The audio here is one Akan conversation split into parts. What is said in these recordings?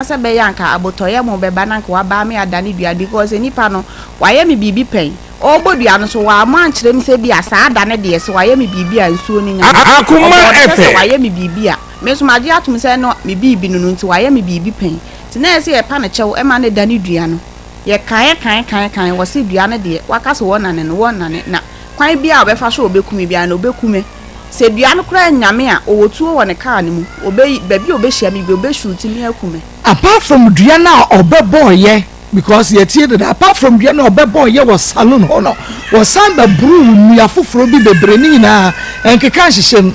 Sɛ bɛyɛ a anka abotɔyam bɛba na anka wabaa me adane dua no because nipa no wayɛ me biribi pɛn. Ɔrebɔ dua no nso wammɔ ankyerɛ me sɛ ebia saa da no deɛ sɛ wayɛ me biribi a nsuo no nya me. Akoma Ɔbɔɔ no sɛ sɛ FM. wayɛ me biribi a me nso magye atom sɛ ɛno me biribi no no nti wayɛ me biribi pɛn. Nti na ɛyɛ sɛ yɛpa no kyɛw ma no dane dua no. Yɛkaeɛ kae kae kae wɔse dua no deɛ waka sɛ wɔnnane no wɔnnane na kwan biara a ɔbɛfa so a ɔbɛku me biara no ɔbɛku me. Sɛ dua no koraa nnya me a, ɔwɔ tuo wɔ ne car no mu, ɔbɛ, baabi a ɔbɛhyia me biara, ɔbɛshoot me aku me. Apart from dua no a ɔbɛbɔɔyɛ, because yɛtie deda, apart from dua no a ɔbɛbɔɔyɛ wɔ saloon hɔ no, wɔsan bɛboroo nnua foforɔ bi bebree, ne nyinaa ɛnkeka nhyehyɛ mu.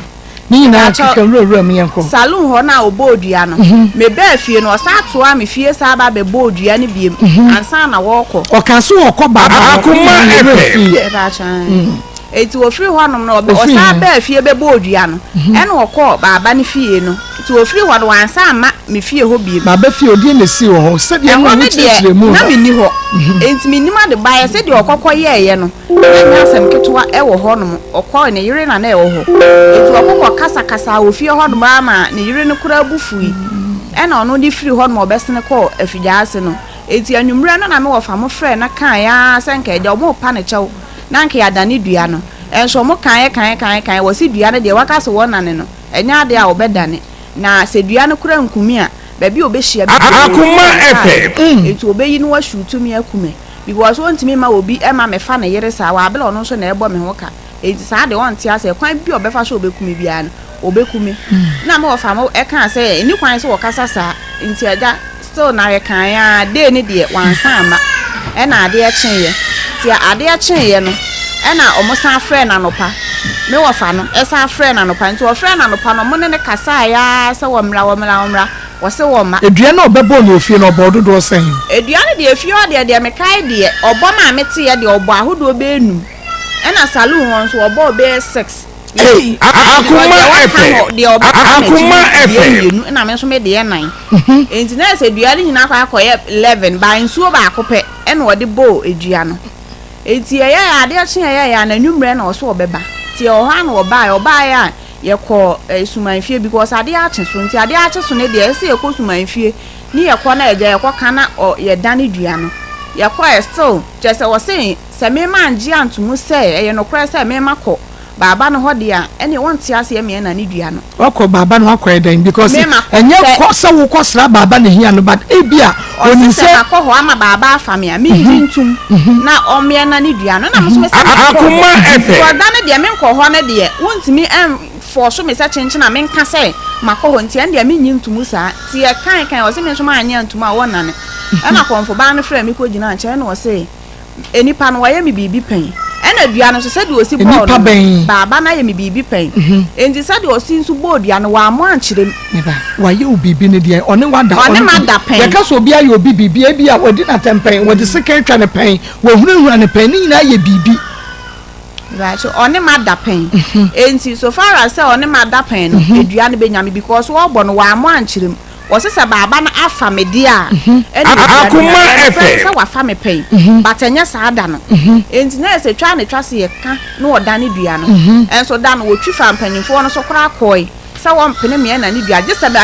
Ne nyinaa Mpakyɛw, keka nwura nwura mu yɛnkɔ. Saloon hɔ no a ɔbɔɔ dua no, mebaa fie no, ɔsan toaa me fie saa ba bɛbɔɔ dua no biom ansa na wɔrekɔ. Ɔkaa sɛ ɔrekɔ baaba hɔ, Akoma ne nyinaa yɛwerɛ FM. fiiɛ. Mpakyɛw, ae. Enti wɔfiri hɔnom no, ɔbɛ, Ɔfiri ɔsan he? baa fie bɛbɔɔ dua no, ɛna ɔkɔɔ baaba no fie no. Nti wɔfiri hɔ no, wansan amma me fie hɔ biom. Baaba fie, ɔdeɛn na ɛsii wɔ hɔ? Sɛdeɛ Ɛhɔ na no deɛ, wokyerɛkyerɛ mu na no. menni hɔ, enti mennim ade baeɛ. Sɛdeɛ ɔkɔkɔ yɛeɛ no, na ɛnyɛ asɛm ketewa wɔ hɔnom. Ɔkɔe, ne yere na na ɛwɔ hɔ. Enti ɔkɔ kɔkasakasaa wɔ fie hɔnom ara maa ne yere no koraa bo fui. Ɛna ɔno de firii hɔnom a ɔbɛsene kɔɔ afigyaase no. Enti anwummerɛ no na me wɔfa mo frɛɛ no kaeɛ ara sɛ nka agya wɔrepa no kyɛw na anka yɛadane dua no. Nso wɔkaeɛ kaeɛ kaeɛ kaeɛ, wɔse dua no deɛ wɔaka sɛ wɔnane no, ɛnyɛ adeɛ a wɔbɛdane. Na sɛ dua no koraa nkumi a, baabi a ɔbɛhyia me biara ɔtu Akoma wɔ ne kaa FM. no mu. Enti ɔbɛyi no ashuutu me aku me. Because ɔntumi mma obi mma mefa ne yere saa wɔ abere a ɔno nso na ɛrebɔ me ho ka. Enti saa deɛ ɔnte aseɛ. Kwan bi a ɔbɛfa so a ɔbɛku me biara no, ɔbɛku me. Na me wɔfa mo kaa sɛ ɛnni kwan sɛ wɔkasa saa. Nti agya, still na yɛkaeɛ ara, day no deɛ wansan amma. Ɛna adeɛ kyeeɛ. Nti adeɛ kyeeɛ no, ɛna wɔsan frɛɛ no anɔpa. Me wɔfa no san frɛɛ no anɔpa. Nti wɔfrɛɛ no anɔpa no, wɔne no kasaeɛ ara sɛ wɔmmra, wɔmmra, wɔmmra. Wɔse wɔmma. Dua no a ɔbɛbɔɔ no wɔ fie no, ɔbɔɔ dodoɔ sɛn? Dua no deɛ, efie hɔ deɛ, deɛ mekae deɛ, ɔbɔ maa meteeɛ deɛ, ɔbɔɔ ahodoɔ bɛyɛ num. Ɛna saloon hɔ nso, ɔbɔɔ bɛyɛ six. Ei! Akoma Deɛ waka FM. no, deɛ ɔbɛka m'akyi Akoma no deɛ FM. mmienu, ɛna me nso me deɛ nnan. Enti na ayɛ sɛ dua no nyinaa akɔ akɔyɛ 11, by nsuo baako pɛ ɛna ɔde bɔɔ dua no. Enti ɛyɛeɛ a, adeɛ kyeeɛ ɛyɛeɛ a, n'anwummerɛ na ɔse ɔbɛba. Nti ɛwɔ hɔ ara na ɔbaeɛ. Ɔbaeɛ a, Yɛkɔɔ eh, Sumanfie because adeɛ akye so nti adeɛ akye so no deɛ ɛsɛ sɛ yɛkɔ Sumanfie ne yɛkɔ na agya yɛkɔ ka na ɔ yɛdane dua no. Yɛkɔɛ still kyerɛ sɛ ɔse sɛ me mangye anto mu sɛ ɛyɛ nokorɛ sɛ me makɔ baaba no hɔ deɛ a ɛneɛ ɔnte aseɛ me ɛnane dua no. Wakɔ baaba no hɔ akɔyɛ dɛn because Me makɔ ɛnyɛ sɛ. kɔ sɛ wokɔ sra baaba na ehia no but ebia Ɔse onim sɛ sɛ. makɔ hɔ ama baaba afa me a mengye ntom na ɔmmea nane dua no na me nso mese menkɔ hɔ Akoma because FM. da no deɛ menkɔ hɔ no deɛ wontumi ɛnfɔɔso me sɛ kyenkyen a menka sɛ makɔ hɔ nti ɛndeɛ mennye ntomu saa nti yɛkae kae ɔse me nso mannye antom a wɔnnane ɛna kɔmfo baa no frɛɛ me kɔgyinaa nkyɛn na ɔse Nnipa no, wɔayɛ me biribi pɛn. Ɛna dua no nso, sɛdeɛ ɔsi bɔɔ Nnipa no no, bɛn? baaba no ayɛ me biribi pɛn. Enti sɛdeɛ ɔsi nso bɔɔ dua no, wammɔ ankyerɛ mu. Me ba, wayɛ wo biribi no deɛn? Ɔne wo ada? Ɔne me ada pɛn. Yɛka sɛ obi ayɛ obi biribi a, ebia wadi no atɛm pɛn, wɔde sekan atwa no pɛn, wɔahunahuna no pɛn, ne nyinaa yɛ biribi. Mepakyɛw, ɔne me ada pɛn. Enti so far as sɛ ɔne me ada pɛn no, dua no bɛnya me because wɔrebɔ no, wammɔ ankyerɛ mu. Wɔse sɛ baaba no afa me deɛ a, ɛna ɔdua no Akoma na ɛnokorɛ ne FM. sɛ wafa me pɛn, but ɛnyɛ saa da no. Enti na ɛsɛ twa ne twa se yɛka na ɔdane dua no. Nso da no wɔtwi faa mpanyinfoɔ no so koraa kɔɔe sɛ wɔmpene me ɛna ne dua gye sɛ me.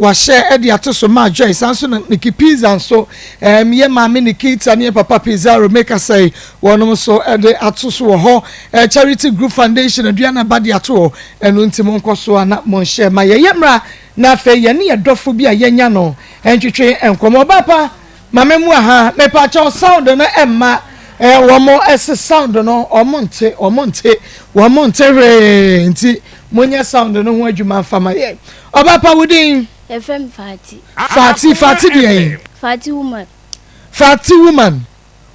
Wahyɛ de ato so ma Joy, saa nso na Nikki Pizza nso, ɛɛm, yɛ maame Nikita ne yɛ papa Pizarro mekasa yi, wɔnom nso de ato so wɔ hɔ. Ɛɛ, Charity Group Foundation aduan aba de ato hɔ, ɛno nti monkɔ so a na monhyɛ ma yɛyɛ mmra na afei yɛne yɛ dɔfo bi a yɛanya no ntwetwe nkɔmmɔ. Ɔbaa pa, ma me mua ha, mepaakyɛw sound no mma, ɛɛ, wɔn ɛse sound no, wɔn nte, wɔn nte, wɔn nte hwee, nti monyɛ sound no ho adwuma mfa ma yɛn. Ɔba pa wo din? Yɛfrɛ me Fati. Fati, Fati deɛn? Fati Umar. Fati Woman,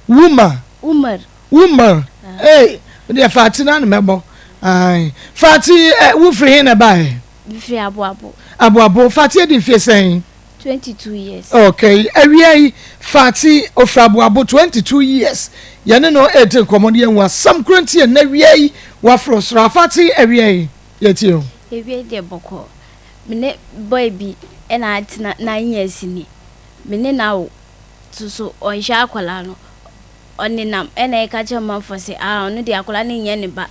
Wuma. Umar. Umar, ee, deɛ Fati na ne mɛbɔ. Ae. Fati, eh, wo firi he na ɛbaeɛ? Mefiri Aboabo. Aboabo, Fati adi mfie sɛn? 22 years. Okay, awia yi, Fati ofiri Aboabo, 22 years. Yɛne no redi nkɔmmɔ no yɛnhu asɛm koro nti ɛnnɛ awia yi waforo soro. Fati, awia yi. Yɛtie o. Ewiei deɛ bɔkɔɔ. Me ne boy bi na atena 9 years ni. Me ne no awo so so ɔnhwɛ akwadaa no. Ɔnenam na ɛka kyerɛ manfoɔ sɛ ah ɔno deɛ akwadaa no nyɛ ne ba.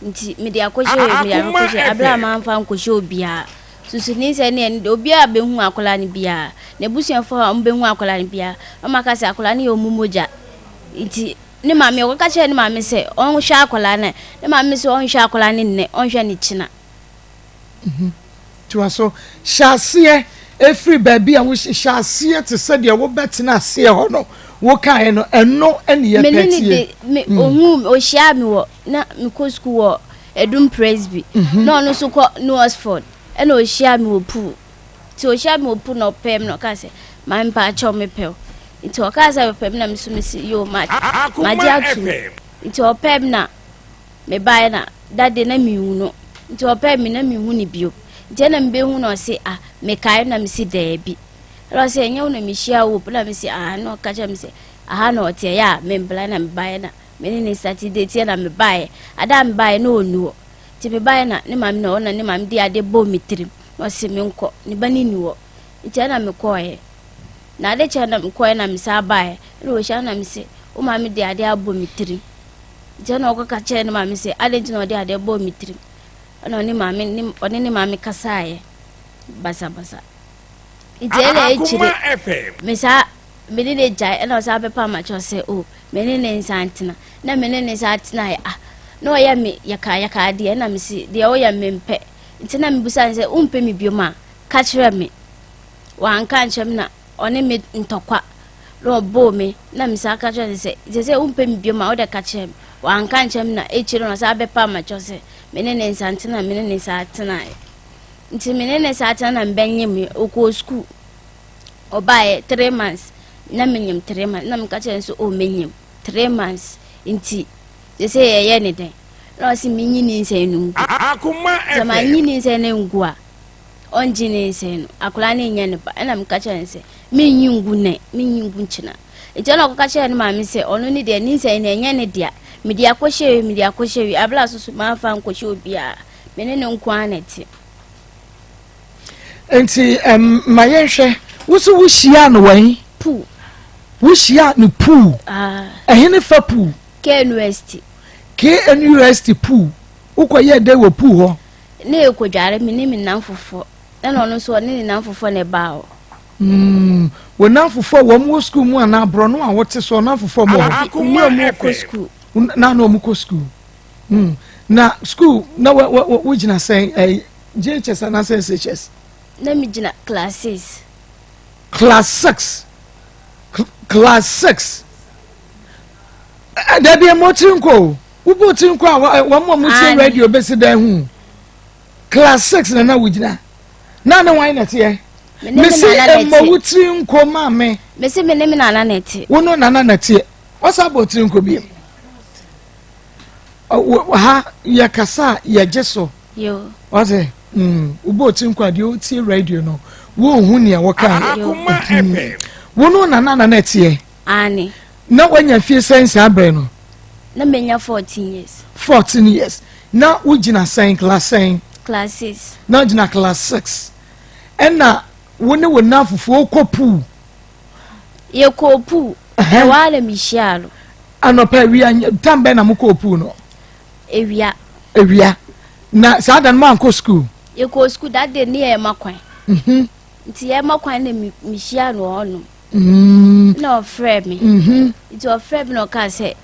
Nti mede akɔhyɛ wei mede akɔhyɛ abere a mamfa ankɔhyɛ obiara. Susu ne sɛ ne ɛno deɛ obiara a bɛhu akwadaa no biara, n'abusuafoɔ a wɔbɛhu akwadaa no biara, wɔaka sɛ akwadaa no yɛ wɔn mogya. Nti Ne maame, ɔkɔka kyerɛɛ ne maame sɛ ɔnhwɛ akwadaa no. Ne maame sɛ ɔnhwɛ akwadaa no nnɛ, ɔnhwɛ no kyena. Toa so. Hyɛ aseɛ ɛfiri baabi a wohyɛ aseɛ te sɛ deɛ wobɛtena aseɛ hɔ no wokaeɛ no, ɛno ne yɛpɛ Me ne tie. ne de, me, ohuu me, ohyiaa me wɔ, na mekɔ sukuu wɔ Adum Presby, na ɔno nso kɔ New Oxford, ɛna ohyiaa me wɔ pool. Nti ohyiaa me wɔ pool na ɔpɛɛ me na ɔkaa sɛ, Maame mpaakyɛw mepɛ wo. Nti ɔkaa sɛ ɔpɛ me na me nso mese yoo mate, magye atom. Nti ɔpɛɛ me na mebaeɛ na that day na menhu no. Nti ɔpɛɛ me na menhu no bio. Nti ɛna mebehu no ɔse ah mekae na mese daabi. Ɛna ɔse ɛnyɛ wo na mehyia wo na mese ah na ɔka kyerɛ me sɛ aha na ɔte ɛyɛ a membla na mebaeɛ na me ne ne starte date na mebaeɛ. Ada a mebaeɛ na ɔnni hɔ. Nti mebaeɛ na ne maame na ɔna ne maame de adeɛ bɔɔ me tirim na ɔse menkɔ ne ba no nni hɔ. Nti ɛna mekɔeɛ. Na ade kyɛɛ na mekɔeɛ na mesan baeɛ. Ɛna ɔhyia na mese, wo maame de adeɛ abɔ me tirim. Nti ɛna ɔkɔka kyerɛɛ ne maame sɛ, adɛn nti na ɔde adeɛ bɔɔ me tirim? Ɛna ɔne maame ne ɔne ne maame kasaeɛ basabasa. Nti ɛna akyire mesaa me ne ne gyae ɛna ɔsan bɛpa makyɛw sɛ o me ne ne nsa ntena na me ne ne nsa tenaeɛ ah na ɔyɛ me yaka yaka adeɛ ɛna mese deɛ ɔyɛ mempɛ nti na mebusa ne sɛ wompɛ me biom a ka kyerɛ me Wanka ankyerɛ me na ɔne me ntɔkwa na ɔbɔɔ me na mesan ka kyerɛ no sɛ sɛ sɛ wompɛ me biom a wode ka kyerɛ me. Wanka ankyerɛ me na akyire no ɔsan bɛpa makyɛw sɛ me ne ne nsa ntena me ne ne nsa tenaeɛ. Nti me ne ne nsa tena na mebɛnyem ɔkɔɔ sukuu ɔbaeɛ 3 months na menyem 3 months na meka kyerɛ no sɛ oh menyem 3 months nti sɛ sɛ yɛyɛ ne dɛn na ɔse menyi ne nsɛn no ngu sɛ manyi ne nsɛn no ngu a ɔngye ne nsɛn no, akwadaa no nyɛ ne ba. Ɛna meka kyerɛ no sɛ, menyi ngu nnɛ, menyi ngu nkyena. Nti ɛna ɔkɔka kyerɛ ne maame sɛ, ɔno ne deɛ, ne nsɛn no ɛnyɛ ne dea. Mede akɔhyɛ wei, mede akɔhyɛ wei. Abla so so mamfa ankɔhyɛ obiara. Me ne no nko ara na ɛte. Nti um, ma yɛnhwɛ, wo so wohyiaa no wɛn? Pool. Wohyiaa no pool? Ah. Ɛhe ne fa pool? KNUST. KNUST pool. Wokɔyɛɛ dɛn wɔ pool hɔ? Na yɛkɔdware, me ne me nnamfofoɔ, ɛna ɔno nso ɔne ne nnamfofoɔ na ɛbaa hɔ. Mm, wo nnamfofoɔ a wɔn wɔ sukuu mu anaa borɔno a wote so nnamfofoɔ mu wɔ hɔ? Ne wɔn kɔ sukuu. Na na wɔn kɔ sukuu. Mm, na sukuu na wo wo wo gyina sɛn ɛɛ JHS anaasɛ SHS? Na mi gyina class 6. Class 6. Class 6. Dabi ɛmɔ tiri nkɔ o. Wobɔ tiri nkɔ a wɔn a wɔtie radio bɛsi dan hu. Class 6 na na wogyina. Na ne wan na ɛteɛ? Mesi mmɔ wo tiri nkɔ maame. Mesi me ne me nana na ɛte. Wo no nana na ɛteɛ. Wɔsa bɔ tiri nkɔ bi. Ha yɛ kasa a yɛgye so. Wɔsɛ wobɔ tiri nkɔ a deɛ wotie radio no wonhu nea wɔka. Wo no nana na na ɛteɛ. Aane. Na wanya mfie sɛn saa berɛ no? Na manya 14 years. 14 years. Na wogyina sɛn class sɛn? Class 6. Na wogyina class 6. Ɛna wo ne wo nnamfofoɔ kɔ pool. Yɛkɔɔ pool. Ɛhɔ ara na mehyiaa no. Anɔpa awia tam bɛn na mokɔɔ pool no? Awia. Awia. Na saa da no moankɔ school? Yɛkɔɔ school that day ne yɛma kwan. Mhm. Nti yɛma kwan na mehyia no wɔ hɔnom. Mm. Na ɔfrɛ me. Mhm. Nti ɔfrɛ me na ɔkaa sɛ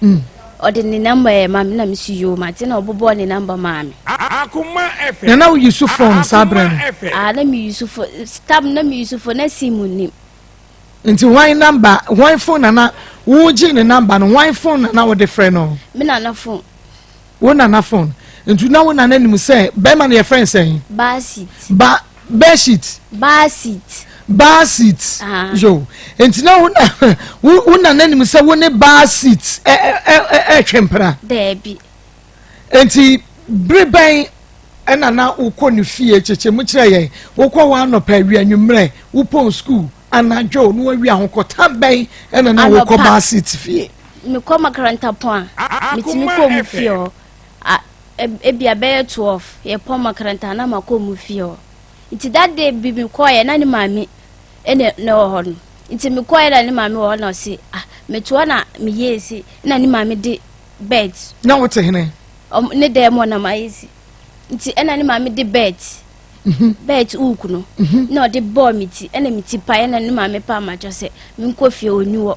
ɔde ne namba yɛ ma me na mesi yoo mate na ɔbobɔɔ ne namba maa me. Na na woyi so phone saa berɛ no? Ah, na meyi so phone. Tam na meyi so phone na sim nnim. Nti hwan namba, hwan phone na na wogye ne namba no, hwan phone na na wode frɛ no? Me nana phone. Wo nana phone. Nti na wo nana nim sɛ bɛrima no yɛfrɛ no sɛn? Basit. Ba bedsheet. Basit. Basit. Ah. Yo. Nti na wo na wo nana nim sɛ wo ne basit ɛ ɛ ɛ ɛtwe mpena. Daabi. Nti bere bɛn ɛna na wokɔ ne fie kyekyɛ mu kyerɛ yɛn wokɔ hɔ anɔpa awia anwummerɛ wopɔn sukuu anadwo na wawia ho kɔ tam bɛn ɛna na wokɔ basit fie. Mekɔ makaranta pɔn a metumi kɔ mu fie hɔ ebia bɛyɛ 12 yɛpɔn makaranta na makɔ mu fie hɔ nti that day bi mekɔɔyɛ na ne maame ɛna na ɛwɔ hɔ no nti mekɔɔyɛ na ne maame wɔ hɔ na ɔse ah metoa na meyɛɛ si na ne maame de bed. Na wote hene? Ne dan mu na mayɛ si nti ɛna ne maame de bed bed hook no na ɔde bɔɔ me ti ɛna me ti pae ɛna ne maame pa amakyɛ sɛ menkɔ fie ɔni hɔ.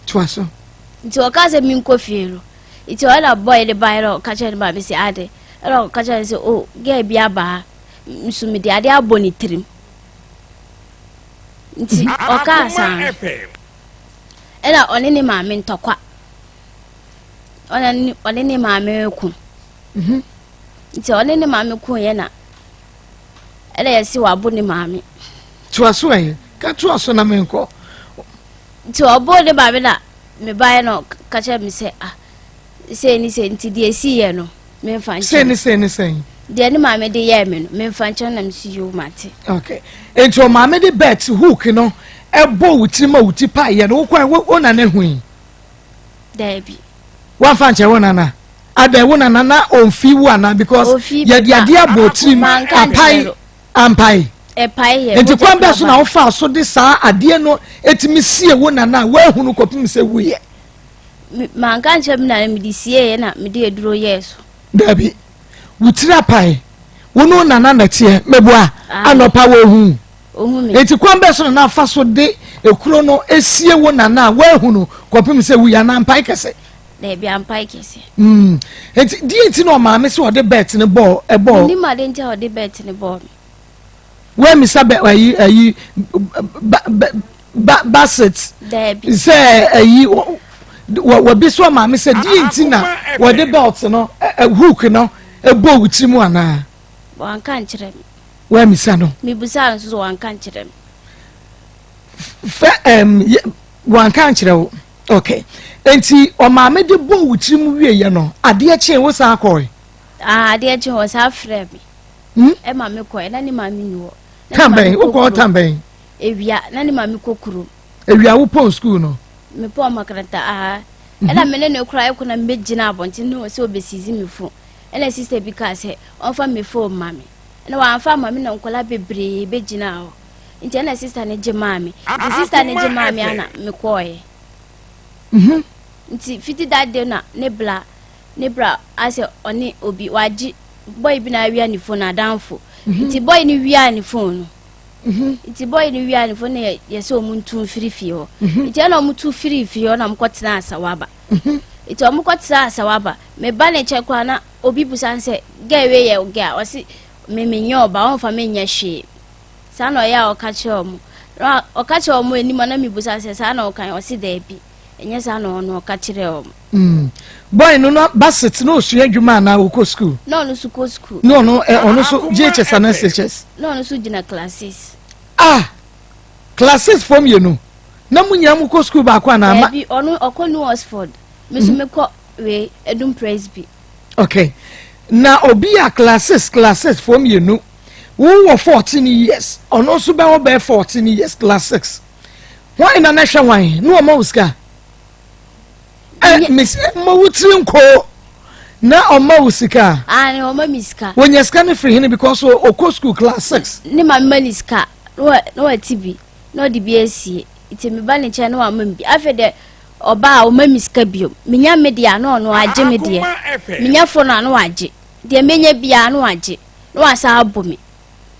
Toa so. Nti ɔka sɛ menkɔ fie no nti ɔna bɔe de bae na ɔka kyerɛ ne maame sɛ ade ɛna ɔka kyerɛ ne sɛ o oh, gɛɛ bi aba ha nso mede ade abɔ ne tirim nti ɔkaa saa no ɛna ɔne ne maame ntɔkwa ɔne ɔne ne maame ko mhm. nti ɔne ne maame ko yɛ na ɛna yɛsi wabo ne maame. toa so ɛ ka toa so na menkɔ. Nti ɔbɔɔ ne maame na mebaeɛ na ɔka kyerɛ me sɛ ah sei ne sei nti deɛ ɛsiiɛ no memfa nkyɛn. Sei ne sei ne sɛn? Deɛ ne maame de yɛɛ me no memfa nkyɛn na mesi yoo mate. Okay. Nti ɔmaame de bet hook no ɛbɔ wo tiri ma wo ti paeɛ no wokɔ wo wo nana hui? Daabi. Wamfa nkyɛn wo nana? Adɛn wo nana na ɔmfi wo anaa because yɛde adeɛ abɔ tirim apae. Ampae. Ɛpae yɛ. Nti kwan bɛn so na wofaa so de saa adeɛ no etumi sie wo nana a woahunu kɔpem sɛ wuyɛ? Manka nkyerɛ me nana mede sieeɛ na mede aduro yɛɛ so. Dabi. Wo tiri apae. Wo ne wo nana na ɛteɛ. Meboa. Anɔpa wohu. Ohu me. Nti kwan bɛn so na na afa so de ekuro no esie wo nana a woahunu kɔpem sɛ wuyɛ anaa ampae kɛse? Dabi ampae kɛse. Mm. Nti deɛ nti na ɔmaame sɛ ɔde bɛt no bɔɔ ɛbɔɔ. Menim ade nti a ɔde bɛt no bɔɔ me. Wɛmisa bɛ ayi ayi ba ba ba basit. Dabi. Sɛ ayi wɔ wɔbi so ɔmaame sɛ deɛ nti na wɔde belt no ɛ hook no ɛbɔ wo tiri mu anaa. Wanka nkyerɛ me. Wɛmisa no. Mebusa no so wanka nkyerɛ me. Fɛ ɛm wanka nkyerɛ wo. Okay. Enti ɔmaame de bɔɔ wo tirim wieɛ no, adeɛ kyee wo san kɔe? Ah, adeɛ kyee wɔ saa frɛ me. Hmm? Ɛma me kɔe, na ne maame ni hɔ. Tam bɛn? Wokɔ hɔ tam bɛn? Ewia, na ne maame kɔ kurom. Ewia wo pɔn sukuu no? Me pɔn makaranta, aha. Mhm. Ɛna me ne ne kora ɛkɔ na mebɛgyina abɔnten ne sɛ ɔbɛsizi me fon. Ɛna sista bi kaa sɛ ɔmfa me fon ma me. Ɛna wamfa ama me na nkɔla bebree bɛgyina hɔ. Nti ɛna sista no gye maa me. Nti sista no gye maa me ana mekɔɔɛ. Mhm. Nti fiti that day na ne bla ne bra asɛ ɔne obi wagye boy bi na awia ne phone adamfo. Mhm. Nti boy no wia ne phone no. Mhm. Nti boy no wia ne phone na yɛ sɛ ɔmo ntu mfiri fie hɔ. Mhm. Nti ɛna ɔmo tu firi fie hɔ na ɔmo kɔ tena asawaba. Mhm. Nti ɔmo kɔ tena asawaba. Me ba ne nkyɛn koraa na obi busa no sɛ girl wei yɛ wo girl a ɔse me menyɛ ɔba ɔmfa me nyɛ hwee. Saa na ɔyɛ a ɔka kyerɛ wɔn. Na ɔka kyerɛ wɔn anim a na mebisa sɛ saa na ɔka ɔse daabi ɛnyɛ saa na ɔno ɔka kyerɛ wɔn. Mm. Boy no na basit na osua adwuma anaa ɔkɔ school? Na ɔno nso kɔ school. Na ɔno ɛ ɔno nso JHS anaa SHS? Na ɔno nso gyina class six. Ah! Class six fo mmienu. Na mo nyinaa mo kɔ school baako anaa? Daabi ɔno ɔkɔ New Oxford. Me nso mm-hmm. mekɔ wei Edum Presby. Okay. Na obi a class six class six fo mmienu. Wo wɔ 14 years, ɔno nso bɛwɔ bɛyɛ 14 years, class 6. Hwan na na hwɛ hwan? Ne ɔma wo sika? Ɛ mesi ma wo tiri nko na ɔma wo sika. Ah, ne ɔma mi sika. Wonya sika no firi hene because ɔkɔ school class 6. Ne ma ma ne sika na wati bi na ɔde bi asie. Nti me ba ne nkyɛn na wama mi bi. Afei deɛ ɔba a ɔma mi sika bio. Menya me deɛ a na ɔno agye me deɛ. Menya fo no a na wagye. Deɛ menya biara na wagye. Na wasan abɔ me.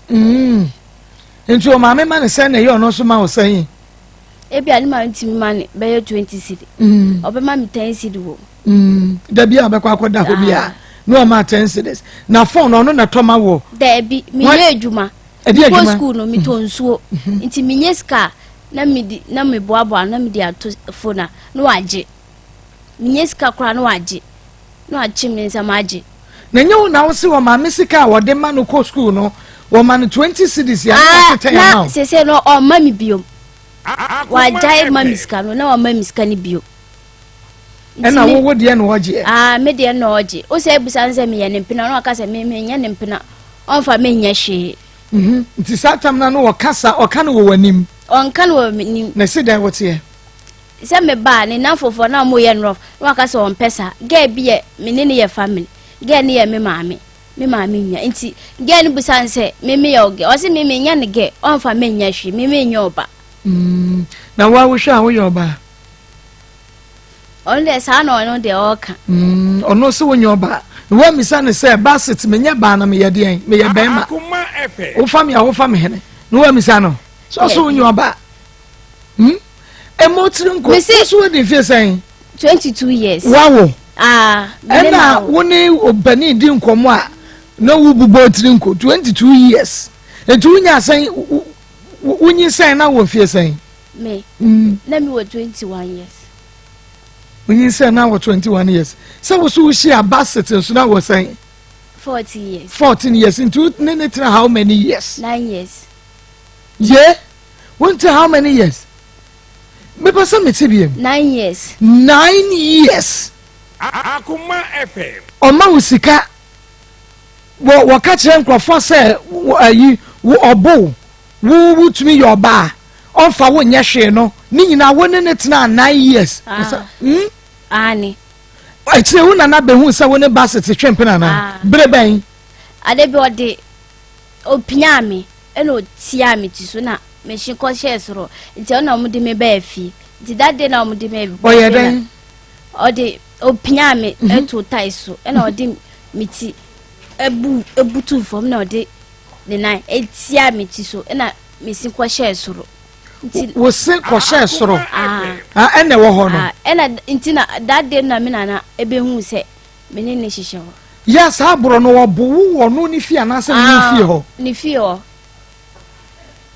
Mm. Nti ɔmaame ma ne sɛn na ɛyɛ ɔno nso ma wo sɛn? Ebi a ne maame tumi ma ne bɛyɛ 20 cedi. Mm. Ɔbɛma me 10 cedi wɔ. Mm. Da bi a ɔbɛkɔ akɔda hɔ bi a ah. na ɔma 10 cedis. Na phone ɔno na tɔ ma wɔ. Daabi, meyɛ adwuma. Ɛdi adwuma. Kɔ school no metɔ nsuo. Mm-hmm. Nti menyɛ sika na medi na meboaboa na mede ato phone a na wagye. Menyɛ sika koraa na wagye. Na wakye me nsam agye. Na nyɛ wo na wo se ɔmaame sika a wɔde ma no kɔ school no wɔma no 20 cedis a na ah, watetɛ ama wo. Na sese no ɔmma me biom. Wagyae ma me sika no na wama me sika no bio. Ɛna wo wo deɛ na ɔgyeɛ. Ah, me deɛ na ɔgye. Wo sɛ ebusa no sɛ meyɛ ne mpena na ɔka sɛ me menyɛ ne mpena. Ɔmfa menyɛ hwee. Mhm. Nti saa tam no no ɔka sa ɔka no wɔ w'anim. Ɔnka no wɔ m'anim. Na ɛsi dɛn woteɛ? Sɛ me ba a, ne nnamfofoɔ na wɔyɛ no rough na waka sɛ ɔmpɛ saa. Girl bi yɛ me ne no yɛ family. Girl no yɛ me maame, me maame nua. Nti girl no bisa no sɛ me meyɛ wo girl? Ɔse me menyɛ ne girl, ɔmfa me nyɛ hwee, me menyɛ ɔba. Mm, na wo a wohwɛ a woyɛ ɔbaa? Ɔno deɛ saa na ɔno deɛ ɔreka. Mm, ɔno sɛ wonyɛ ɔbaa. Na woamisa no sɛ Basit menyɛ baa na meyɛ deɛn? Meyɛ bɛrima. Wofa me a wofa me hene. Na woamisa no sɛ ɔsɛ wonyɛ ɔbaa. Hmm? Ɛmɔ tiri nko. Woso wadi mfie sɛn? 22 years. Wawo. Ah, ɛna wo ne ɔbani di nkɔmmɔ a na wobobɔ tiri nko 22 years. Nti wonya sɛn wonyi sɛn na wɔ mfie sɛn? Me. Mm. Na mi wɔ 21 years. Wonyi sɛn na wɔ 21 years. Sɛ wo so wohyia basit nso na wɔ sɛn? 14 years. 14 years. Nti ne ne tena how many years? 9 years. Yeah. Wonte how many years? Mepɛ sɛ mete biem. Nine years. Nine years. Akoma FM. Ɔma wo sika. Wɔ wɔka kyerɛ nkurɔfoɔ sɛ ayi wo ɔbo wo wotumi yɛ ɔbaa ɔmfa wo nyɛ hwee no ne nyinaa wo ne ne tenaa nine years. Ah. Hmm? Aane. Akyire wo nana bɛhu sɛ wo ne Basit twe mpena anaa? Ah. Bere bɛn? Ade bi ɔde ɔpiaa me ɛna ɔtiaa me ti so na mehye kɔhyɛɛ soro nti ɛna wɔde me baa fie nti that day na wɔde me baa ɔyɛ fie na dɛn ɔde ɔpiaa me ɛto tae so ɛna ɔde me ti ɛbu ɛbutu fam na ɔde ne nan ɛtia me ti so ɛna mesi kɔhyɛɛ soro nti wo se kɔhyɛɛ soro ah Ah, ɛna ɛwɔ hɔ no ah ɛna nti na that day na me nana ɛbɛhu sɛ me ne ne hyehyɛ hɔ. Yɛ saa borɔ no ɔbo wo wɔ no ne fie anaasɛ wo ah, fie hɔ? Ne fie hɔ.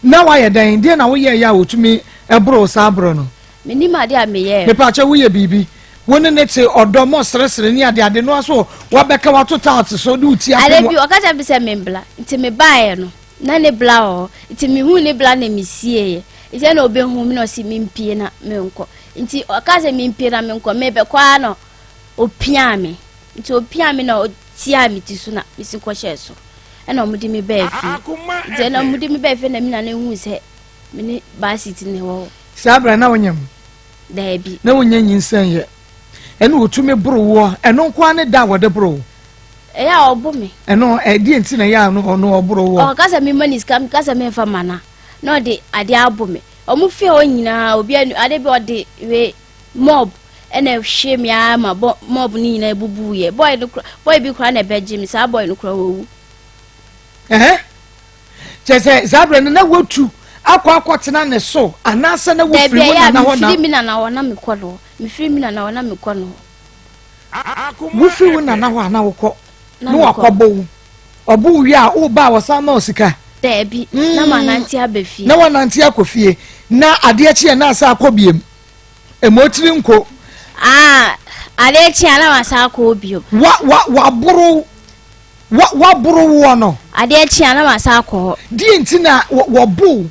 Na wayɛ dɛn? Deɛ na woyɛ yɛ a otumi ɛboro saa borɔ no? Menim ade a meyɛɛ. Mepaakyɛ woyɛ biribi. Wo ne ne te ɔdɔ mo seresere ne ade ade no aso wabɛka wato tiles so de wo ti apem. Ade bi ɔka kyerɛ me sɛ membla nti mebaeɛ no na ne bla wɔ hɔ nti mehu ne bla na mesieeɛ nti ɛna ɔbɛhu me na ɔse mempie na menkɔ nti ɔka sɛ mempie na menkɔ mebɛkɔ ara na Opiaa me. Nti opiaa me na otiaa me ti so na mesi kɔhyɛɛ soro. Ɛna wɔde me baa fie. Nti ɛna wɔde me baa fie na me nana ehuu sɛ me ne baasi na ɛwɔ hɔ. Saa berɛ na wonyam? Daabi. Na wonya nyinsɛn yɛ. Ɛna otumi boro woɔ. Ɛno nko ara ne da a wɔde boro wo? Ɛyɛ a ɔbo me. Ɛno ɛdeɛ nti na ɛyɛ a ɔno ɔboro woɔ? Ɔka sɛ mema ne sika, meka sɛ memfa ma no a, na ɔde adeɛ abo me. Wɔn fie hɔ nyinaa obi anu ade bi ɔde wei Mob ɛna ɛhwee me ara ma bɔ mob no nyinaa ebubu yɛ boy no kora boy bi kora na ɛbɛgye me saa boy no kora wɔwu. Ɛhɛ kyɛ sɛ saa berɛ no na watu akɔ akɔtena ne so anaasɛ na wofiri wo nana hɔ na. Mefiri me nana hɔ na mekɔ no hɔ mefiri me nana hɔ na mekɔ no hɔ. Wofiri wo nana hɔ a na wokɔ na wakɔbɔ wo ɔbo wo wie a woba a wɔsan ma wo sika. Daabi na manante aba fie. Na wanante akɔ fie na adeɛ kyeɛ na asa akɔ biem. Emotiri nko. Ah, adeɛ kye a na wasan akɔ bio. Wa wa waboro wa waboro woɔ no. Adeɛ kye a na wasan akɔ hɔ. Deɛ nti na wɔbo.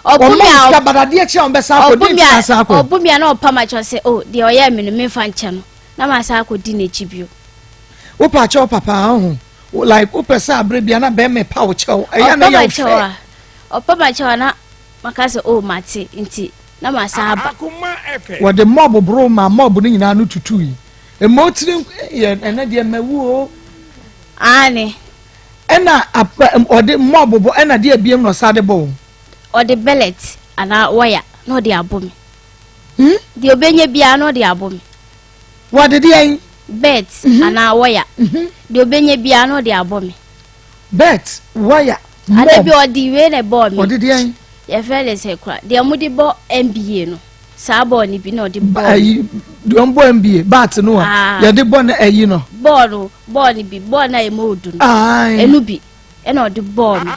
Ɔbo mi a sika but adeɛ kye a wɔbɛsan akɔ deɛ nti na asan akɔ. Ɔbo mi a na ɔpa ma kyɛw sɛ o oh, deɛ ɔyɛ mi no memfa nkyɛ no na masan akɔ di n'akyi bio. Wopɛ akyɛw papa ho like wopɛ sɛ abere bia na bɛrima pa wo kyɛw ɛyɛ na yɛ wo fɛ. Ɔpa ma kyɛw a na maka sɛ o oh, mate nti na masan aba. Wɔde mob boroo maa mob no nyinaa no tutui. Mmɔ tiri yɛ ɛnɛ deɛ mawu o. Aane. Ɛna ɔde mob bɔ ɛna deɛ ebiem na ɔsan de bɔ wo. Ɔde bɛlɛt anaa wɔya na ɔde abɔ me. Hmm? Deɛ ɔbɛnya biara na ɔde abɔ me. Wɔde deɛn? Bet mm -hmm. anaa wɔya. Mm -hmm. Deɛ ɔbɛnya biara na ɔde abɔ me. Bet wɔya. Ada bi ɔde wei na ɛbɔɔ me. Ɔde deɛn? Yɛfrɛ ne sɛ kora deɛ wɔde bɔ NBA no saa bɔɔl no bi na ɔde bɔɔ. Ayi deɛ wɔn bɔ NBA bat no a ah. yɛde bɔ no ayi no. Bɔɔl no bɔɔl no bi bɔɔl no a ɛmu odu no. Ɛnu bi ɛna ɔde bɔɔl no.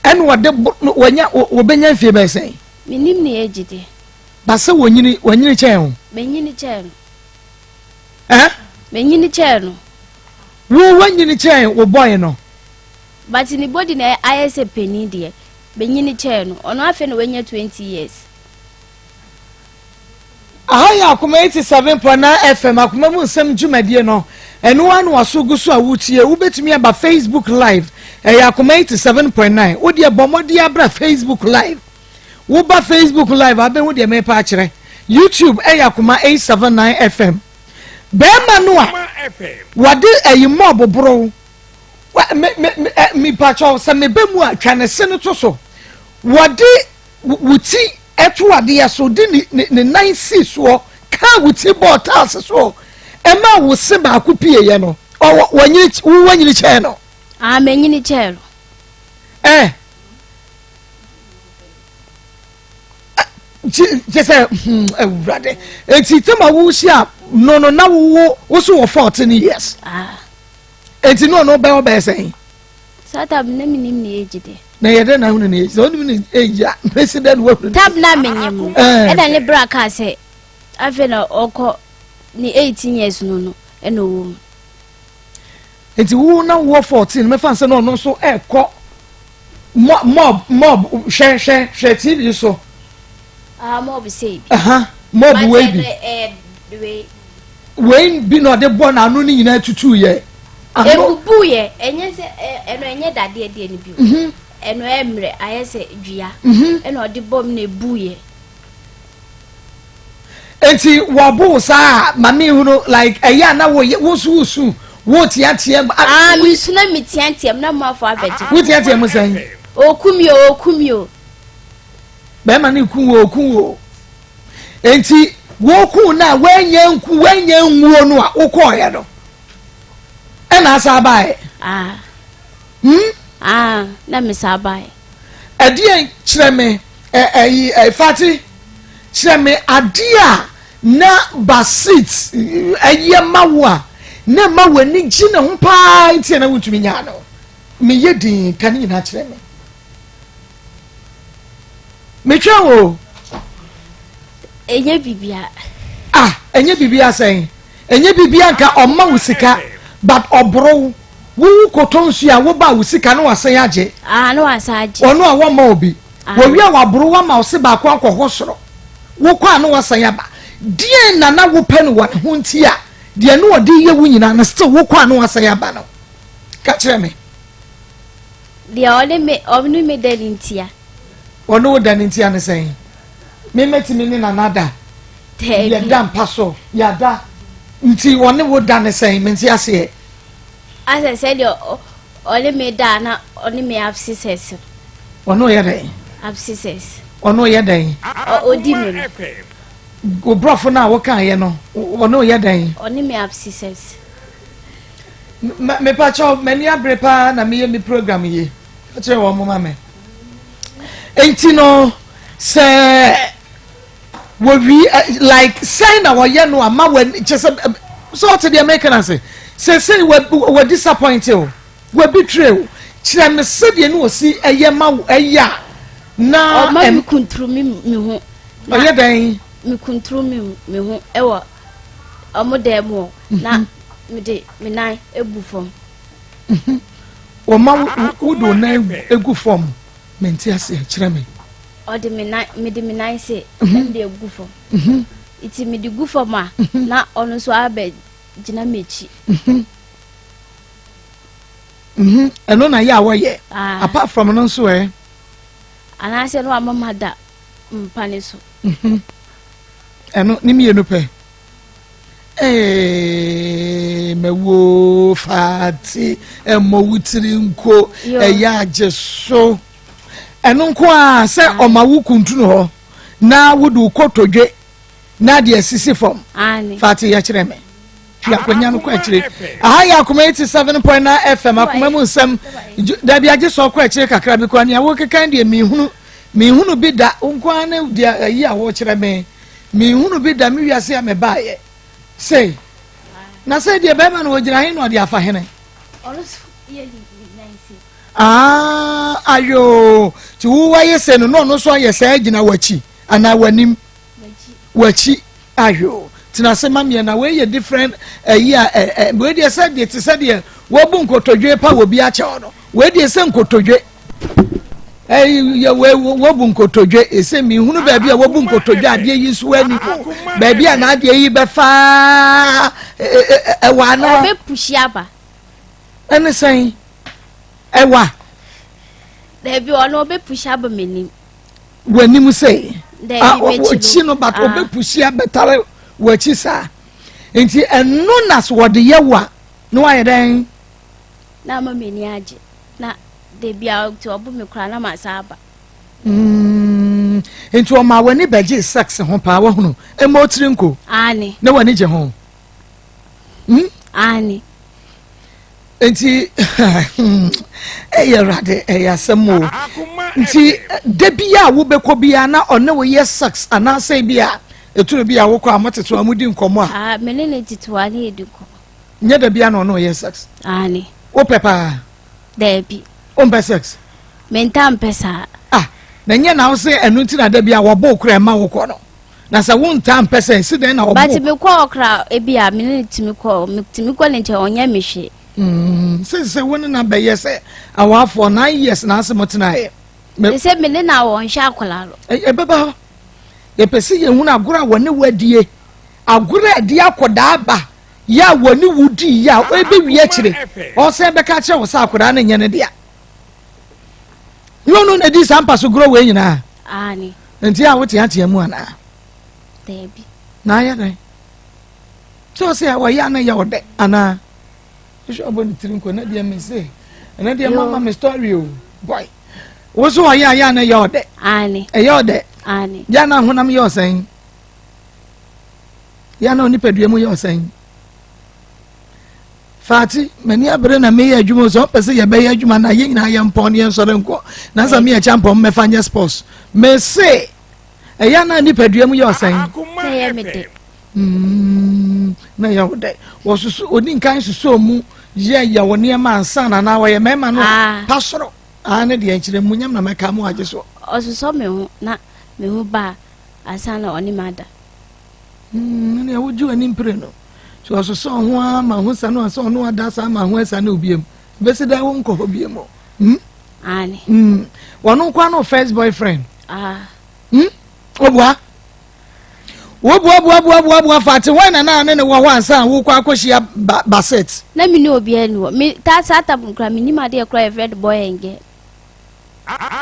Ɛna ɔde wɔnya wɔbɛnya mfie bɛyɛ sɛn. Menim ne age deɛ. Basɛ wɔnyini wɔnyini kyɛn o. Menyini kyɛn no. Eh? Menyini kyɛn no. Wo wanyini kyɛn wo boy no. But ne body na ayɛ sɛ panin deɛ. Menyini kyɛn no. Ɔno afei na wanya 20 years. Aha yɛ Akoma 87.9 FM Akoma mu nsɛm dwumadie no. Ɛno ara na waso gu so a wotie. Wobɛtumi aba Facebook live. Ɛyɛ Akoma 87.9. Wo deɛ bɔ mmɔden abra Facebook live. Woba Facebook live a wobɛhu deɛ merepa akyerɛ. YouTube ɛyɛ Akoma 879 FM. Bɛrima no a wɔde ɛyi mɔɔbo boro me me me mipakyɛw sɛ meba mu a twa ne se no to so. Wɔde wo ti ɛto adeɛ so de ne ne ne nan si soɔ kaa wo ti bɔɔ taase soɔ ɛma wo se baako pie yɛ no ɔwɔ wɔnyini wo wɔnyini kyɛn no. Ah, menyini kyɛn no. Ɛ kyɛ sɛ hmm, awurade eti tɛm a wohyia no no na wowo woso wɔ 14 years ah. eti no ɔno bɛyɛ ɔbɛyɛ sɛn. saa tab na menim ne age de. Na yɛ dɛ na ahunu ne age sɛ ɔnim ne age a mesi dɛ na wahunu. Tab na menyim no eh. ɛna ne bra kaa sɛ afei na ɔkɔ ne 18 years no no ɛna ɔwɔ mu. Nti wo na wowɔ 14 mɛfa nsɛ na ɔno nso ɛkɔ mob mob hwɛ hwɛ hwɛ tv so. Ah mob sɛ bi. Aha mob wei bi. Eh, wei. Wei bi na ɔde bɔ n'ano ne nyinaa tutu yɛ. Ebubu yɛ ɛnyɛ sɛ ɛno ɛnyɛ dadeɛ deɛ no bi o. Mhm. Ɛno ɛmmerɛ ayɛ sɛ dua. Mhm. Ɛna ɔde bɔ mu na ebu yɛ. Enti wɔbo wo saa a ma me hunu like ɛyɛ a na wo wo nso wosu wo teateam. Ah me su na me teateam na mo afɔ abɛgye. Wo teateam sɛn? Oku mi o oku mi o. Bɛrima no ku wo oku wo. Enti woku no a woanya nku woanya nwuo no a wokɔɔeɛ no ɛna asa abaeɛ. Ah. Hmm? Ah, na me sa abaeɛ. Ɛdeɛn kyerɛ me ɛyi ɛfati kyerɛ me adeɛ a na basit ɛyɛ ma wo a na ɛma w'ani gye ne ho paa nti na wontumi nyaa no meyɛ din ka ne nyinaa kyerɛ me metwɛn o. Ɛnyɛ bibia. Ah ɛnyɛ bibia sɛn ɛnyɛ bibia nka ɔma wo sika but ɔboro wo. Wo kɔtɔ nsuo a woba wo sika na wasan agye. Ah, na wasan agye. Ɔno a wɔma obi. Ah. Wɔwie a waboro wama wo se baako akɔ hɔ soro. Wokɔ a na wasan aba. Deɛn na na wopɛ no wɔ ne ho nti a deɛ na ɔde yɛ wo nyinaa no still wokɔ a na wasan aba no? Ka kyerɛ me. Deɛ ɔne me ɔne me da ne ntia. Ɔne wo da ne ntia ne sɛn? Me mɛtumi ne nana da. Yɛda mpa so yɛada nti ɔne wo da ne sɛn? Mente aseɛ. Asɛ sɛdeɛ ɔne me da a na ɔne me abscesses. Ɔne ɔyɛ dɛn? Abscesses. Ɔne ɔyɛ dɛn? Ɔdi me no. Wo borɔfo no a wokaeɛ no, ɔne ɔyɛ dɛn? Ɔne me abscesses. Mepakyɛw, m'ani abere paa na meyɛ me program yi. Kyerɛ wɔn mo ma me. Enti no, sɛ wɔwi eh, like sɛn na wɔyɛ no ama wɔ kyɛ sɛ eh, sɛ ɔte deɛ meka no ase sɛsɛi wɔ disappoint o wɔbitire o kyerɛ me sɛdeɛ ne ɔsi ɛyɛ ma wo ɛyɛ a na ɔma me kunturu me me ho ɔyɛ dɛn me kunturu me me ho ɛwɔ ɔmo dɛm hɔ na mhm. mede me nan egu fam mhm. ɔma wo de wo nan egu fam mente aseɛ kyerɛ me Ɔde me nan mede me nan se na mede agu fam. Nti mede gu fam a na ɔno nso abɛ gyina m'akyi. Ɛno na yɛ a wɔyɛ. Apart from no nso ɛ. Anaasɛ no ama ma da mpa ne so. Ɛno ne mmienu pɛ. Ee mɛwo faate ɛmmɔ wo tiri nko ɛyɛ agye so. Ɛno nko ara sɛ ɔma wo kuntunu hɔ na wode wo kotodwe na deɛ sisi fam. Fa te yɛ kyerɛ me. Twi akonnwa no kɔ akyire. Aha yɛ Akoma 87.9 FM, akoma mu nsɛm. Dabi agye sɛ ɔkɔ akyire kakra bi kora nea wokekan deɛ menhunu. Menhunu bi da, wo nko ara ne deɛ ayi a wokyerɛ me. Menhunu bi da me wiase a mebaeɛ. Sei. Na sɛ deɛ bɛrima no wɔgyina he na ɔde afa hene? Ah, ayoo. Nti wo wayɛ sɛ no na ɔno nso ayɛ saa gyina w'akyi anaa w'anim? W'akyi. Ayoo. Tena ase ma meɛ na wei yɛ different ayi a ɛ ɛ wei deɛ sɛ deɛ te sɛ deɛ wabu nkotodwe pa wɔ bi akyɛw no. Wei deɛ sɛ nkotodwe. Ɛyi yɛ wei wabu nkotodwe ese mihunu baabi a wabu nkotodwe adeɛ yi nso ani ho baabi a n'adeɛ yi bɛfa ɛwɔ anaa. Ɔbɛ pushi aba. Ɛne sɛn? Ɛwa. Dabi ɔno ɔbɛ pushi aba m'anim. W'anim sɛ. Dabi m'akyi no. But ɔbɛ pushi abɛtare w'akyi saa. Nti ɛno na so wɔde yɛ wo a na wayɛ dɛn? Na ama m'ani agye na dabi a nti ɔbo me koraa na ma sa aba. Mm, nti ɔma w'ani bɛgye sex ho paa wahunu ɛma ɔtiri nko. Aane. Na w'ani gye ho. Hmm? Aane. Nti ɛyɛ awurade ɛyɛ asɛm o. Nti da bi a wobɛkɔ biara na ɔne wo yɛ sex anaasɛ bi a ɛturo bi a wokɔ a motete a modi nkɔmmɔ a. Ah, me ne ne tete a ne yɛdi nkɔmmɔ. Nyɛ da bi a na ɔne wo yɛ sex. Aane. Wopɛ paa? Daabi. Wompɛ sex? Mentaa mpɛ saa. Ah, na nyɛ na wo se ɛno nti na da bi a wɔbɔ wo kora ɛma wokɔ no. Na sɛ wontaa mpɛ sɛ ɛsi dɛn na wɔbɔ. But mekɔ hɔ koraa ebi a me ne no tumi kɔ metumi kɔ ne nkyɛn ɔnyɛ me hwee. Mm, sɛ sɛ wo ne na bɛyɛ sɛ awaafoɔ 9 years na ase mo tenaeɛ. Te sɛ me ne na wɔnhwɛ akwadaa no. Ɛbɛba hɔ. Yɛpɛ sɛ yɛhunu agorɔ a wɔne wo adie. Agorɔ a ɛde akwadaa ba yɛ a wɔne wo dii yɛ a ɛbɛwie akyire ɔsɛn bɛka akyerɛ wo sɛ akwadaa no nyɛ ne dea. Nyɛ ɔno na ɛdi saa mpasogorɔ wei nyinaa. Aane. Nti a woteatea mu anaa? Daabi. Na ayɛ dɛn? Sɛ ɔsɛ a wɔyɛ ana yɛ ɔdɛ anaa? Hwɛ ɔbɔ ne tiri nko na deɛ me se ɛnɛ deɛ mama me story o boy. Wo so ɔyɛ ayɛ ana yɛ ɔdɛ? Aane. Ɛyɛ ɔdɛ? Aane. Yɛ ana honam yɛ ɔsɛn? Yɛ ana onipadua mu yɛ ɔsɛn? Fati, m'ani abere na meyɛ adwuma sɛ ɔpɛ sɛ yɛbɛyɛ adwuma na yɛn nyinaa yɛ mpɔn ne yɛnsɔre nkɔ na sɛ meyɛ kyampɔn mmɛfa nyɛ sports mese ɛyɛ na nipadua mu yɛ ɔsɛn na ɛyɛ me dɛ mm, na ɛyɛ wo dɛ wɔsusu oni nkan susu mu yɛ yɛ wo nneɛma ansa na na wɔyɛ mmarima no ah. pa soro aa ne deɛ nkyerɛ mu nyam na mɛka mu agye so ɔsosɔ me ho na me ho ba ansa na ɔne me ada Mm, nea wogye w'ani mpire no. So ɔsosɔ ho ara ma ho sa no asɛ ɔno ada saa ma ho asiane wo biam. Bɛsi dɛ wonkɔ hɔ biam o. Hmm? Aane. Hmm. Wɔno nkoa no first boyfriend. Ah. Hmm? Obua. Wobua bua bua bua bua fa te hwan na na ne ne wɔ hɔ ansa wokɔ akɔhyia ba Basit. Na me ne obiara ni hɔ. Me ta saa tam kura me nim adeɛ kura yɛfrɛ no boy and girl.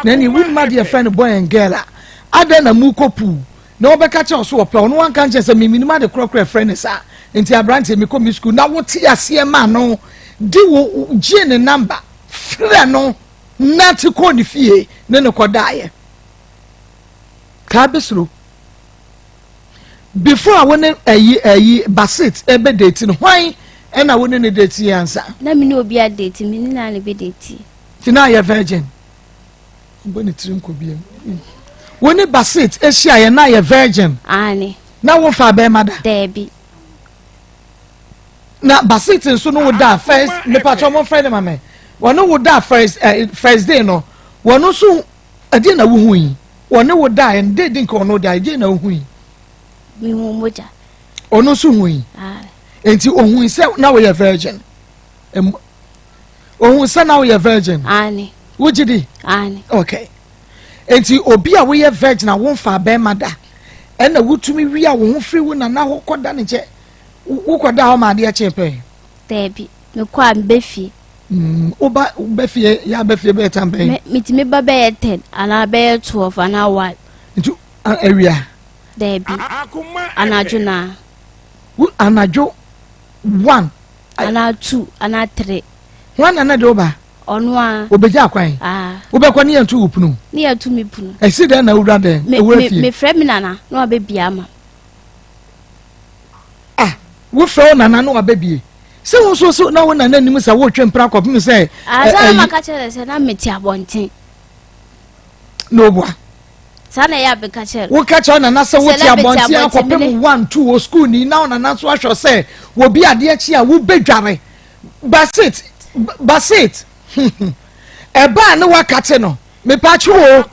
Na ɛneɛ wonim adeɛ yɛfrɛ no boy and girl a, adɛn na mokɔ pool na wɔbɛka kyerɛ wo so wɔpɛ wo na wanka nkyerɛ sɛ me menim ade korɔkorɔ yɛfrɛ no saa nti aberanteɛ mekɔ me school na wote aseɛ ma no de wo gyee ne number frɛ no nante kɔɔ ne fie ne no kɔdaeɛ kaa bɛsuro before a wo ne ayi ayi basit ɛbɛ date no hwan ɛna wo ne ne date yɛ ansa na me ne obi a date me ne na ne bɛ date Nti na ayɛ virgin. Ɔbɔ ne tiri nkɔ biem. Wo ne Basit ahyia yɛ na ayɛ virgin. Aane. Na wo fa bɛrima da? Daabi. Na Basit nso no wo da first mepatwa mo frɛ ne ma me. Wɔne wo da first eh, first day no. Wɔn nso ɛdeɛ na wohu yi. Wɔne wo da ɛn de di nka ɔno da ɛdeɛ na wohu yi. Mehu mogya. Ɔno nso hu yi. Nti ohun sɛ na woyɛ virgin. Ohun sɛ na woyɛ virgin. Aane. Wogye di? Aane. Okay. Nti obi a woyɛ virgin a womfa bɛrima da, ɛna wotumi wia wo ho firi wo nana hɔ kɔda ne nkyɛn. Wokɔda hɔ ma adeɛ kyee pɛn? Daabi. Mekɔ a mebɛ fie. Mm, woba bɛ fie, yɛ abɛ fie bɛyɛ tan bɛn? Metumi ba bɛyɛ 10 anaa bɛyɛ 12 anaa 1. Nti awia? Daabi. Anadwo naa. Anadwo 1. Anaa 2 anaa 3. Hwan na na de wo ba? Ɔno a. Obegya akwan. Ah. Wobɛkɔ ne yɛnto wo pono. Ne yɛto me pono. Ɛsi dɛn na wura dɛn? Me Ewura me fie. mefrɛ me nana na wabɛbia ama. Ah. Wofrɛ wo nana na waba bie. Sɛ wo nso so na wo nana nim sɛ wotwe mpena kɔpem sɛ. Ansa na maka kyerɛ sɛ na mete abɔnten. Na obua. Saa na ɛyɛ a meka kyerɛ no. Woka kyerɛ wo nana sɛ wote abɔnten akɔpem one two wɔ sukuu ni na wo nana nso ahwɛ sɛ wɔbi adeɛ kye a wobɛdware. Basit basit ɛbaa ne wakate no mepakye o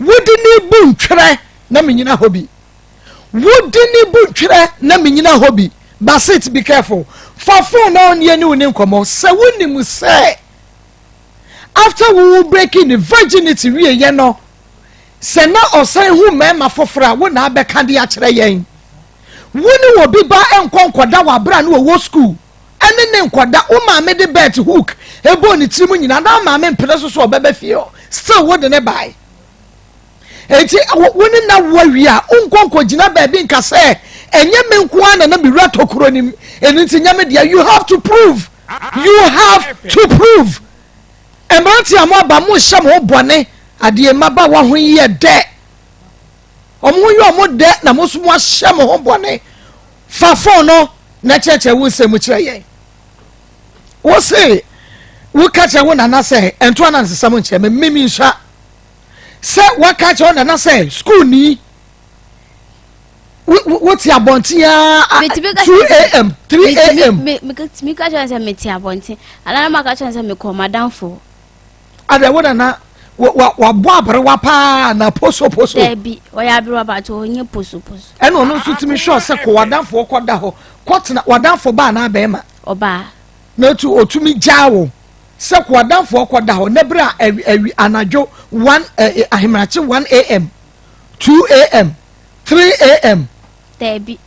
wode ne bu ntwerɛ na menyina hɔ bi. Wo de ne bu ntwerɛ na me nyina hɔ bi. Basit be careful. Fa phone na ɔne ne wo ne nkɔmmɔ. Sɛ wo nim sɛ after wo wo breaking ne virginity wie yɛ no sɛ na ɔsan hu mmarima foforɔ a wo na abɛka de akyerɛ yɛn. Wo ne obi ba nkɔ nkɔda wɔ abere a ne wɔwɔ school ɛne ne nkɔda wo maame de belt hook ɛbɔ ne tirim nyinaa na maame mpene so so ɔbɛbɛ fie hɔ still wo de ne bae. Enti wo ne no awo awie a, wonkɔ nkɔgyina baabi nka sɛ, ɛnyɛ me nko ara na na mewura tokuro no mu, ɛno nti nyɛ me dea. You have to prove. You have to prove. Mmeranteɛ a moaba, monhyɛ mo ho bɔne. Adeɛ mmabaawa ho yɛ dɛ. Wɔn ho yɛ wɔn dɛ na mo nso moahyɛ mo ho bɔne. Fa fon no na kyerɛkyerɛ wo nsɛm mu kyerɛ yɛn. Wo se woka kyerɛ wo nana sɛ ɛnto anansesɛm nkyerɛ me, me mensua. Sɛ woaka akyerɛ wo nana sɛ sukuuni wote abɔnten ara 2 am 3 am. Metumi ka kyerɛ sɛ mete abɔnten anaa maka kyerɛ sɛ mekɔ madamfo. Adɛ wo nana wabɔ aberewa paa na posoposo. Dabi ɔyɛ aberewa bato ɔnyɛ posoposo. Ɛna ɔno nso tumi hwɛ sɛ kɔ wadamfo kɔda hɔ kɔtena wadamfo baa na abɛɛma. Ɔbaa. Na otu otumi gyaa wo. Sɛ kɔ w'adamfoɔ kɔ da hɔ na berɛ a awi awi anadwo 1 eh, ahemakye 1 am, 2 am, 3 am. Daabi.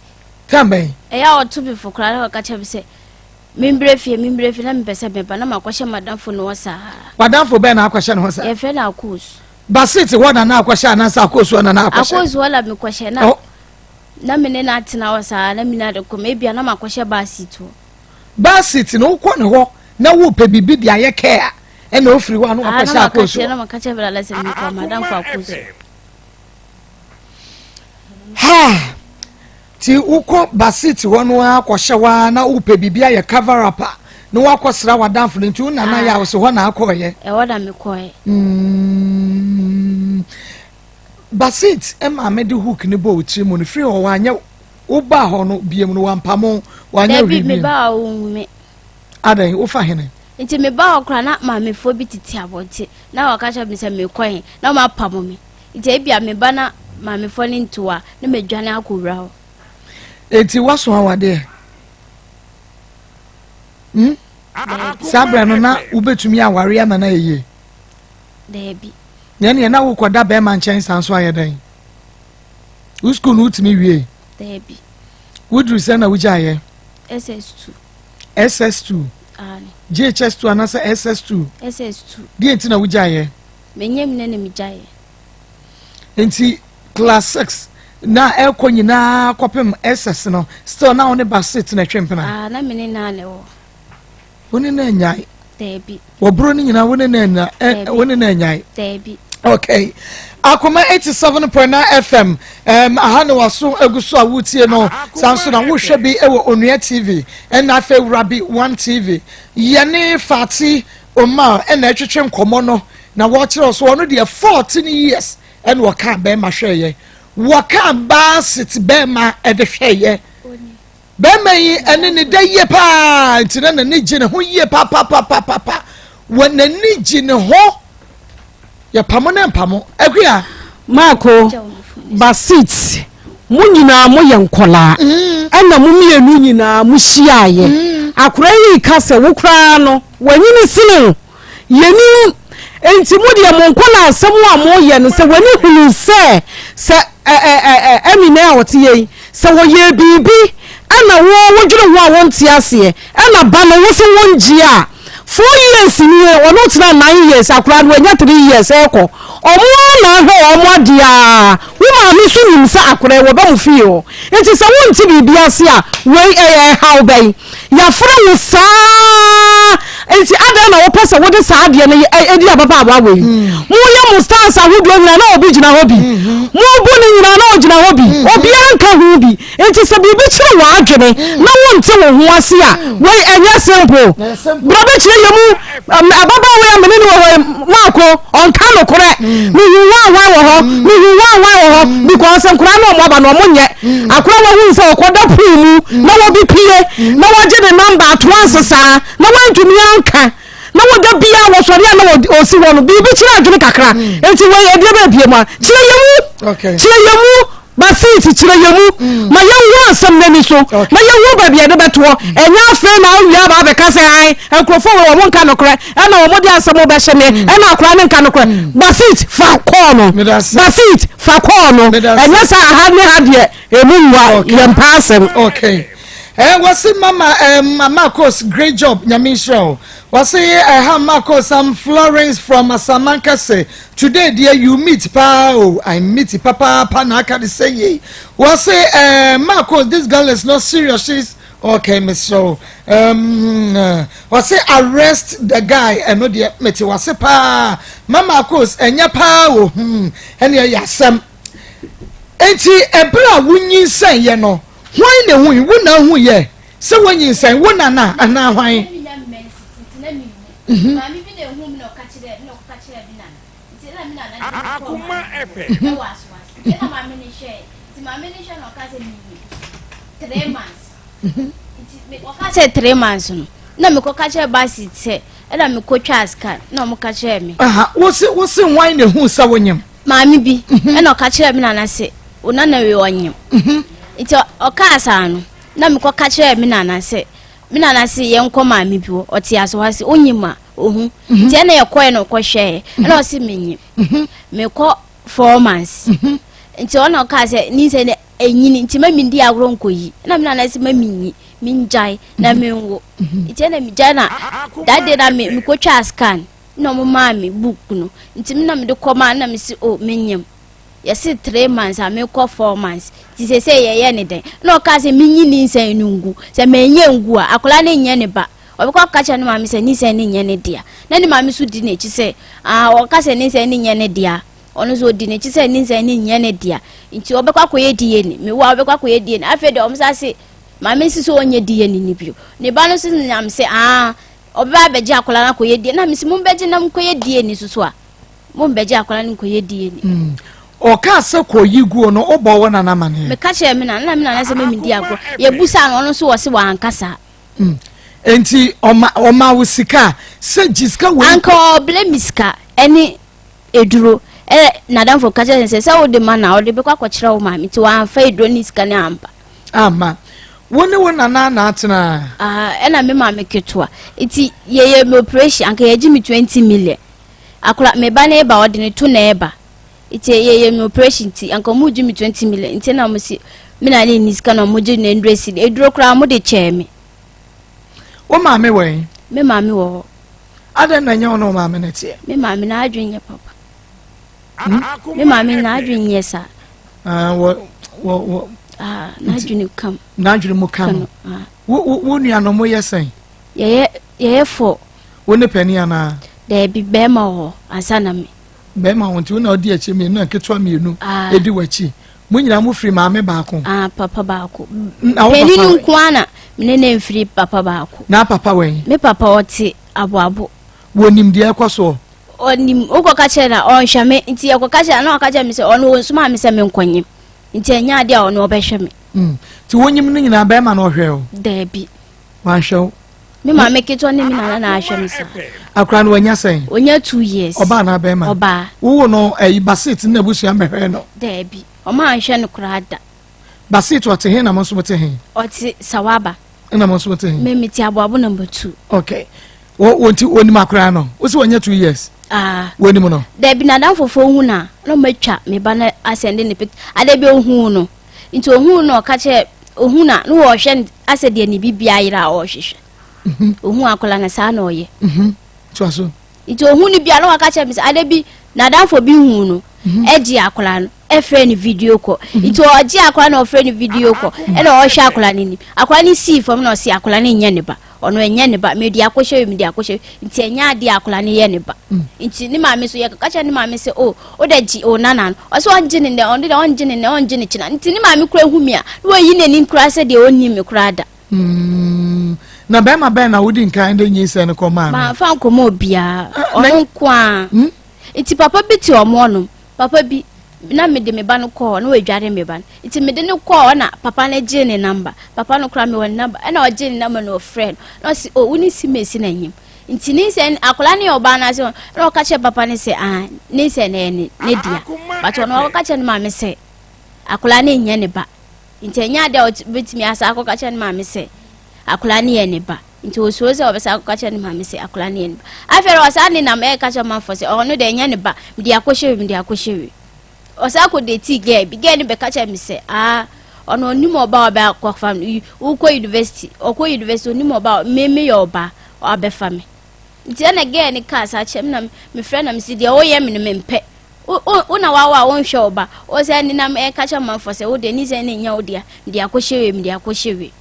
Time bɛn? Ɛyɛ a ɔto me fo koraa na ɔka kyerɛ me sɛ membrɛ fie membrɛ fie na mepɛ sɛ meba na makɔhyɛ m'adamfo no hɔ saa. W'adamfo bɛn na akɔhyɛ ne hɔ saa? Yɛfrɛ no Akos. Basit hɔ na na akɔhyɛ anaasɛ Akos hɔ na na akɔhyɛ? Akos hɔ na mekɔhyɛ na oh. na me ne no atena hɔ saa na menya de kɔm ebia na makɔhyɛ basit hɔ. Basit no wokɔ ne hɔ na wopɛ biribi de ayɛ care a ɛna ofiri hɔ a na wakɔhyɛ akoosu hɔ. Ha ti wokɔ basit hɔ no ara kɔhyɛ hɔ ara na wopɛ biribi ayɛ cover up a na wakɔsra w'adamfo no nti wo nana yɛ a wosɛ hɔ na akɔɔyɛ. Ɛhɔ na mekɔɛ. Mm. Basit maame de hook ne bɔ wo tiri mu no firi hɔ wanyɛ Wobaa hɔ no biem no wampamo wo, wanyɛ Dabi, hwee biem. mebaa hɔ wonhu me. Adɛn, wofa hene? Nti mebaa hɔ koraa na maamefoɔ bi tete abɔnten na wɔka kyerɛ me sɛ mekɔ he na wɔapamo me. Nti ebia meba na maamefoɔ no nto a na madwane akɔwura hɔ. Enti woaso awadeɛ? Hmm? Daabi. Saa berɛ no na wobɛtumi aware ama no ayɛ yie? Daabi. Na ɛneɛ na wokɔda bɛrima nkyɛn saa nso ayɛ dɛn? Wo sukuu no wotumi wie? Daabi. Woduru sɛ na wogyaeɛ? SS2. SS2? Aane. JHS2 anaasɛ SS2? SS2. Deɛ nti na wogyaeɛ? Menyɛ mu na na megyaeɛ. Nti class 6 na ɛkɔ nyinaa kɔpem SS no still na wo ne Basit na ɛtwe mpena? Ah, na me ne naa na ɛwɔ. Wo ne na anyae? Daabi. Wɔboro no nyinaa wo ne na anya ɛ wo ne na anyae? Daabi. Okay. Akoma 87.9 FM um, aha ne waso agu so a wotie no saa nso na wohwɛ bi wɔ Onua TV ɛna afei Wurabi One TV yɛne Fati Omar ɛna ɛtwetwe nkɔmmɔ no na wɔkyerɛ so ɔno deɛ 14 years ɛna ɔka bɛrima hwɛeɛ wɔka baasit bɛrima ɛde hwɛeɛ Barima yi ɛne ne da yie paa nti na n'ani gye ne ho yie papapapapa. Wɔ n'ani gye ne ho. Yɛpamo ne mpamo. Akua. Maako, Basit, mo nyinaa moyɛ nkɔlaa mm. ɛna mo mmienu nyinaa mo hyiaeɛ. Mm. Akora yi ka sɛ wo koraa no wanyini sene wo. Yɛnim enti mo deɛ mo nkɔlaa asɛm a moyɛ no sɛ w'ani hunu sɛ sɛ ɛ ɛ ɛ ɛ Amina a ɔte yɛ yi sɛ wɔyɛɛ biribi ɛna wo wodwene ho a wonte aseɛ ɛna ba no wo so wongye a four years nie ɔno tena nine years akoraa no wanya three years ɛkɔ ɔmo ara na ahwɛ ɔmo adeɛ a wo maame nso nim sɛ akoraa yi wɔba mo fie hɔ nti sɛ wonte biribi ase a wei ɛyɛ ɛhaw bɛn Yɛafrɛ wo saa. Enti adɛn na wopɛ sɛ wode saa adeɛ no yɛ di ababaawa wei? Moyɛ mo styles ahodoɔ nyinaa na obi gyina hɔ bi. Mobu no nyinaa na ɔgyina hɔ bi. Obiara nka ho bi. Enti sɛ biribi kyere w'adwene na wonte wo ho ase a, wei ɛnyɛ simple. Bra bɛkyerɛ yɛn mu. Ababaawa yi a me ne no wɔ hɔ yi, Marco, ɔnka nokorɛ. Mehu hwan hwan wɔ hɔ, mehu hwan hwan wɔ hɔ because nkoraa no ɔmo aba no ɔmo nyɛ. Akora wahu sɛ ɔkɔda pool mu na wɔbi pie na wɔgye ne number atoa nsesaa na wantumi anka na wɔda bia wɔsɔre a na ɔsi hɔ no biribi kyerɛ adwene kakra. Nti wei ɛdeɛ bɛɛ bie mu a kyerɛ yɛ mu, kyerɛ yɛ mu. Basit kyerɛ yɛn mu mm. ma yɛnhu asɛm no ani so na yɛnhu baabi yɛde bɛtoɔ mm. Ɛnyɛ afei na awie aba abɛka sɛ an nkurɔfoɔ wɔ wɔn nka nokorɛ ɛna wɔn de asɛm bɛhyɛ me mm. Ɛna akora ne nka nokorɛ. Basit fa kɔɔ no, Basit fa kɔɔ no, ɛnyɛ sɛ aha ne ha deɛ ɛmu nwa yɛn mpa asɛm. Okay. Eh, wɔsi mama eh, mama kos great job nyame nhyira o. Wɔsi eh, ha Marcos, I'm Florence from Asamankese. Today deɛ you meet paa o, I meet papaapa na aka de sɛ yei. Wɔsi eh, Marcos, this girl is not serious, she's okay mesrɛ o. Um, wɔsi arrest the guy, ɛno deɛ mete wase paa. Ma Marcos, ɛnyɛ paa o, ɛne ɛyɛ asɛm. Enti ɛberɛ a wonyinsɛn yɛ no, hwan na ehui, wo na ahu yɛ? Sɛ wonyinsɛn, wo nana anaa hwan? Akoma FM. Sɛ 3 months no na mekɔka kyerɛ basi sɛ ɛna mekɔtwa scan na ɔmo ka kyerɛ me. Wose wose hwan na ehu sɛ wonyim? Maame bi ɛna ɔka kyerɛ me nana sɛ wo nana wei ɔnyim. Nti ɔkaa saa no na mekɔka kyerɛ me nana sɛ me nana se yɛnkɔ maame bi hɔ, ɔte ase hɔ ase onyim a ohu. Nti ɛna yɛkɔɛ na ɔkɔhwɛɛ ɛna ɔse menyim, mekɔ 4 months. Nti ɔna ɔkaa sɛ ne nsɛ ne ɛnyini nti ma mendi agorɔ nkɔyi. Ɛna me nana se ma menyi mengyae na menwo. Nti ɛna megyae na that day na me mekɔtwaa scan na ɔmo maa me book no. Nti me na mede kɔmaa na mese o menyim, yɛse 3 months a mekɔ 4 months nti sɛ sɛ yɛyɛ ne dɛn? Na ɔkaa sɛ menyi ne nsɛn no ngu, sɛ manyɛ ngu a akwadaa no nyɛ ne ba, ɔbɛkɔ aka kyerɛ ne maame sɛ ne nsɛn no nyɛ ne dea. Na ne maame nso di n'akyi sɛ aa ɔka sɛ ne nsɛn no nyɛ ne dea, ɔno nso ɔdi n'akyi sɛ ne nsɛn no nyɛ ne dea nti ɔbɛkɔ akɔyɛ DNA. Mewo a ɔbɛkɔ akɔyɛ DNA. Afei deɛ ɔmo sa se maame nsi sɛ ɔnyɛ DNA no bio. Ne ba no nso nam sɛ aa ɔbɛba abɛgye akwadaa no akɔyɛ DNA. Na mesi mo mbɛgye na mo nkɔyɛ DNA soso a mo mbɛgye akwadaa no nkɔyɛ DNA. Ɔkaa sɛ kɔyi guo no, wobɔ wo nana amaneɛ? Meka kyerɛ me nana na me nana sɛ mɛmedi agorɔ. Yɛbusaa no, ɔno nso wɔ se wanka saa. Enti ɔma ɔma wo sika sɛ gye sika wei? Anka ɔblɛ me sika ɛne eduro. Ɛ nadamfo ka kyerɛ sɛ sɛ wode ma na ɔde bɛkɔ akɔkyerɛ wo maame. Nti wamfa eduro ne sika ne ampa. Ama wo ne wo nana na atena? Ah, ɛna me maame ketewa. Nti yɛyɛ me operation anka yɛgye me 20 million. Akora me ba ne ba ɔde ne to na ɛba. Nti yɛyɛ me operation nti anka ɔmo gye me 20 million. Nti na ɔmo si me na ne ni sika na ɔmo gye ne nduro si eduro koraa ɔmo de kyɛɛ me. Wo maame wɔ yi? Me maame wɔ hɔ. Adɛn na ɛnyɛ wo ne wo maame no teɛ? Me maame n'adwene nyɛ papa. Me maame n'adwene nyɛ saa. Ah, wɔ wɔ wɔ. Ah, n'adwene kam. N'adwene mu kam. Ah. Wo wo wo nuanom mo yɛ sɛn? Yɛyɛ yɛyɛ fɔ. Wo ne panin anaa? Daabi, bɛrima wɔ hɔ ansa na me. Bɛrima wɔ nti wo na ɔdi akyi mmienu na nketewa mmienu ah. edi w'akyi. Mo nyinaa mo firi maame baako? Ah, papa baako. Na wo papa? Panin no nko ara na me ne ne mfiri papa baako. Na papa wɛn? Me papa ɔte aboabo. Wɔnim deɛ ɛkɔ soɔ? Ɔnim, wokɔka kyerɛ na ɔnhwɛ me nti yɛkɔka kyerɛ na ɔka kyerɛ me sɛ ɔno ɔnsomaa me sɛ menkɔnyem nti ɛnyɛ adeɛ a ɔno ɔbɛhwɛ me. Nti wonyim no nyinaa bɛrima na ɔhwɛ o? Daabi. Wanhwɛ wo? Me maame ketewa ne me nana na ahwɛ me saa. Akora no wanya sɛn? Onya 2 years. Ɔbaa na bɛrima? Ɔbaa. Wowo no ɛyi Basit ne n'abusua mbɛhwɛ no? Daabi, ɔmo anhwɛ no koraa da. Basit ɔte he na mo nso mo te he? Ɔte Sawaba. Ɛna mo nso mo te he? Me me te Aboabo number 2. Okay. Wɔ nti onim akora no? Wosi wɔnyɛ 2 years? Ah. Wɔnim no? Daabi, n'adamfofoɔ hu na na ɔmo atwa me ba no asɛnde ne pic ade bi ohun no. Nti ohun no ɔka kyerɛ ohun na na wɔhwɛ no asɛ deɛ ne bibi ayera a ɔrehwehwɛ. Ohun akwadaa no saa na ɔyɛ. Toa so. Nti ohun no bia na waka kyerɛ me sɛ ade bi n'adamfo bi hu no ɛgye akwadaa no ɛfrɛ no video call. Nti ɔgye akwadaa no ɔfrɛ no video call ɛna ɔhwɛ akwadaa no anim. Akwadaa no sii fam na ɔsi akwadaa no nyɛ ne ba. ɔno ɛnyɛ ne ba, mede akɔhyɛ wei, mede akɔhyɛ wei, nti ɛnyɛ adeɛ a akwadaa no yɛ ne ba. Nti ne maame nso yɛkɔka kyerɛ ne maame sɛ o wode gye o nana no, ɔsɛ ɔngye ne nnɛ, ɔno deɛ ɔngye ne nnɛ, ɔngye ne kyena. Nti ne maame koraa hu me a, na wayi n'anim koraa sɛ deɛ ɔnnim me koraa da. Mm, na bɛrima bɛn na wodi nkan de nyinsɛn no kɔmaa no? Mamfa nkɔma obiara, ah, ɔno nko ara. Hmm? Nti papa bi te ɔmo ɔnom, papa bi na mede me ba no kɔɔ na wadware me ba no. Nti mede no kɔɔ na papa no gyee ne namba. Papa no koraa mewɔ ne namba. Ɛna ɔgyee ne namba na ɔfrɛ no. Na ɔse, oh, wo ne Simesi na nyim. Nti ne nsɛ akwadaa no yɛ ɔbaa no ase ɛna ɔka kyerɛ papa no sɛ, ah, ne nsɛ na ɛyɛ ne ne dea. But ɔno ɔka kyerɛ ne maame sɛ akwadaa no nyɛ ne ba. Nti ɛnyɛ ade a ɔbɛtumi asa akɔka kyerɛ ne maame sɛ akwadaa no yɛ ne ba. Nti ɔsuro sɛ ɔbɛsa akɔka kyerɛ ne maame sɛ akwadaa no yɛ ne ba. Afei de ɔsan nenam ɛreka kyerɛ ɔmanfoɔ sɛ ɔno deɛ ɛnyɛ ne ba, mede akɔhyɛ wi, mede akɔhyɛ wi. Ɔsan kɔ deetii gɛɛ bi, gɛɛ no bɛka kyerɛ me sɛ aa ɔno ɔnim ɔba a ɔbɛ akɔfa no, wokɔ university, ɔkɔ university ɔnim ɔba a me meyɛ ɔba ɔabɛfa me. Nti ɛna gɛɛ no kaa saa kyerɛ me na mefrɛ na mesi deɛ woyɛ me no mempɛ. Wo wo wo na wawo a wonhwɛ wo ba. Wo sɛ nenam ɛka kyerɛ amanfoɔ sɛ wo deɛ ne sɛ ne nyɛ wo dea, mede akɔhyɛ wei, mede akɔhyɛ wei.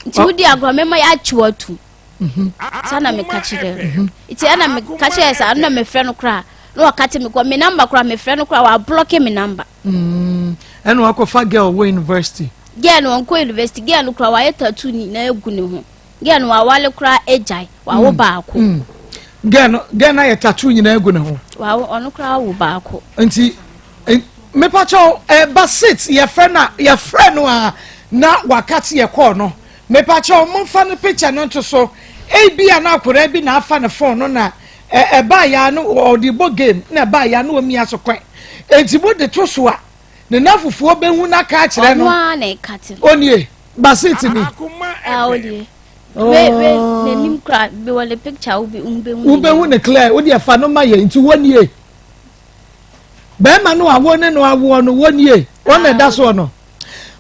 Nti wodi agorɔ mɛma yɛakye wo atum. Mhm. Saa na meka kyerɛ no. Mhm. Nti ɛna meka kyerɛ saa na mefrɛ no koraa na ɔka te me kɔ me namba koraa mefrɛ no koraa wablɔke me namba. Mm. Ɛna wakɔfa girl wɔ university. Girl no ɔnkɔ university girl no koraa wayɛ tattoo nyinaa egu ne ho. Girl no wawale koraa agyae wawo mm. baako. Mm. Girl no girl no ayɛ tattoo nyinaa egu ne ho. Wawo ɔno koraa awo baako. Nti mepakyɛw ɛba sit yɛfrɛ no yɛfrɛ no a na waka te yɛ kɔɔ no mepakyɛw momfa no picture no nto so ebi a na akwadaa bi na afa ne phone no na ɛbaa ya no ɔde bɔ game na ɛbaa ya no omia so kwan eti mo de to so a ne nafofoɔ bɛhu na ka akyerɛ no ɔno ara na ɛka te onie basit ni ah onie we we n'anim kura bi wɔ ne picture wo bi wobɛhu wobɛhu ne clear wo deɛ fa no ma yɛ nti wɔnie bɛrima no a wo ne no awoɔ no wɔnie wɔn na ɛda soɔ no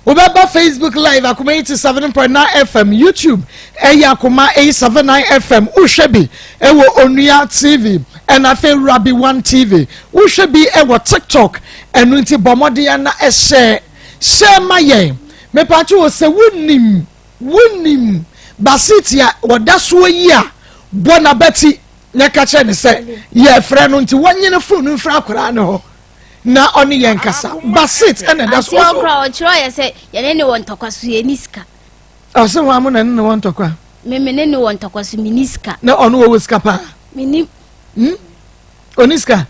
wobɛba facebook live akoma 87.9 fm youtube ɛyɛ akoma 879 fm wohwɛ bi ɛwɔ onua tv ɛna afei rabi one tv wohwɛ bi ɛwɔ tiktok ɛno nti bɔ mmɔden na ɛhyɛ hyɛ ma yɛn mepatwo wɔ sɛ wonim wonim basiti a wɔda soɔ yi a bɔ n'abati na ɛka kyerɛ ne sɛ yɛfrɛ no nti wɔnyene fon no mfiri akwaraa no hɔ na ɔne yɛn kasa basit ɛna ɛda so. Ase ɔkora ɔkyerɛ yɛ sɛ yɛne ne wɔ ntɔkwa so yɛni sika. Ɔsɛ wɔn amo na ne ne wɔ ntɔkwa. Meme ne ne wɔ ntɔkwa so meni sika. Na ɔno wɔwɔ sika paa. Menim. Hmm? Ɔni sika.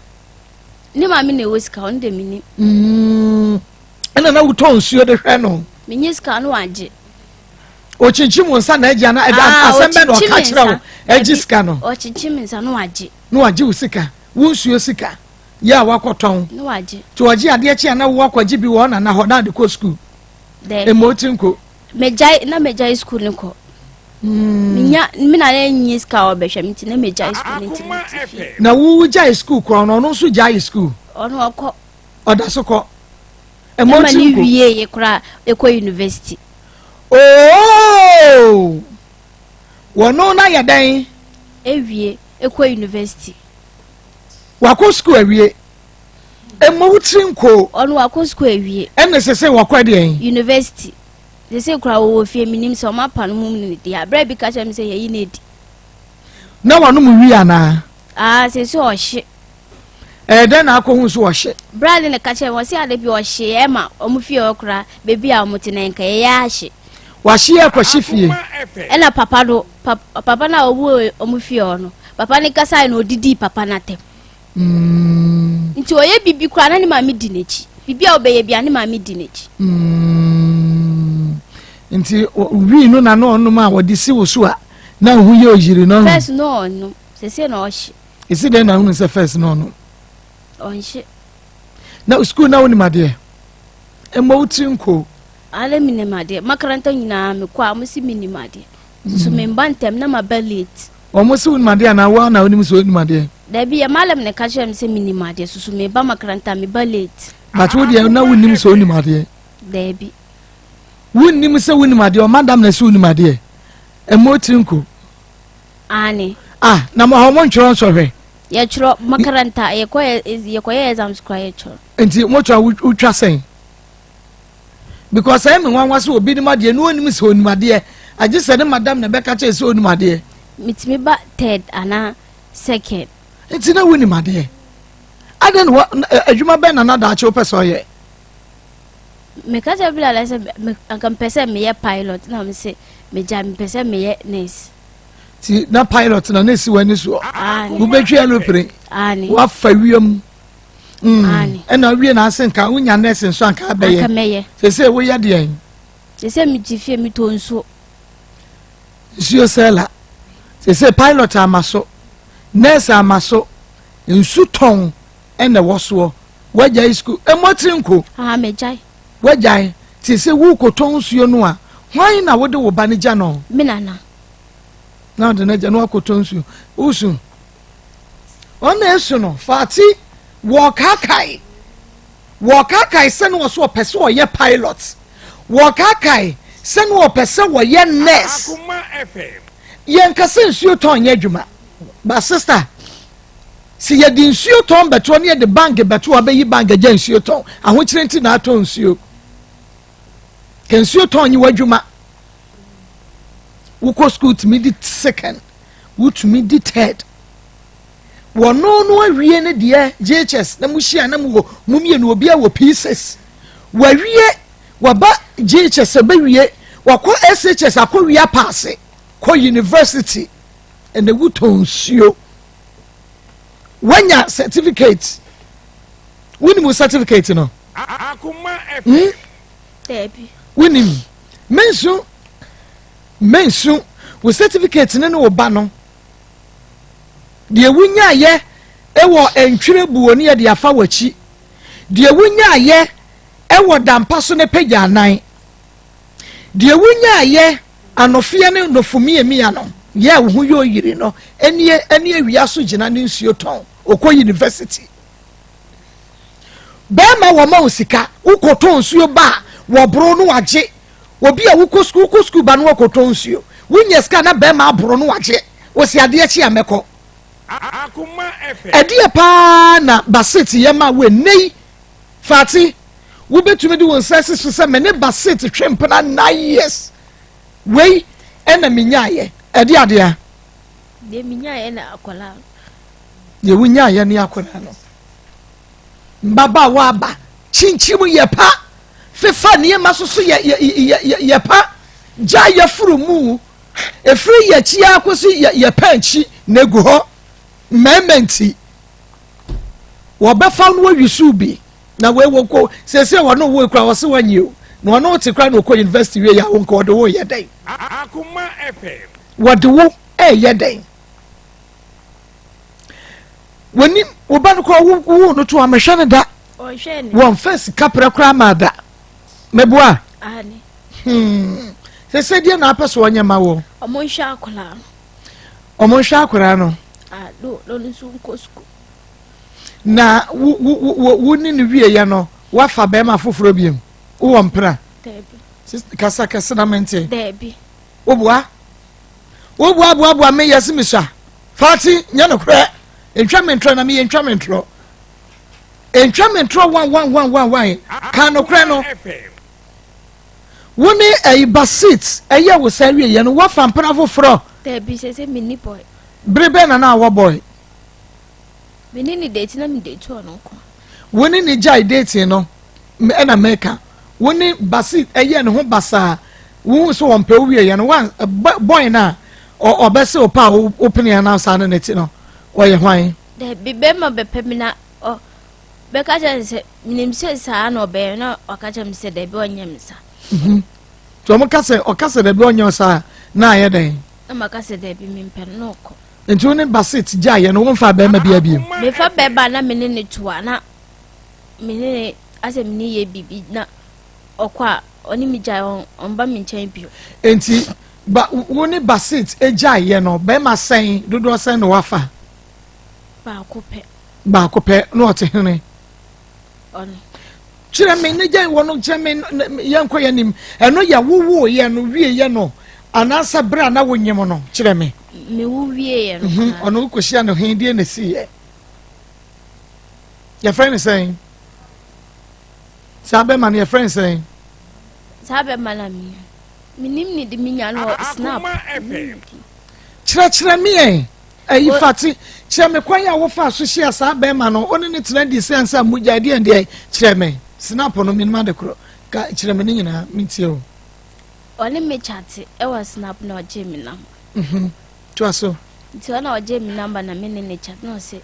Ne maame na ɛwɔ sika ɔno de menim. Hmm. Ɛna na wotɔ nsuo de hwɛ no. Menye sika no wagye. Ɔkyinkyim wo nsa na agye ana ɛda ah, asɛm bɛ na ɔka kyerɛ wo agye sika no. Ɔkyinkyim nsa na wagye. Na wagye wo sika wo nsuo sika yɛ a wakɔtɔn. Na wagye. Nti ɔgye adeɛ kye a na woakɔgye bi wɔ ɔnana hɔ na ade kɔ sukuu. Daabi. Ɛmɔ ti nko. Megyae na megyae sukuu no kɔ. Hmm. Menya me na na nye sika a ɔbɛhwɛ me nti na megyae sukuu no nti mete fie. Na wo gyae sukuu kɔ no ɔno nso gyae sukuu. Ɔno ɔkɔ. Ɔda so kɔ. Ɛma ne wie yɛ koraa ɛkɔ university. Oo! Wɔno na yɛ dɛn? Ewie ɛkɔ university. Wakɔ sukuu awie. Ɛmɔ wo tiri nko. Ɔno wakɔ sukuu awie. Ɛna sese wakɔ ɛdeɛn? University. Sese koraa wɔwɔ fie menim sɛ ɔma pa no mum ne deɛ. Abere bi ka kyerɛ me sɛ yɛyi no adi. Na wanom wie anaa? Ah, sese ɔhye. Ɛyɛ dɛn na akɔhu so ɔhye? Bra ne ne ka kyerɛ me ɔse ade bi ɔhye ɛma ɔmo fie hɔ koraa baabi a ɔmo te na nka ɛyɛ ahye. Wahye yɛ kɔhye fie. Ɛna papa no papa no a ɔwɔ ɔmo fie hɔ no papa no kasae na ɔdidii papa no atɛm. Mm. Nti ɔyɛ biribi koraa na ne maame di n'akyi. Biribi a ɔbɛyɛ bia ne maame di n'akyi. Mm. Nti wii no na na ɔnom a wɔde si wo so a na ho yɛ oyiri no. First no ɔnom sese na ɔhye. Esi dɛn na ahunu sɛ first no ɔnom? Ɔnhye. Na sukuu na wonim adeɛ? Mmɔ wo tiri nko. Ale menim adeɛ. Makaranta nyinaa mekɔ a wɔn si menim adeɛ. Nso mm. memba ntɛm na maba late. Wɔn si wonim adeɛ anaa woa na wonim sɛ wonim adeɛ? Dabi yɛ malam na ɛka kyerɛ me sɛ menim adeɛ soso meba makaranta meba late. But wo deɛ na wonim sɛ wonim adeɛ? Dabi. Wonnim sɛ wonim adeɛ ɔmadam na ɛsɛ wonim adeɛ. Mmɔ wo tiri nko. Aane. Ah, na mo hɔ mo ntwerɛ nsɔhwɛ? Yɛtwerɛ makaranta, yɛkɔ yɛkɔyɛ exams koraa yɛtwerɛ. Nti motwerɛ wotwa sɛn? Because ɛyɛ me nwanwa sɛ obi nim adeɛ na onim sɛ onim adeɛ. Agye sɛ ne madam na ɛbɛka kyerɛ sɛ onim adeɛ. Metumi ba third anaa second. Nti na wonim adeɛ. Adɛn na adwuma bɛn na na daakye wopɛ sɛ ɔyɛ? Meka kyerɛ Bilal sɛ anka mepɛ sɛ meyɛ pilot na mese megya mepɛ sɛ meyɛ nurse. Ti na pilot na na esi w'ani soɔ. Wobɛtwi aeroplane. Wafa wiem. Mm. Ɛna wie na ase nka wonya nurse nso anka abɛyɛ. Sese woyɛ deɛn? Sese mete fie metɔ nsuo. Nsuo sɛla. Sese pilot ama so, nurse ama so, nsu tɔn ɛna ɛwɔ soɔ. Wagyae sukuu. Ɛmmɔ tiri nko. Ah, megyae. Wagyae. Te sɛ worekɔtɔ nsuo no a, hwan na wode wo ba no gya no? Me nana. Na wode no agya no akɔtɔ nsuo. Wosu. Ɔna esu no, Fati, wɔkaakae. Wɔkaakae sɛ ne ɔso ɔpɛ sɛ ɔyɛ pilot. Wɔkaakae sɛ ne ɔpɛ sɛ wɔyɛ nurse. Yɛnka sɛ nsuo tɔn nyɛ adwuma. But sister, Sɛ yɛde nsuo tɔn bɛtoɔ ne yɛde bank bɛtoɔ abɛyi bank agya nsuo tɔn. Ahokyerɛ nti na atɔ nsuo. Ka nsuo tɔn nye w'adwuma. Wokɔ sukuu tumi di second, wotumi di third. Wɔno no awie ne deɛ JHS na mo hyia na mo wɔ mo mmienu obi wɔ P6. Wawie waba JHS ɛbɛwie wakɔ SHS akɔ wie apaase kɔ university ɛna wotɔn nsuo. Wanya certificate. Wonim wo certificate no? Hmm? Wonim. Mensu. Mensu. Wo certificate no ne wo ba no. Deɛ wonyaayɛ wɔ ntwerɛ buo ne yɛde afa w'akyi. Deɛ wonyaayɛ wɔ dampa so ne pagya anan. Deɛ wonyaayɛ Anofeɛ ne nofo miamia no yɛ wo ho yɛ oyiri no ɛnie ɛne awia so gyina ne nsuo tɔn okɔ university bɛɛma wɔma wo sika wokɔ tɔn nsuo ba a wɔboro no wagye obi a wokɔ sukuu wokɔ sukuu ba no wɔkɔ tɔn nsuo wonya sika na bɛɛma aboro no wagye wosi adeɛ kye a mɛkɔ ɛdeɛ paa na basit yɛ ma wo ɛnɛ yi Fati, wobɛtumi de wo nsa asi so sɛ me ne Basit twe mpena nine years. Wei ɛna menyaeɛ. Ɛde adeɛ? Deɛ menyaeɛ ne akwadaa no. Deɛ wonyaeɛ ne akwadaa no. Mmabaawa aba, kyinkyim yɛ pa, fefa nneɛma so so yɛ yɛ yɛ yɛ pa, gya yɛforo mu, efiri yɛ akyi ara kɔsi yɛ yɛ pɛ akyi na egu hɔ. Mmarima nti. Wɔbɛfa no awi so bi na wei wɔkɔ sese wɔne wo kura wɔse wɔnyɛ o na wɔne wo te kura na wɔkɔ university wie yɛ a wo nka wɔde wo yɛ dɛn? Wɔde wo ɛyɛ dɛn? Wɔnim wo ba no kora wo wo no to amehwɛ no da wɔmfa sika prɛ koraa ma da meboa hmm. sese deɛ na apɛ so wɔnyɛ ma wɔ ɔmo nhwɛ akwadaa no Ɔmo nhwɛ akwadaa no. Ah, no, no, no nso nkɔ sukuu. Na wo wo wo wo ne no wieɛ no, wafa bɛrima foforɔ biom. Wowɔ mpena? Daabi. Kasa kɛse na mente. Daabi. Woboa? Woboa boa boa me yɛse mesua. Fati, nyɛ nokorɛ. Ntwa me ntorɔ na meyɛ ntwa me ntorɔ. Ntwa me ntorɔ wan wan wan wan wan. Ka nokorɛ no. Wo ne ɛyi Basit ɛyɛ wo saa wie yɛ no woafa mpena foforɔ? Dabi sese me ni boy. Bere bɛn na na awɔ boy? Me ne ne date na me date ɔno nko. Wo ne ne gyae dating no ɛna mɛka wo ne Basit ɛyɛ ne ho basaa wohu sɛ wɔmpɛ wo wie yɛ no wan boy no a ɔbɛse wo pa a wopene anaa saa ne ne te no ɔyɛ hwan? Dabi bɛma bɛpɛ me na ɔ Bɛka kyerɛ no sɛ, menim sɛ saa na ɔbɛyɛ na ɔka kyerɛ me sɛ dabi ɔnyɛ me saa. Mhm. Nti ɔmo ka sɛ ɔka sɛ dabi ɔnyɛ saa na ayɛ dɛn? Na maka sɛ dabi mempɛ no na ɔkɔ. Nti wo ne Basit gyaeɛ no womfa bɛrima bi abiem? Mefa bɛrima na me ne ne toa na me ne ne asɛ me ne yɛ biribi na ɔkɔ a ɔne me gyae ɔmba me nkyɛn bio. Nti ba wo ne Basit gyaeɛ no bɛrima sɛn dodoɔ sɛn na wafa? Baako pɛ. Baako pɛ na ɔte hene. Ɔno. Kyerɛ me ne gya wɔ no kyerɛ me yɛnkɔ yɛn anim. Ɛno yɛ wowoo yɛ no wie yɛ no anaasɛ berɛ a na wonyem no kyerɛ me. Me wo wie yɛ no. Mhm, ɔno wokɔhyia no he deɛ na ɛsii yɛ. Yɛfrɛ no sɛn? Saa bɛma no yɛfrɛ no sɛn? Saa bɛma na menya. Menim ne de menya no wɔ snap. Kyerɛkyerɛ me ɛ ayi fate kyerɛ me kwan a wofaa so hyia saa bɛrima no wo ne ne tena di sɛ ansa mogya deɛ deɛ kyerɛ me snap no menim ade korɔ ka kyerɛ me ne nyinaa mentie o. Ɔne me chate ɛwɔ snap na ɔgye me number. Mhm. Toa so. Nti ɔna ɔgye me number na me ne ne chat na ɔse.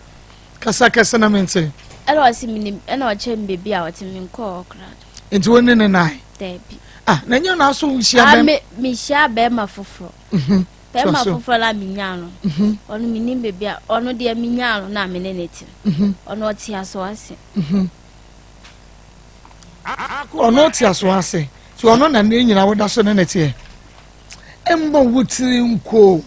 Kasa kɛse na mente. Ɛna ɔse menim ɛna ɔkyerɛ me baabi a ɔte menkɔɔ hɔ koraa. Nti wo ne ne nae? Daabi. Ah, na nyɛ na aso wohyia ah, bɛrima? Me mehyia bɛrima foforɔ. Mhm. Bɛrima foforɔ na menyaa no. Mhm. Ɔno menim baabi a ɔno deɛ menyaa no na me ne ne te. Mhm. Ɔno ɔte aso ase. Mhm. Ɔno ɔte aso ase. So ɔno na ne nyina woda so ne ne teɛ. Mmɔ wo tiri nko.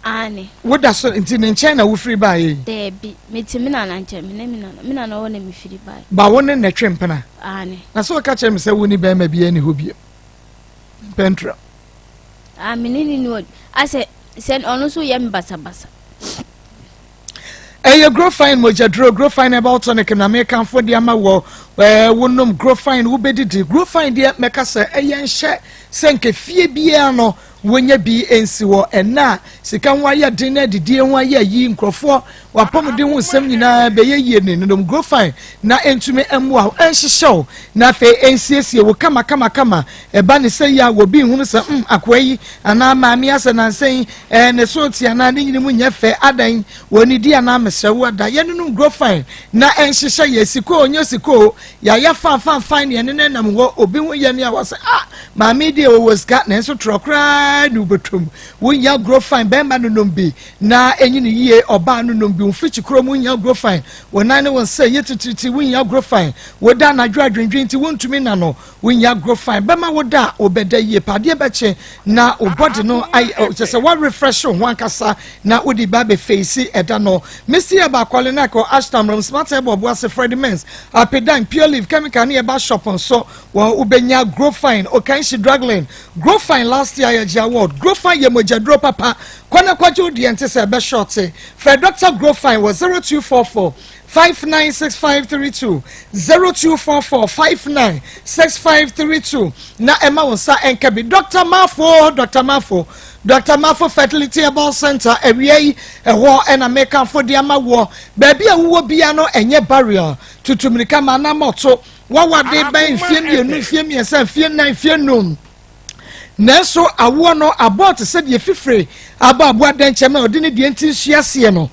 Aane. Woda so nti ne nkyɛn na wofiri baeɛ yi? Daabi, mete me nana nkyɛn, me ne me nana, me nana hɔ na mefiri baeɛ. Ba wo ne na twe mpena? Aane. Na sɛ woka kyerɛ me sɛ wo ne bɛrima biara nni hɔ bio, mpɛntra. Ah, me ne ne ni hɔ, asɛ sɛ ɔno nso yɛ me basabasa. Ɛyɛ Grofine mogyaduro, Grofine herbal tonic na mekamfo de ama wɔ ɛɛ wonom Grofine wobɛdidi. Grofine deɛ mɛka sɛ ɛyɛ nhyɛ sɛ nka fie biara no Wɔnya bi nsi hɔ. Ɛnnɛ a sika ho ayɛ den na adidie ho ayɛ ayi, nkurɔfoɔ w'apɔmuden ho nsɛm nyinaa bɛyɛ yie ne nom Grofine na ɛntumi mmoa wo, ɛnhyehyɛ wo na afei ɛnsiesie wo kama kama kama. Ɛba ne sɛ yi a obi nhunu sɛ mm akoa yi anaa maame yi asɛ nansa yi ɛɛ ne so te anaa ne nyini mu nyɛ fɛ adan wɔnnidi anaa mesrɛ wo ada yɛnonom Grofine na ɛnhyehyɛ yɛ sika o nyɛ sika o Yɛayɛ fanfanfan ne yɛne no nam hɔ, obi ho yɛ ne a wɔsɛ ah maame yi deɛ wɔwɔ sika nanso torɔ koraa ne wobɛtɔ mu. Wonya guro fan bɛrima no nom bi na ɛnyi no yie, ɔbaa no nom bi, wo mfikyi kuro mu wonya guro fan, wo nan ne wo nsa ɛyɛ titiriti wonya guro fan, woda anadwo adwendwen nti wontumi nna no wonya guro fan, bɛma woda a wobɛda yie pa adeɛ bɛkye na wo body no ayɛ kyɛ sɛ wa refresh wo ho ankasa na wode ba bɛ face ɛda no. Misty Herbal, Kɔlenak, Ashtam, Rom Smart Herbal, Boase, Freddie Mens, Apedan, Pure Leaf, Chemical ne Herbal Shop nso wɔ wobɛnya Grofine, Okanshi Drug Lane, Grofine last year yɛgye award, Grofine yɛ mogyaduro papa, kɔ na kɔgye wo deɛ nte sɛ ɛbɛ shorte. Frɛ Doctor Grofine wɔ 0244 596532, 0244 596532 na ɛma wo nsa nka bi. Doctor Mafo, Doctor Mafo, Doctor Mafo Fertility Herbal Center awia yi ɛhɔ ɛna mekamfo de ama woɔ. Baabi a wowɔ bia no ɛnyɛ barrier. Tutu mmirika ma anamɔto. Wawade bɛn mfie mmienu, mfie mmiɛnsa, mfie nnan, mfie num. Nanso awoɔ no abɔɔ te sɛ deɛ fifire abɔ aboa dɛnkyɛm a ɔde ne deɛ nti nsu aseɛ no.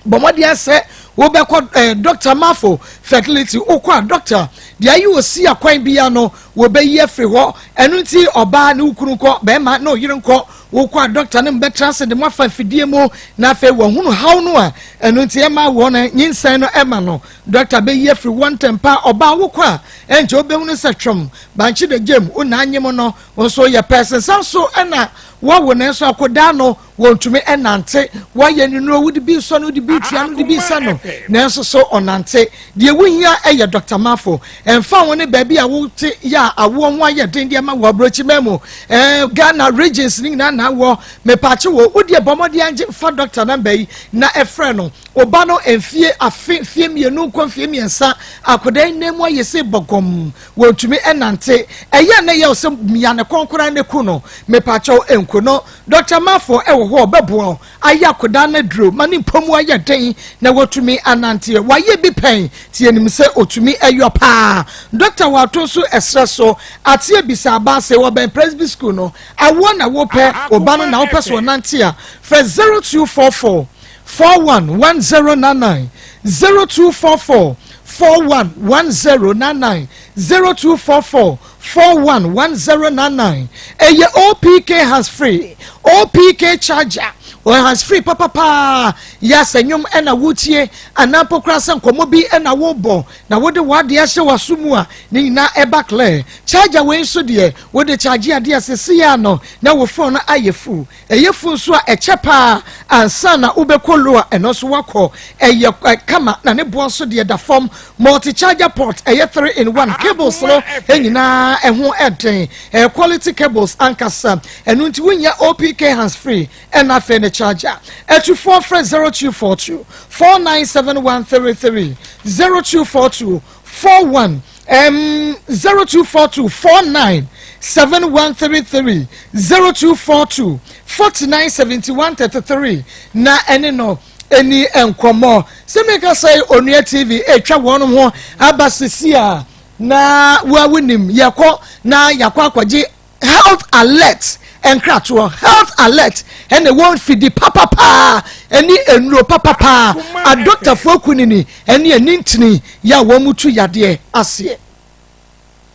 Bɔ mmɔden sɛ wobɛkɔ eh, Dr. Mafo Fertility. Wokɔ a dɔkta deɛ ayi osi akwan bia no wɔbɛyi afiri hɔ. Ɛno nti ɔbaa ne wo kunu nkɔ, bɛrima ne ɔyere nkɔ. Wokɔ a dɔkta no mbɛtra ase de mo afa mfidie mu na afei wɔahunu haw no a ɛno nti ɛma awoɔ no nyinsɛn no ɛma no. Dɔkta bɛyi afiri hɔ ntɛm pa. Ɔbaa wokɔ a ɛnkyɛ wobɛhunu sɛ twom bankye da gyam wo na anyem no wo nso yɛ pɛɛ sensa nso ɛna wɔwo nanso akodaa no Wɔntumi nnante. Woayɛ no nnuro, wode bi resɔ no, wode bi retua no, wode bi resa no, nanso so ɔnante? Deɛ wohia yɛ Dɔkta Mafo. Ɛmfa ho ne baabi a wote yɛ a awoɔ ho ayɛ den de ama wɔ aburokyiman mu, eh, Ghana regions no nyinaa na awɔ. Mepakye wo, wo deɛ bɔ mmɔden angye fa dɔkta namba yi na ɛfrɛ no. Wo ba no mfie afe, mfie mmienu nkɔ mfie mmiɛnsa, akwadaa yi nan mu ayɛ sei bɔgɔmm, wɔntumi nnante. Ɛyɛ a na ɛyɛ wo sɛ mia ne kɔn koraa na ku no. Mepakyɛw nku no. Dɔkta Marfo wɔ hɔ a ɔbɛboa wo ayɛ akodaa no aduro ma ne mpɔ mu ayɛ den na watumi ananteɛ. Wayɛ bi pɛn nti yɛnim sɛ ɔtumi yɔ paa. Dɔkta Wato nso ɛserɛ so ate abisa aba ase wɔ bɛn Presby School no. Awoɔ na wopɛ, wo ba no na wopɛ sɛ ɔnante a, frɛ 0244 411099, 0244 411099, 0244 411099 Ɛyɛ OPK hands free OPK charger Ɔyɛ hands free papapaa Yɛ sɛ nnwom na wotie anaa mpo koraa sɛ nkɔmmɔ bi na wobɔ na wode w'adeɛ ahyɛ w'aso mu a ne nyinaa ɛba clear Charger wei nso deɛ wode charge adeɛ a seesei ara no na wo phone no ayɛ full Ɛyɛ fun nso a ɛkyɛ paa ansa na wobɛkɔ low a ɛno nso woakɔ. Ɛyɛ kama na ne boɔ nso deɛ da fam. Multi charger port ɛyɛ 3 in 1. Cables no nyinaa ɛho ɛden. Ɛyɛ quality cables ankasa. Ɛno nti wonya OPK hands free ɛna afei ne charger. Atufoɔ frɛ 0242 497133 0242 41. Um, 0242 49 7133 0242 49 71 33 na ɛne no ɛni nkɔmmɔ. Sɛ meka sɛ Onua TV ɛtwa wɔn ho aba sisi a na wa wonim yɛkɔ na yɛakɔ akɔgye Health alert nkratoɔ, Health alert ɛna ɛwɔ mfidi papapaa ɛne nnuro papapaa adɔktafoɔ akunini ɛne anintini yɛ a wɔn tu yadeɛ aseɛ.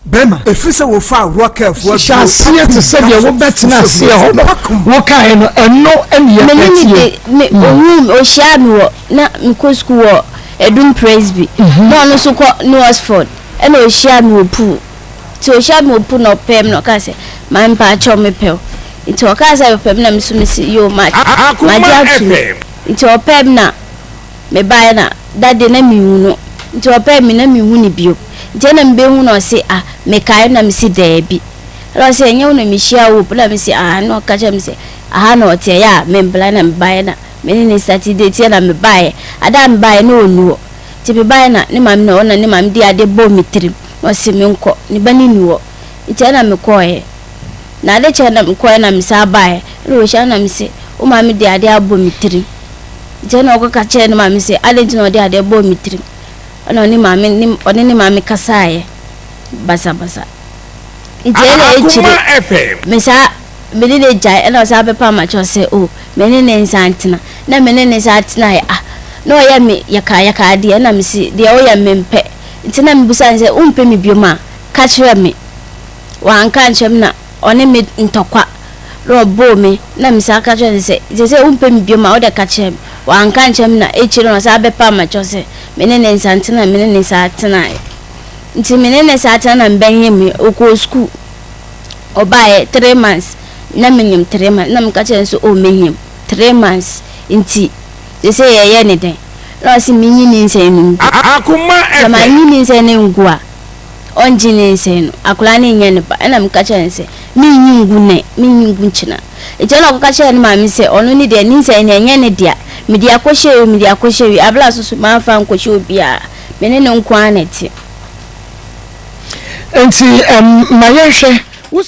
Bɛrima, ɛfiri sɛ wofaa Rokelfoɔ Hyehyɛ aseɛ te sɛ deɛ wobɛtena aseɛ hɔ no wokaeɛ no, ɛno ne Me ne no yɛpɛ de me ohuu me ohyiaa me wɔ na mekɔ sukuu wɔ Adum Presby na ɔno nso kɔ New Oxford ɛna ohyiaa me wɔ pool. Nti ɔhyiaa me wɔ pool na ɔpɛɛ me na ɔkaa sɛ maame mpaakyɛw mepɛ wo. Nti ɔkaa sɛ ɔpɛ me na me nso mese yoo ma magye atom. Nti ɔpɛɛ me na mebaeɛ na that day na menhu no. Nti ɔpɛɛ me na menhu no bio. Nti ɛna mebehu no ɔse ah mekae no na mese daabi. Ɛna ɔse ɛnyɛ wo na mehyiaa wo wɔ pool na mese aah na ɔka kyerɛɛ me sɛ aha na ɔte ɛyɛ a membla na mebaeɛ na me ne no starte date ɛna mebaeɛ. Ada a mebaeɛ na ɔnni hɔ. Nti mebaeɛ na ne maame na ɔna ne maame de adeɛ bɔɔ me tirim. Na ɔse menkɔ, ne ba no nni hɔ. Nti ɛna mekɔeɛ. Na ade kyeeɛ na mekɔeɛ na mesan baeɛ. Ɛna ɔhyia na mese, wo maame de adeɛ abɔ me tirim. Nti ɛna ɔkɔka kyerɛɛ ne maame sɛ, adɛn nti na ɔde adeɛ bɔɔ me tirim? Ɛna ɔne maame ne ɔne ne maame kasaeɛ basabasa. Nti ɛna akyire mesaa me ne no gyae ɛna ɔsan bɛpa makyɛw sɛ o me ne ne nsan ntena. Na me ne ne san tenaeɛ ah na ɔyɛ me yaka yaka adeɛ ɛna mese deɛ woyɛ mempɛ. Nti na mebisa no sɛ, Wompɛ me biom a, ka kyerɛ me. Wanka ankyerɛ me na ɔne me ntɔkwa na ɔboo me na mesan ka kyerɛɛ no sɛ, Seesei wompɛ me biom a, wo deɛ ka kyerɛ me. Wanka ankyerɛ me na akyire no ɔsan bɛpaa me kyɛw sɛ me ne no nsan ntena na me ne no san tenaeɛ. Nti me ne no san tena na mebɛnyemeeɛ. Ɔkɔɔ sukuu, ɔbaeɛ three months na menyem three months na meka kyerɛɛ no sɛ, Oh, menyem three months nti seesei yɛyɛ ne dɛn? Na ɔse menyi ne nsɛn no ngu. Sɛ manyi ne nsɛn no ngu a, ɔngye ne nsɛn no, akwadaa no nyɛ ne ba. Ɛna meka kyerɛɛ no sɛ, menyi ngu nnɛ, menyi ngu nkyena. Nti ɛna ɔkɔka kyerɛɛ ne maame sɛ, ɔno ne deɛ, ne nsɛn no ɛnyɛ ne dea. Mede akɔhyɛ wei, mede akɔhyɛ wei. Abla so so mamfa ankɔhyɛ obiara. Me ne no nko ara na ɛte. Nti ma yɛnhwɛ. Wo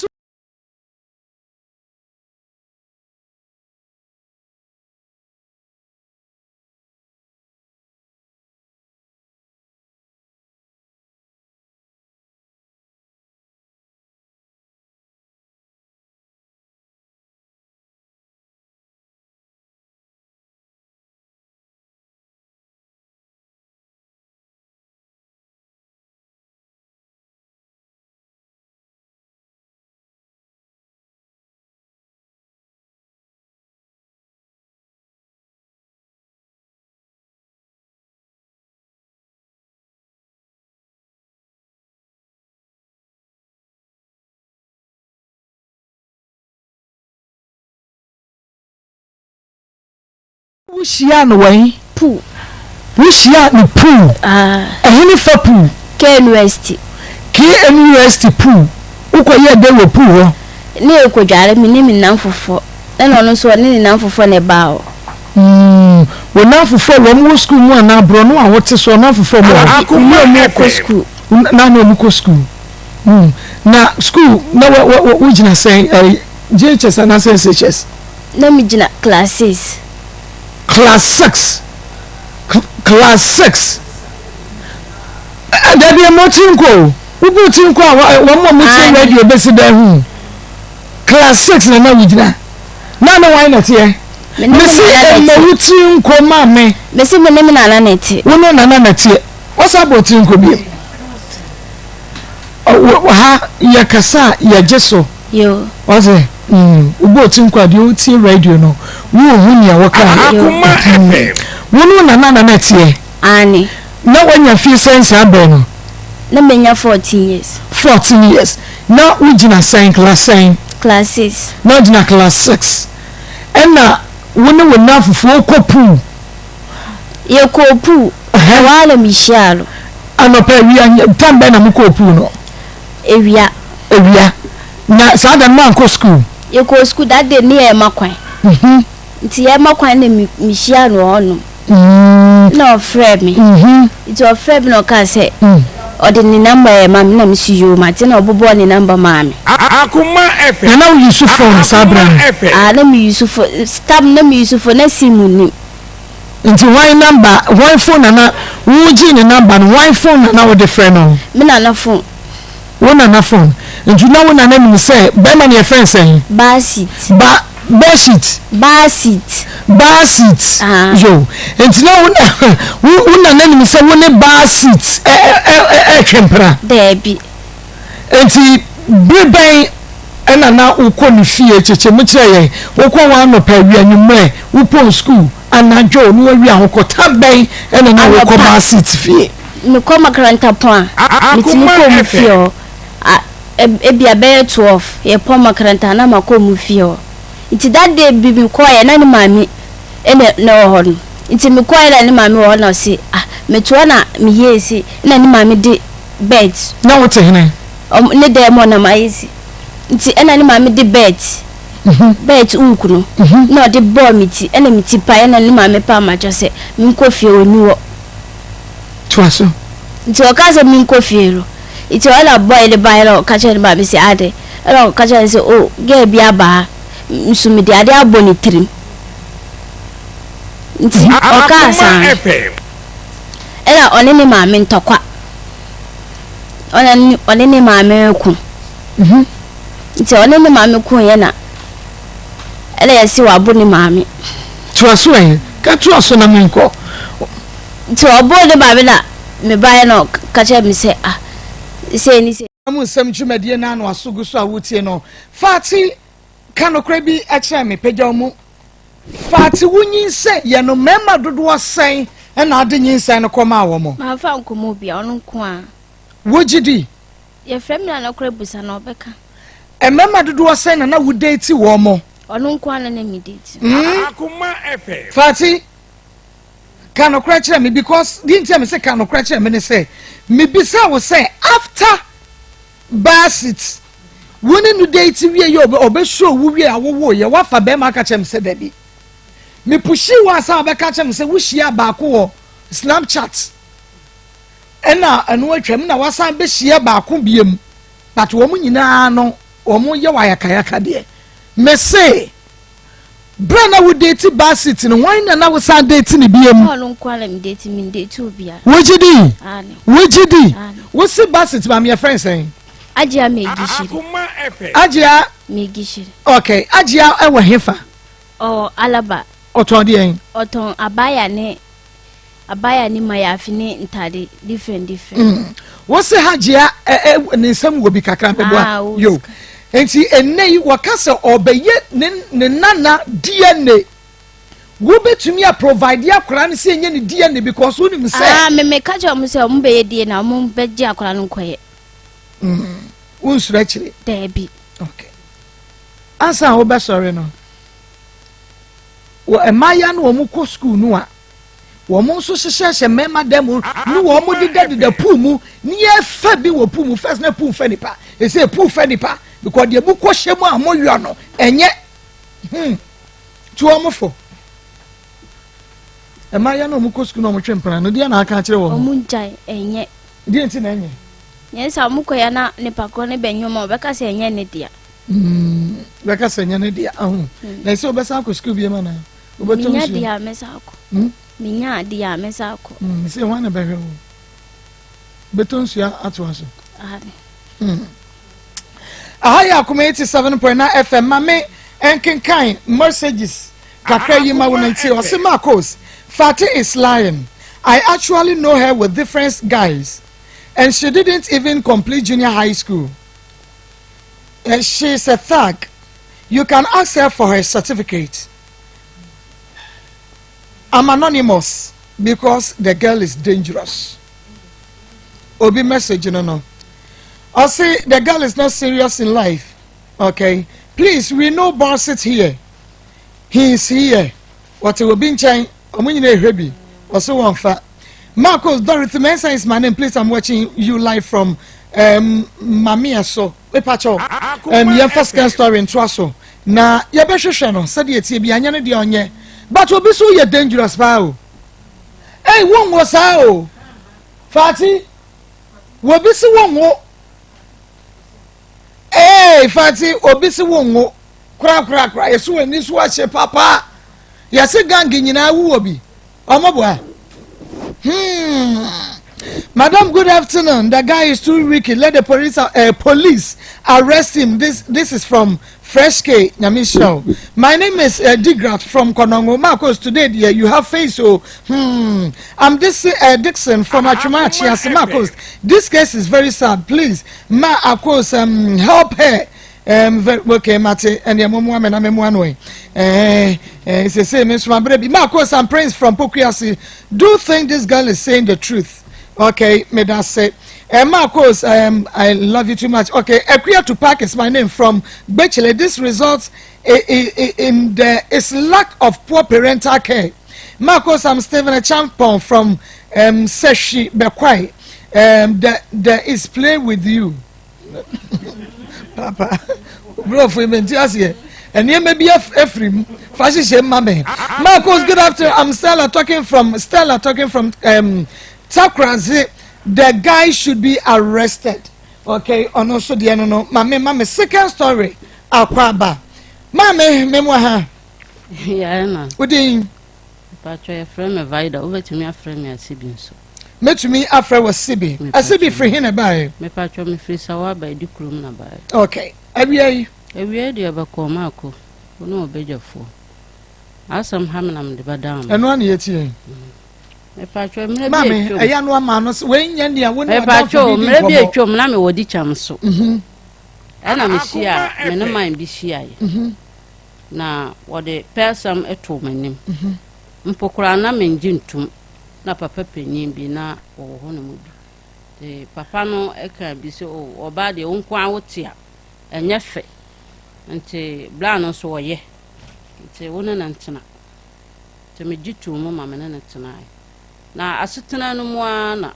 Wohyiaa no wɔ he? Pool. Wohyiaa no pool. Ah. Ɛhe ne fa pool? KNUST. KNUST pool. Wokɔyɛɛ dɛn wɔ pool hɔ? Ne yɛkɔdware, me ne me nnamfofoɔ. Ɛna ɔno nso ɔne ne nnamfofoɔ na ɛbaa hɔ. Mm, wo nnamfofoɔ a wɔn wɔ sukuu mu anaa borɔno a wote so nnamfofoɔ mu wɔ hɔ? Me ne wɔn kɔ sukuu. Na ne wɔn kɔ sukuu. Mm, na sukuu na wɔ wɔ wogyina sɛn ɛɛ JHS anaasɛ SHS? Na megyina class six. Class six, class six. Dabi ɛmɔ ti nkɔ o, wobɔ ti nkɔ a wɔn a wɔtie radio bɛsi dɛn ho. Class six na na wogyina. Na ne wan na ɛteɛ? Mese ɛmma wo tiri nkɔ ma me. Mese me ne me nana na ɛte. Wo ne nana na ɛteɛ. Wɔsa bɔ tiri nkɔ bio. Ha yɛ kasa a yɛgye so. Ɔse wobɔ tiri nkɔ a deɛ wotie radio no wonhu nea wɔka. Wo ne wo nana na na ɛteɛ. Aane. Na wanya fie sɛn saa berɛ no? Na manya 14 years. 14 years. Na wogyina sɛn, class sɛn? Class six. Na wogyina class six. Ɛna wo ne wo nnamfofoɔ kɔ pool? Yɛkɔɔ pool. Ɛhɔ ara na mehyiaa no. Anɔpa, awia, time bɛn na mokɔɔ pool no? Awia. Awia. Na saa da no moankɔ school? Yɛkɔɔ school, that day ne yɛrema kwan. Nti yɛrema kwan na mehyiaa no wɔ hɔnom. Na ɔfrɛɛ me. Nti ɔfrɛɛ me na ɔkaa sɛ. Ɔde ne number yɛ ma me na me si yoo mate na ɔbobɔɔ ne number maa me. Akoma FM. Na na wo use phone saa berɛ no? Akoma FM. Ah na me use phone stab na me use phone na sim nnim. Nti hwan number hwan phone na na wo gyee ne number no hwan phone na na wode frɛ no? Me nana phone. Wo nana phone nti na wo nana nim sɛ bɛrima no yɛfrɛ no sɛn? Basit. Ba Bɛshit. Basit. Basit. Ah. Yo nti na wo wo wo nana nim sɛ wo ne Basit ɛ ɛ ɛ ɛtwe mpena? Daabi. Nti bere bɛn ɛna na wokɔ ne fie kyekyɛ mu kyerɛ yɛn wokɔ hɔ anɔpa awia anwummerɛ wopɔn sukuu anadwo na wawia wokɔ ta bɛn ɛna na wokɔ Anɔpa. Basit fie? Mekɔ makaranta pɔn a, metumi kɔ ɔmo fie hɔ. A ebia bɛyɛ 12, yɛpɔn makaranta a na makɔ ɔmo fie hɔ. Nti that day bi mekɔeɛ na ne maame na na ɛwɔ hɔ no. Nti mekɔeɛ na ne maame wɔ hɔ na ɔse ah mete hɔ na meyɛɛ sei na ne maame de bed. Na wote hene? Ɔmo ne dan mu hɔ na mayɛ sei. Nti ɛna ne maame de bed, bed nku no na ɔde bɔɔ me ti ɛna me ti paeɛ na ne maame paa makyɛw sɛ menkɔ fie ɔnni hɔ. Toa so. Nti ɔkaa sɛ menkɔ fie no, nti ɔna boy no baeɛ na ɔka kyerɛɛ ne maame sɛ adɛn? Ɛna ɔka kyerɛɛ no sɛ oh girl bi aba ha nso mede adeɛ abɔ ne tirim. Nti ɔkaa saa no, ɛna ɔne ne maame ntɔkwa. Ɔna ɔne ne maame reko. Mhm. Nti ɔne ne maame koeɛ na ɛna yɛse wabo ne maame. Toa so ɛ, ka toa so na menkɔ. Nti ɔbɔɔ ne maame na mebaeɛ na ɔka kyerɛɛ me sɛ ah sei ne sei. Mu nsɛm dwumadie no ano aso gu so a wotie no. Fati, ka nokorɛ bi kyerɛ me, pagya wo mu. Fati, wo nyinsɛn yɛ no mmarima dodoɔ sɛn na ade nyinsɛn no kɔmaa wɔn? Mamfa ankɔma obiara, ɔno nko ara. Wogye di? Yɛfrɛ me nana koraa bisa no ɔbɛka. Mmarima dodoɔ sɛn na na wo date wɔn? Ɔno nko ara na na me date. Akoma FM. Fati, ka nokorɛ kyerɛ me because deɛ nti a mese ka nokorɛ kyerɛ me ne sɛ mebisa wo sɛ after Basit wo ne no date wie yɛ ɔbɛsuro wo wie a wowo yɛ wafa bɛrima aka kyerɛ me sɛ dabi mepushi wo ansa wabɛka kyerɛ me sɛ wohyia baako wɔ Snapchat ɛna ɛno atwam na wasan bɛhyia baako biem but wɔn nyinaa no wɔn yɛ wɔ ayakayaka deɛ mese Berɛ a na wo date Basit no, hwan na na wo san date no biom? Na ɔno nko ara na me date, me ndate obiara. Wogye di? Aane. Wogye di? Aane. Wo se Basit maame yɛfrɛ no sɛn? Agyea Megishiri. Agyea? Megishiri. Okay, Agyea ɛwɔ hefa? Ɔwɔ Alaba. Ɔtɔn deɛn? Ɔtɔn abaya ne Abaya ne mayafi ne ntade different different. Mm. Wo se Hajia ɛ ɛ ne nsam wɔ bi kakra meboa. Ah, wo Yo. Nti ɛnnɛ yi wɔka sɛ ɔbɛyɛ ne ne nana DNA. Wobɛtumi a provide akwaraa no sɛ ɛnyɛ ne DNA because wonim sɛ. Ah, me me ka kyerɛ wɔn sɛ wɔn bɛyɛ DNA wɔn bɛgye akwaraa no nkɔyɛ. Mm. Wonsuro akyire. Daabi. Okay. Ansa a wobɛsɔre no, wɔ mmaayewa no wɔn kɔ sukuu no a. Wɔn nso hyehyɛhyɛ mmarima dan mu ne wɔn dedadeda pool mu ne yɛfa bi wɔ pool mu first na pool fɛ nipa ɛsɛ pool fɛ nipa because deɛ mu kɔhyɛ mu a mo yɔ no ɛnyɛ hmm tu wɔn fo mmaa yɛ na wɔn kɔ sukuu na wɔn twe mpena no deɛ na aka akyerɛ wɔn. Wɔn gyae ɛnyɛ. Deɛ nti na ɛnyɛ. Nyɛ sɛ wɔn kɔ ya na nipa korɔ ne bɛ nyɔma ɔbɛka sɛ ɛnyɛ ne dea. Hmm, bɛka sɛ ɛnyɛ ne dea ahu hmm. na ɛsɛ ɔbɛsan akɔ sukuu bi ma na. Wobɛtɔ Menya nsuo. deɛ a mɛsa akɔ. Hmm? Menya adeɛ a mɛsa akɔ. Hmm, sɛ hwan na bɛhwɛ wo? Bɛtɔ nsuo atoa so. Hmm. Aha yɛ Akoma 87.9 FM. Ma me nkenkan messages kakra yi ma wo na nti ɔse Marcos, Fati is lying. I actually know her with different guys and she didn't even complete junior high school. And she's a thug. You can ask her for her certificate. I'm anonymous because the girl is dangerous. Obi message no no. I say the girl is not serious in life. Okay. Please, we know Basit here. He is here. What will be nkyɛn? Ɔmo nyinaa ehwɛ bi. Ɔso wɔn fa. Marcos Dorothy Mensah is my name. Please, I'm watching you live from um, Mamia so. Mepakyɛw, um, yɛmfa scan story ntoa so na yɛbɛhwehwɛ no sɛdeɛ ɛteɛ bi anyɛ no deɛ ɔnyɛ but obi so yɛ dangerous paa o. Ei, wonwo saa o. Fati, Wɔbi se wo nwo. Ee, fati obi se wo nwo. Kora kora kora yɛse w'ani so ahye papa. Yɛse gang nyinaa wowɔ bi. Ɔmo boa. Hmm. Madam, good afternoon. The guy is too wicked. Let the police uh, police arrest him. This this is from Fresh K Nyamisho. My name is uh, Digrat from Konongo. Marcos, today dear, you have face. So, hmm. I'm this uh, Dixon from Achumachi as Marcos. This case is very sad. Please, Ma Akos, um, help her. Um, very, okay, Mate, and your mom, and I'm one way. Eh, eh, it's the same. Miss Mabrebi. Marcos and Prince from Pokuase. Do think this girl is saying the truth? Okay, may that say. Uh, Marcos, um, I love you too much. Okay, Ekuya Tupac is my name from Bechele. This results in the is lack of poor parental care. Marcos, I'm Stephen Champon from um, Seshi Bekwai. Um, the, the is play with you. Papa, brofo yi menti aseɛ. Nneɛma bi afiri mu. Fa hyehyɛ mma me. Marcos, good afternoon. I'm Stella talking from Stella talking from um, Takrazi. The guy should be arrested. Okay, ɔno nso deɛ no no. Maame, maame, second story. Akɔ aba. Maame, memu ha. Yɛɛ na. Wodin? Mpatwɔ yɛfrɛ me Vida, wobɛtumi afrɛ me Asibi nso. Mɛtumi afrɛ wɔ Sibi. Asibi firi he na ɛbaeɛ? Mepatwɔ mefiri Sawa aba edi kurom na baeɛ. Okay, awia yi. Awia deɛ bɛkɔɔ maako, wo ne ɔbɛgyafoɔ. Asɛm ha me na mede bɛda mo. Ɛno ana yɛtie. Mepatwɔ mmerɛ bi Maame, atwam. ɛyɛ ano ama no sɛ wei nyɛ nea wo ne wadamfo Mepatwɔ bi di mmerɛ bi nkɔmmɔ. atwam na mewɔ di kyam so. Ɛna mehyia me ne man bi hyiaeɛ. Na wɔde pɛɛsɛm too m'anim. Mpo koraa na mengye ntom na papa panyin bi na wɔwɔ hɔ nom bi. Nti papa no ka bi sɛ o ɔbaa deɛ wo nko ara wote a ɛnyɛ fɛ. Nti bra no nso ɔyɛ. Nti wo ne no ntena. Nti megye too mu ma me ne no tenaeɛ. Na asetena no mu ara na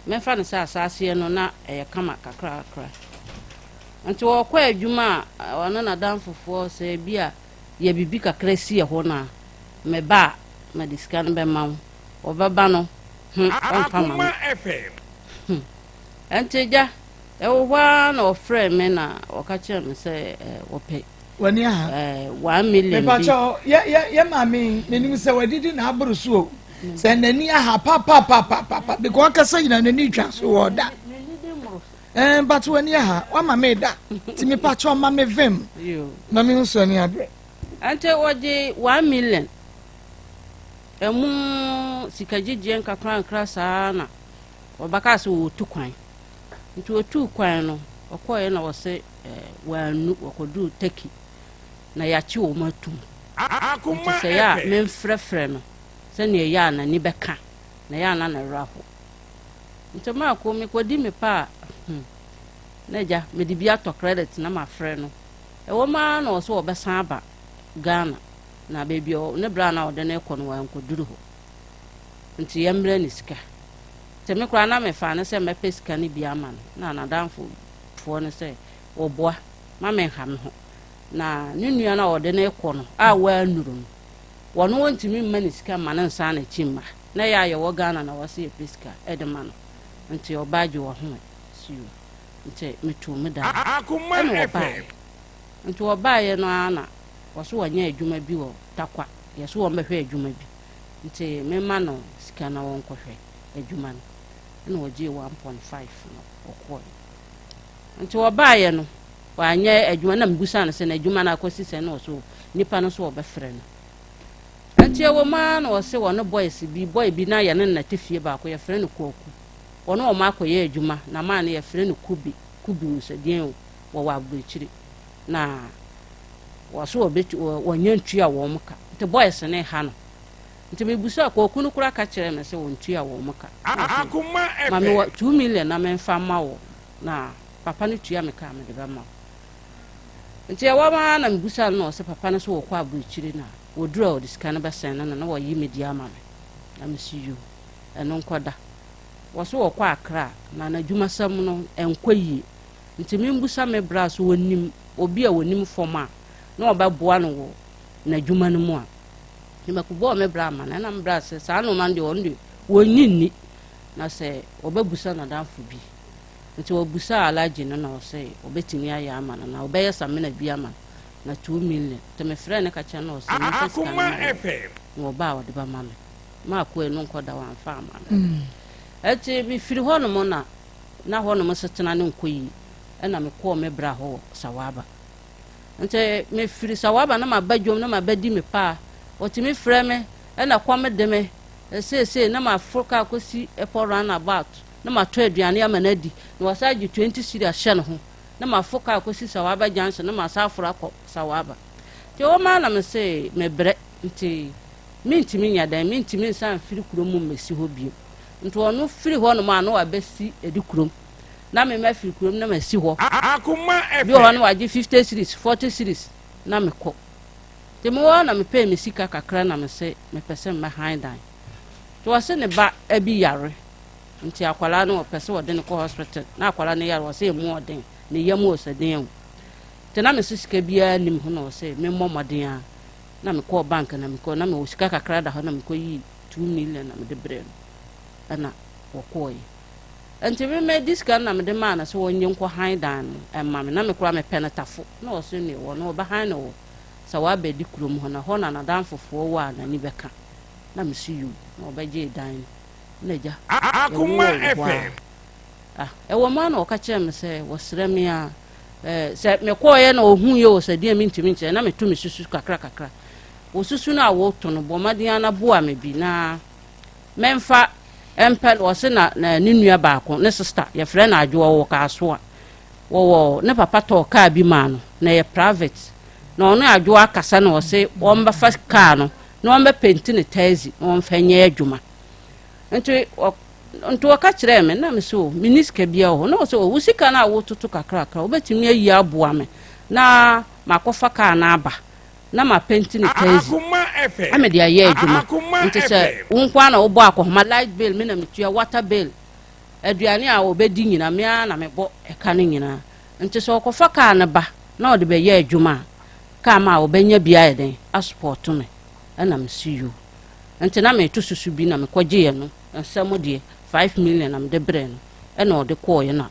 memfa no sɛ asaaseɛ no na ɛyɛ kama kakrakra. Nti wɔkɔ adwuma a ɔne n'adamfofoɔ sɛ bi a yɛ biribi kakra si ɛhɔ no a meba a mede sika no bɛma wo. Wɔbɛba no ho ɔmfa ma me. Akoma FM. Nti gya ɛwɔ hɔ ara na ɔfrɛ me na ɔka kyerɛ me sɛ wɔpɛ W'ani aha. 1 million bi. Mepakyɛ yɛ yɛ yɛ maame menim sɛ wadidi na aboro so o. Sɛ n'ani aha papapapapa because ɔkasa nyina n'ani twa so wɔ da. Ɛn but w'ani aha wama me da. Ti mepakyɛ ɔma me vim. Yo. Na me nso ani abrɛ. Nti wɔgye 1 million ɛmu sika gyegyeɛ nkakrankra saa na wɔbɛka sɛ wɔtu kwan nti wɔtuu kwan no ɔkɔɔɛ na wɔsɛ wɔanu wɔkɔduru Turkey na yɛakye wɔn atum nti Akoma sɛ yɛ a FM. memfrɛfrɛ no sɛnea ɛyɛ a n'ani bɛka na ɛyɛ a na ne werɛ aho nti maako mekɔdi me pa a na agya mede bi atɔ credit na mafrɛ no ɛwɔ mu ara na ɔsɛ wɔbɛsan aba Ghana na baabi a ne bra na ɔde no kɔ no wankɔduru hɔ nti yɛmmerɛ ne sika nti me koraa na mefa ne sɛ mɛpɛ sika no bi ama no na n'adamfofoɔ no sɛ wɔboa ma menha me ho na ne nua no a ɔde no kɔ no a wɔanuru no wɔno wɔntumi mma ne sika ma ne nsa n'akyi mma na ɛyɛ a yɛwɔ Ghana na wɔsɛ yɛpɛ sika ɛde ma no nti ɔbaa gye wɔ ho siw nti metuu me da Akoma ɛna FM. wɔbaeɛ nti wɔbaeɛ no ara na wɔso wɔnyɛ adwuma bi wɔ Takwa yɛso wɔn bɛhwɛ adwuma bi nti mema no sika na wɔnkɔhwɛ adwuma no ɛna wɔgyee 1.5 no ɔkɔɛ nti wɔbaeɛ no wanyɛ adwuma na mebusa no sɛ na adwuma no akɔsi sɛ na ɔso nipa no so wɔbɛfrɛ no nti ɛwɔ mu ara na ɔse wɔne boys bi boy bi na yɛne no nate fie baako yɛfrɛ no Kwaku wɔne wɔn akɔyɛ adwuma na maa no yɛfrɛ no Kubi Kubi sɛdeɛn o wɔwɔ aburokyire na wɔso wɔbɛtu wɔnyɛ ntua wɔn ka nti boys ne ha no nti mebusa Kwaku no koraa ka kyerɛ me sɛ wɔntua wɔn ka Akoma ma me wɔ FM. 2 million na memfa ma wɔ na papa no tua me ka a mede bɛma wo nti ɛwɔ ma na mebusa no na ɔsɛ papa no so wɔkɔ aburokyire na wɔduru a wɔde sika no bɛsɛn no na na wɔyi me di ama me na mesi yo ɛno nkɔda wɔ so wɔkɔ Akra na n'adwumasɛm no ɛnkɔ yie nti membusa me bra so wɔnim obi a wɔnim fam a na ɔbɛboa no wɔ n'adwuma no mu a nti mɛkɔbɔɔ me bra ama no ɛna me bra sɛ saa nnoɔma no deɛ ɔno deɛ wɔnyi nni. Na sɛ ɔbɛbusa n'adamfo bi. Nti ɔbusaa Alhaji no na ɔse ɔbɛtumi ayɛ ama no na ɔbɛyɛ samina bi ama no na 2 million. Nti mefrɛɛ no ka kyerɛ no na ɔse memfa sika no Akoma mma FM. no na ɔba a ɔde bɛma me. Maako anu nkɔda wamfa ama me. Nti mefiri hɔnom na na hɔnom setena no nkɔ yie ɛna mekɔɔ me bra hɔ wɔ Sawaba. Nti mefiri Sawaba na maba dwom na mabɛdi me paa. Ɔtumi frɛ me ɛna kɔm de me seesei na maforo kaa kɔsi airport roundabout na matɔ aduane ama no adi na wasan agye 20 cedi ahyɛ ne ho na maforo kaa kɔsi Sawaba junction na masan aforo akɔ Sawaba. Nti ɛwɔ mu ara na mese mebrɛ nti mentumi nyɛ dɛn mentumi nsan mfiri kurom mu mmɛsi hɔ bio. Nti ɔno firi hɔnom a na wabɛsi ɛdi kurom na me mafiri kurom na masi hɔ. Akoma Bi wɔ hɔ FM. no wagye 50 cedis, 40 cedis na mekɔ. Nti mewɔ hɔ na mepɛɛ me sika kakra na mese mepɛ sɛ mɛhan dan. Nti wɔse ne ba bi yare nti akwadaa no wɔpɛ sɛ wɔde no kɔ hospital na akwadaa no yare wɔse emu ɔden ne yam wɔ sɛden o. Nti na mese sika biara nim ho na wɔse memmɔ mmɔden a na mekɔɔ bank na mekɔ na mewɔ sika kakra da hɔ na mekɔyii 2 million na mede brɛɛ no ɛna wɔkɔɔeɛ. Nti me medi sika no na mede maa no sɛ wɔnyɛ nkɔ han dan no ɛma me na me koraa mepɛ no tafo na ɔse neɛ wɔ no wɔbɛhan no wɔ sɛ wabɛdi kurom hɔ na hɔ na n'adamfofoɔ wɔ a n'ani bɛka na mese yoo na wɔbɛgyee dan no na agya Akoma yɛwowɔ wɔ hɔ FM. a ah, ɛwɔ mu a na ɔka kyerɛ me sɛ wɔsrɛ me a sɛ mekɔɔyɛ na ɔhu yɛ wɔ sɛ deɛ mentumi nkyerɛ na meto me susu kakra kakra wɔ susu no a woto no bɔ mmɔden ara na boa me bi na mɛmfa mpɛ no. Ɔse na ne nua baako ne sister yɛfrɛ no Adwoa wɔ Kaaso a wɔwɔ ne papa tɔɔ kaa bi maa no na ɛyɛ private na ɔno Adwoa akasa na ɔse wɔmbɛfa kaa no na wɔmbɛpenti ne taxi na wɔmfa nyɛ adwuma. Nti wɔka kyerɛɛ me na me sɛ o menni sika biara wɔ hɔ na ɔsɛ o wo sika no a wototo kakrakra wobɛtumi ayi aboa me na makɔfa kaa no aba na mapenti ne taxi Akoma FM. na mede ayɛ adwuma. Akoma Nti sɛ FM. wo nko ara na wobɔ akɔhoma, light bill me na metua, water bill, aduane a wɔbɛdi nyina me ara na mebɔ ɛka no nyinaa. Nti sɛ ɔkɔfa kaa no ba na ɔde bɛyɛ adwuma a, kaa ma a wɔbɛnya bi ayɛ dɛn asopɔɔto me. Ɛna mese yoo. Nti na meto susu bi na mekɔgyeeɛ no nsɛm deɛ 5 million na mede brɛɛ no ɛna ɔde kɔɔeɛ na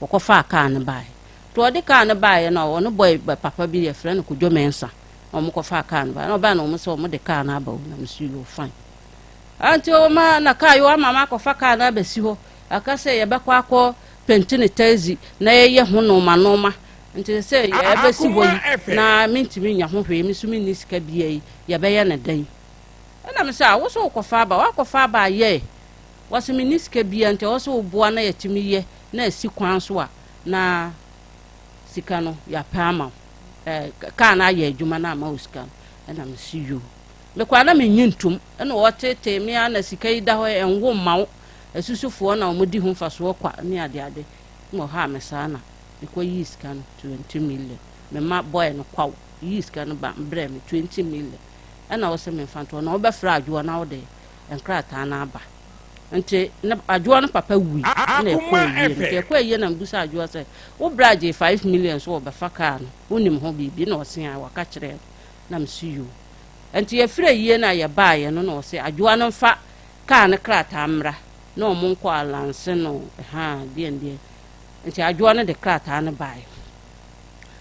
wɔkɔfaa kaa no baeɛ. Nti ɔde kaa no baeɛ no ɔno boy papa bi yɛfrɛ no Kodwo Mensah na wɔn kɔfaa kaa no baeɛ na ɔbaa na wɔn sɛ wɔn de kaa no aba o na mese yoo, fine. Nti wɔn na kaa yi wɔn ama akɔfa kaa no abɛsi hɔ aka sɛ yɛbɛkɔ akɔ penti ne taxi na yɛyɛ ho nneɛma nneɛma. Nti sɛ yɛbɛsi hɔ yi na mentumi nya ho hwee, me nso menni sika bia yi, yɛbɛyɛ ne dɛn? Ɛna me sɛ a wo so wokɔfa aba, wakɔfa aba ayɛ wɔsɛ menni sika bia nti ɛwɔ sɛ woboa na yɛtumi yɛ na asi kwan so a na sika no yɛapɛ ama wo, kaa no ayɛ adwuma no ama wo sika no. Ɛna mesi yoo, mekɔ a na menyi ntom ɛna wɔtetee me a na sika yi da hɔ ɛnwo mma wo asusufoɔ na wɔdi ho mfasoɔ kwa ne adeade na ɔhaa me saa na mekɔ yii sika no 20 million mema boy no kwaw yii sika no ba brɛ me 20 million ɛna wɔsɛ memfa ntoɔ na wobɛfrɛ Adwoa na wode nkrataa no aba. Nti ne Adwoa no papa wui ɛna ɛkɔ ayie no. Nti ɛkɔ ayie na mbusa Adwoa sɛ wo bra gye 5 million so wɔbɛfa kaa no, wonim ho biribi? Na ɔse a waka kyerɛ no na mese yoo. Nti yɛfiri ayie no a yɛbaeɛ no na ɔse Adwoa no mfa kaa no krataa mmra na ɔmo nkɔ alanse no ha deɛ deɛ. Nti Adwoa no de krataa no baeɛ.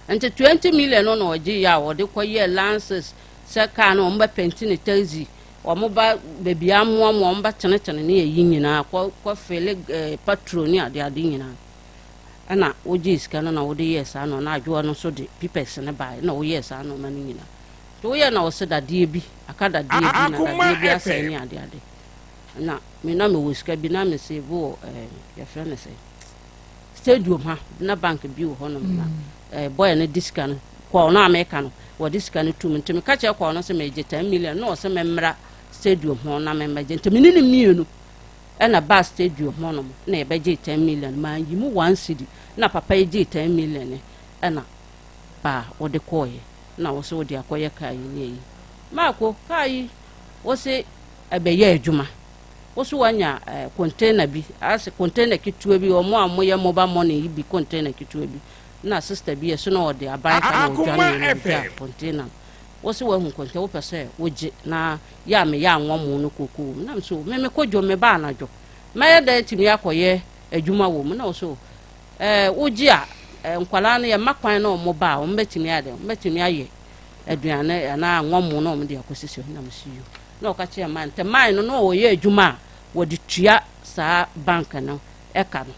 Nti 20 million no na ɔgye yɛ a ɔde kɔyɛɛ lances sɛ kaa no ɔmo bɛpɛnti ne taxi, wɔn ba baabi amoamoa, wɔn ba tenetene ne yɛyi nyinaa kɔ kɔ fele patrol ne ade ade nyinaa. Ɛna wogyee sika no na wode yɛɛ saa no na Adwoa no nso de papers no baeɛ na woyɛɛ saa nneɛma no nyinaa. Nti woyɛ na wɔsɛ dadeɛ bi aka, dadeɛ bi na dadeɛ bi asɛe ne ade ade na me na mewɔ sika bi na me save wɔ yɛfrɛ no sɛ stadium ha na bank bi wɔ hɔnom na boy no de sika no kɔɔ no a meka no wɔde sika no tum. Nti meka kyerɛ kɔɔ no sɛ megye 10 million na ɔsɛ memmra stadium hɔ na memmɛgye. Nti mene ne mmienu ɛna ba stadium hɔnom na yɛbɛgye 10 million. Manyi mu 1 cedi na papa yi gye 10 million ɛna baa wɔde kɔɔyɛ na wɔsɛ wɔde akɔyɛ kaa yi ne ayi maako kaa yi wɔsɛ ɛbɛyɛ adwuma. Wɔsɛ wanya container bi asɛ container ketewa bi wɔn a wɔyɛ mobile money yi bi, container ketewa bi na sister bi ɛso na ɔde aban ka na ɔdwane na ɔgya container no. Wɔsɛ wahu container wopɛ sɛ wogye na yɛ a meyɛ anwa mu no koko mu nam so me mekɔ dwom meba anadwo. Mɛyɛ dɛn atumi akɔyɛ adwuma wɔ mu? Na ɔse o, ɛɛ wogye a, nkwadaa no yɛma kwan na wɔn ba a, wɔn bɛtumi ayɛ dɛn? Wɔn bɛtumi ayɛ aduane anaa anwammo na wɔn de akɔsisi hɔ. Na mese yo. Na ɔka kyerɛɛ man, nti man no na ɔyɛ adwuma a wɔde tua saa bank no ɛka no.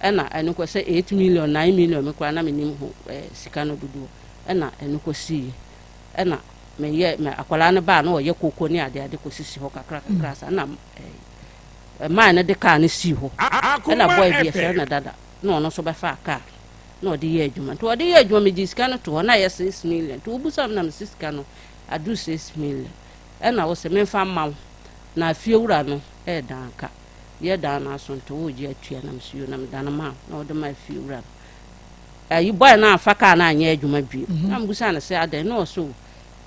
Ɛna ɛno kɔ sɛ 8 million, 9 million me koraa na menim ho ɛɛ sika no dodoɔ. Ɛna ɛno kɔsiiɛ. Ɛna meyɛ me akwadaa no baa na ɔyɛ koko ne ade ade kɔsisi hɔ kakra kakra saa na ɛɛ man no de kaa no sii hɔ. Ɛna Akoma boy bi yɛfrɛ FM. no Dada na ɔno nso bɛfaa kaa na ɔde yɛ adwuma. Nti ɔde yɛ adwuma megye sika no to hɔ na ɛyɛ 6 million. Nti wobusa me na mese sika no aduru 6 million. Ɛna wose memfa mma wo na fiewura no ɛɛdan ka. Yɛ dan no aso nti woregye atua na mese yoo na medane maa wo na wode maa fiewura no. Ayi boy no amfa kaa no anyɛ adwuma bio. Mhm. Na mebusa no sɛ adɛn na ɔse o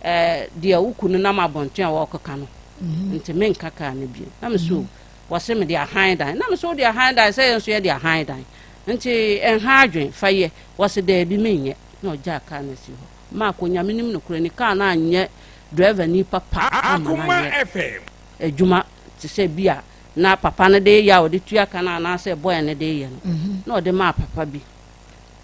ɛɛ deɛ wo kunu nam abɔnten a wɔrekeka no mhm. nti menka kaa no bio. Na mese o mhm. wɔse mede ahan dan. Na mese wode ahan dan sɛ yɛn nso yɛde ahan dan. Nti ɛnha adwen fa yɛ. Wɔse daabi menyɛ. Na ɔgyaa kaa no asi hɔ. Maako Nyame nim nokorɛ ni kaa no anyɛ driver ni papa amma no anyɛ adwuma te sɛ bi a na papa no de yɛ a ɔde tua ka no anaasɛ boy no de yɛ no mhm. na ɔde maa papa bi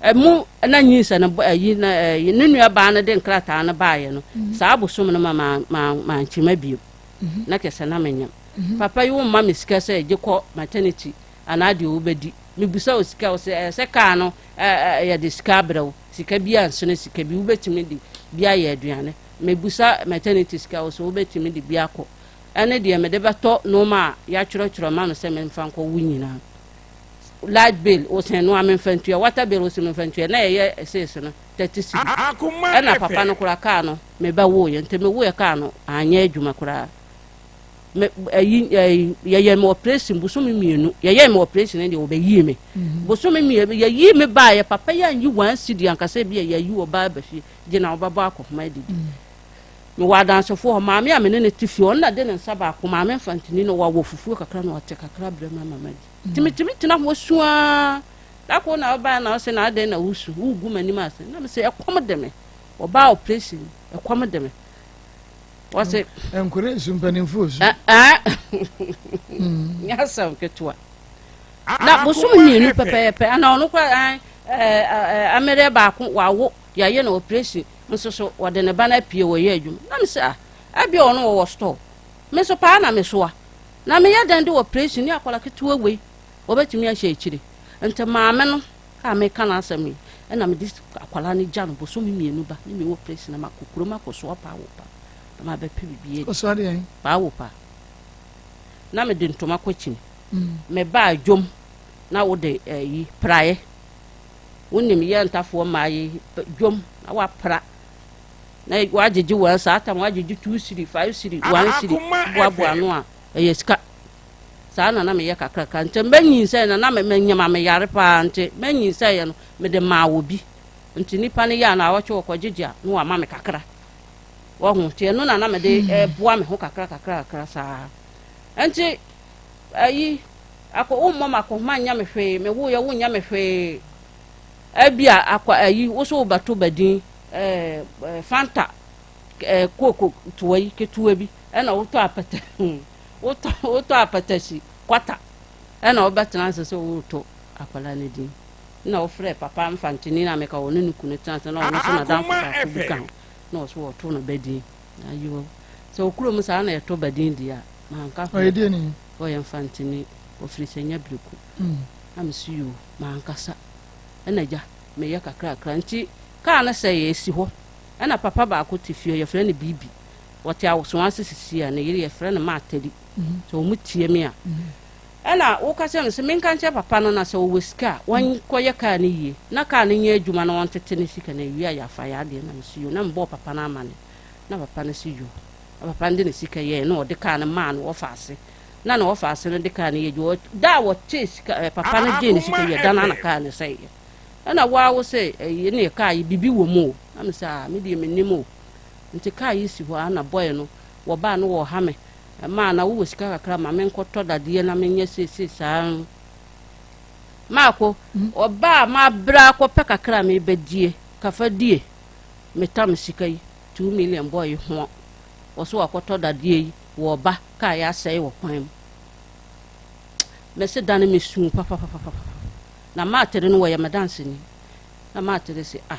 ɛmu na nyinsɛ no ayi na ɛyi ne nua baa no de nkrataa no baayɛ no mhm. saa abosom no ma ma ma ma nkyima bio mhm. na kɛsɛ na menyam papa yi wo mma me sika sɛ gye kɔ maternity anaa deɛ wobɛdi mebusa wo sika wo sɛ ɛsɛ kaa no yɛde sika abrɛ wo Sika bi ansene sika bi, wobɛtumi de bi ayɛ aduane. Mebisa maternity sika wo sɛ wobɛtumi de bi akɔ. Ɛne deɛ mede bɛtɔ nnoɔma a yɛatwerɛtwerɛ ma me sɛ memfa nkɔ wo nyinaa. Light bill wo sɛ noa memfa ntua, water bill wo sɛ memfa ntua, na ɛyɛ sees no 30 cedi. Ɛna papa no koraa kaa no mebɛwoeɛ, nti mewoeɛ kaa no anyɛ adwuma koraa. me ɛyi ɛyi yɛyɛ me operation bosome mmienu yɛyɛ me operation deɛ wɔbɛyii me mhm. bosome mmienu yɛyii me baayɛ papa yɛ anyi wɔn cedi ankasa bi a yɛyi wɔ baa ba fie gye na wɔbɛbɔ akɔhoma adidi mm. mewɔ adansefoɔ hɔ maame a me ne ne te fie ɔno na de ne nsa baako maame mfantini no wɔwɔ fufuo kakra na ɔte kakra brɛ mu ama madi mm. tìmìtìmì tena hɔ suaa dako na ɔbaa na ɔsɛ na adɛn na wusu wugu m'anim ase na mesɛ ɛkɔm de me ɔbaa operation ɛkɔm de me wɔse. Nkwadaa nsu mpanimfoɔ su. Nyɛ asɛm ketewa. Na bosom mmienu pɛpɛɛpɛ ana ɔno kora amereɛ baako wawo yɛayɛ no operation nso so wɔde ne ba no apue wɔyɛ adwuma na mesɛ ah ebia ɔno wɔwɔ store me nso paa na mesoa na meyɛ dɛn de operation ne akwadaa ketewa wei wɔbɛtumi ahyɛ akyire nti maame no a meka n'asɛm yi, ɛna mede akwadaa no gya no bosome mmienu ba ne mewɔ place na makɔ kurom akɔsoa paawo pa na mabɛpɛ biribi adi. Ɔsoa deɛn? Paawo pa. Na mede ntoma kɔ kyini. Mm. Mebaa dwom na wode ɛyi eh, praeɛ. Wonim yɛ ntafoɔ mmaa yi dwom na wapra na wagyegye wɔn saa tam wagyegye two cedi five cedi one cedi boaboa ano a ɛyɛ sika. Saa na na meyɛ kakrakra. Nti mɛnyinsɛn no na menyem a meyare paa nti mɛnyinsɛeɛ no mede maa obi. Nti nipa no yɛ a naawɔtwe ɔkɔgyegye a na wama me kakra. Wahu nti ɛno na na mede boa me ho kakra kakra kakra saa. Nti ayi akɔ wommɔ me akɔhoma nyɛ me hwee mewoeɛ wonyɛ me hwee. Ebia akɔ ayi wo so wobɛto badin ɛɛ Fanta ɛɛ kooko toa yi ketewa bi ɛna wotɔ apɛtɛ. Wotɔ wotɔ apɛtɛsi kwata ɛna wobɛtena ase sɛ woreto akwadaa no din. Na wofrɛ papa mfantini na meka ɔne ne kunu tena ase na ɔno nso n'adamfo baako bi ka ho na ɔso wɔto no ba din. Ayo sɛ wɔ kurom saa na yɛto ba din deɛ a manka ho. Ɔyɛ deɛ ni? Ɔyɛ mfantini ɔfiri sɛ nya biriku. Na mese yoo mankasa ɛna gya meyɛ kakrakra nti kaa no sɛ yɛsi hɔ ɛna papa baako te fie yɛfrɛ no Bibi. Wɔte awosoa ase sisi a, ne yere yɛfrɛ no Maatali. Sɛ wɔn tie me a, ɛna woka kyerɛ no sɛ menka nkyerɛ papa no na sɛ ɔwɔ sika a wɔnkɔyɛ kaa no yie na kaa no nyɛ adwuma na wɔntete ne sika na awie a yɛafa yɛ adeɛ na mese yo na mebɔɔ papa no amane na papa no se yo na papa no de ne sika yɛɛ na ɔde kaa no maa no wɔfa ase na na wɔfa ase no de kaa no yɛ adwuma da a wɔte sika eh, papa no gyee ne sika yɛ da no na kaa no sɛeɛ ɛna waa wo sɛ ɛyi ne kaa yi biribi wɔ mu o na mesɛ a me deɛ mennim o Nti car yi si hɔ aa na boy no wɔbaa no wɔɔha me maa na wowɔ sika kakra ma me nkɔtɔ dadeɛ na menyɛ seesei saa Maako ɔbaa mabrɛ akɔpɛ kakra a mebɛdie kafa die metam sika yi 2 million boy yi ho wɔ so wakɔtɔ dadeɛ yi wɔɔba car yi asɛe wɔ kwan mu. Mese da no mesuu papapapapa. Na Maatere no wɔyɛ me danseni. Na Maatere se, ah,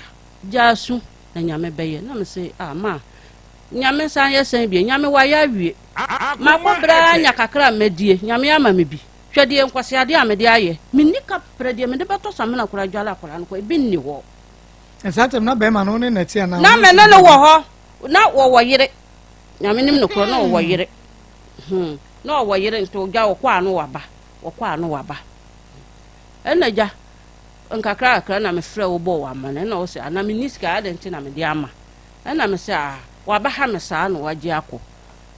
gyaa su na Nyame bɛyɛ. Na mese, ah, ma, Nyame nsan yɛ sɛn bio? Nyame wayɛ awie. Makɔ brɛ ara anya kakra a mɛdie, Nyame ama me bi. Hwɛ deɛ nkwaseadeɛ a mede ayɛ. Menni kaprɛ deɛ mede bɛtɔ samina koraa adwale akwadaa no kɔ, ebi nni hɔ. Na saa tɛm na bɛrima no wo ne no te anaa? Na me ne no wɔ hɔ. Na wɔwɔ yere. Nyame nim nokorɛ na ɔwɔ yere. Hmm. Na ɔwɔ yere nti ogya ɔkɔ a no waba. Ɔkɔ a no waba. Ɛna gya nkakra kakra na mefrɛ wo bɔɔ w'amane ɛna wo sɛ ana menni sika adɛn nti na mede ama. Ɛna me sɛ ah wabɛha me saa na wagye akɔ.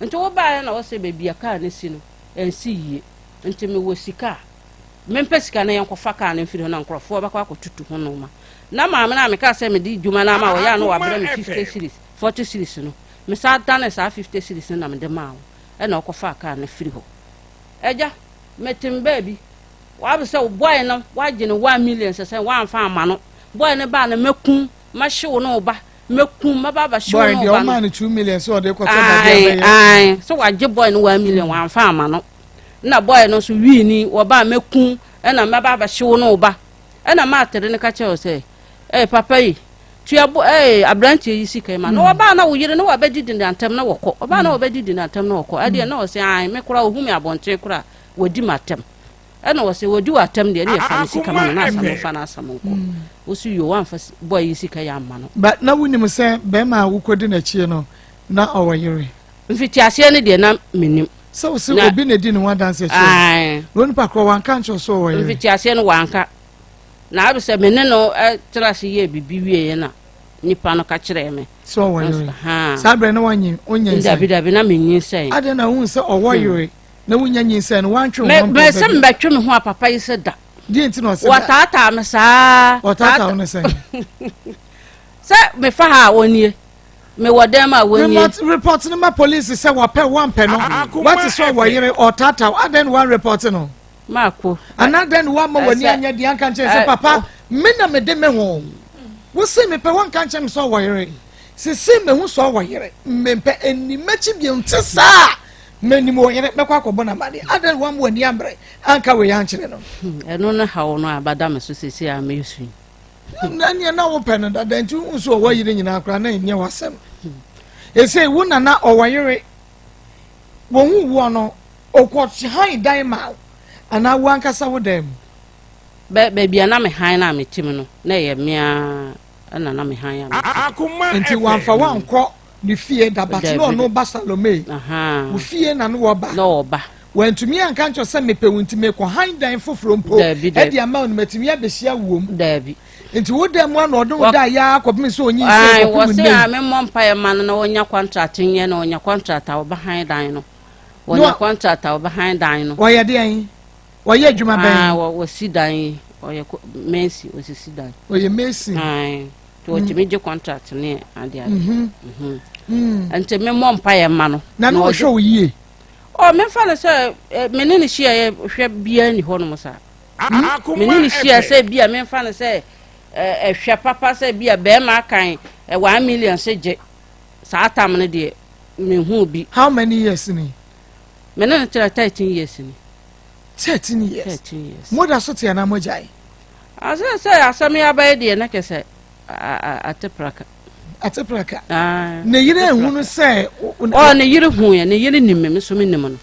Nti wobaeɛ na wo sɛ baabi a kaa no si no ɛnsi yie nti mewɔ sika a mempɛ sika na yɛnkɔfa kaa no mfiri hɔ na nkurɔfoɔ bɛkɔ akɔtutu ho nnoɔma. Na maame no a mekaa sɛ mede dwuma no ama wɔyɛ a na wabrɛ me 50 cedis, 40 cedis no, mesan danee saa 50 cedis no na mede maa wo ɛna wokɔfaa kaa no firi hɔ. Agya, metem baabi, wabe sɛ wo boy no wagye no 1 million sɛ sɛ woamfa amma no, boy no baa no mɛku, mɛhye wo ne wo ba, mɛku, mɛba abɛhye wo ne wo ba no. Boy deɛ ɔmaa no 2 million sɛ ɔde kɔtɔ dadeɛ bɛyɛ. Ae, ae, sɛ wagye boy no 1 million wamfa amma no. Nna boy no nso wii ni, wɔba a mɛku, ɛna mɛba abɛhye wo ne wo ba. Ɛna maatere no ka kyerɛ wo sɛ, ee papa yi, tua bo ee aberanteɛ yi sika yi ma. Na wɔbaa na wo yere na wabɛdidi na ntɛm na wɔkɔ. Ɔbaa na wɔbɛdidi na ntɛm na wɔkɔ. Ɛdeɛ na ɔsɛ ae me koraa ɔhu me abɔnten koraa wɔdi m'atɛm. Ɛna ɔsɛ wɔdi w'atɛm deɛ ɛne ɛfa ne sika ma no na asam mfa no asam nkɔ. Wo so yo wamfa boy yi sika yi amma no. But na wonim sɛ bɛrima a wokɔdi n'akyi no na ɔwɔ yere? Mfitiaseɛ no deɛ na mennim. Sɛ wo se obi na edi ne ho adanse kyerɛ wo. Na onipa korɔ wanka ankyerɛ wo sɛ ɔwɔ yere. Mfitiaseɛ no wanka. Na abe sɛ me ne no tra ase yɛɛ biribi wieeɛ na nipa no ka kyerɛɛ me. Sɛ ɔwɔ yere. Saa berɛ na wanyi onyinsɛn. Dabi dabi na menyinsɛn. Adɛn na wohu sɛ ɔwɔ yere na wonya nyinsɛn no wantwe wo ho ampɔ baabi. Sɛ mebɛtwe me ho a papa yi sɛ da. Deɛ nti na ɔsɛ da. Wɔtaataa me saa. Wɔtaataa wo ne sɛn? Sɛ mefa ha a ɔnie. Mewɔ dɛm a wɔnie. Report report no ma police sɛ wapɛ wampɛ no wate sɛ ɔwɔ yere ɔtaataa adɛn na wan report no. Maako. Anaa dɛn na wamma w'ani anyɛ deɛ anka nkyɛn sɛ papa me na mede me ho wo se mepɛ wanka nkyɛn me sɛ ɔwɔ yere sese mehu sɛ ɔwɔ yere mempɛ ɛni m'akyi bio nte saa menim wɔ yere mɛkɔ akɔbɔ no amadeɛ adɛn na wamma w'ani ammere anka wei ankyerɛ no. Ɛno ne haw no a bada me so sese a meresu yi. Na neɛ na wopɛ no dada nti wohu sɛ ɔwɔ yere nyinaa koraa na ɛnyɛ w'asɛm. Ɛsei wo nana ɔwɔ yere wɔhu woɔ no ɔkɔ han dan ma wo anaa wo ankasa wo dan mu? Baabi a na me han no a mete mu no na ɛyɛ me ara na na me han a mete mu. Nti wamfa woankɔ ne fie da but na ɔno ba Salome wo fie na no wɔba. Na ɔba. Wantumi anka nkyerɛ sɛ mepɛ wo nti mekɔ han dan foforɔ mpo ɛde ama wo no matumi abɛhyia wom. Daabi. Nti wo dan mu ana ɔde wo da yɛ ara kɔpem sɛ ɔnyin sɛ kɔpem nnɛ yi. Wɔse a memmɔ mpaeɛ ma no na ɔnya contract nyɛ na ɔnya contract a ɔba han dan no. Wɔnya contract a ɔba han dan no. Wɔyɛ deɛn? Wɔyɛ adwuma bɛn? Wɔsi dan yi ɔyɛ mason ɔsisi dan. Ɔyɛ mason. Nti wɔtumi gye contract ne ade ade. Mhm. Mhm. Mm. Nti memmɔ mpaeɛ ma no. Na ne wɔhwɛ wo yie? Ɔ memfa no sɛ eh, me ne no hyia yɛ hwɛ biara ni hɔnom saa. Hmm? Me ne no hyia sɛ bi a memfa no sɛ eh, ɛhwɛ papa sɛ bi a bɛrima akan eh, 1 million sɛ gye saa tam no deɛ mehu bi. How many years ni? Me ne no kyerɛ 13 years ni. 13 years. 13 years. Mo da so te anaa mo agyae? Asɛ sɛ asɛm yi aba yi deɛ na kɛ sɛ ate praka. Ate praka. Ne yere ehunu sɛ. Ɔ ne yere hu yɛ ne yere nim me so me nim no.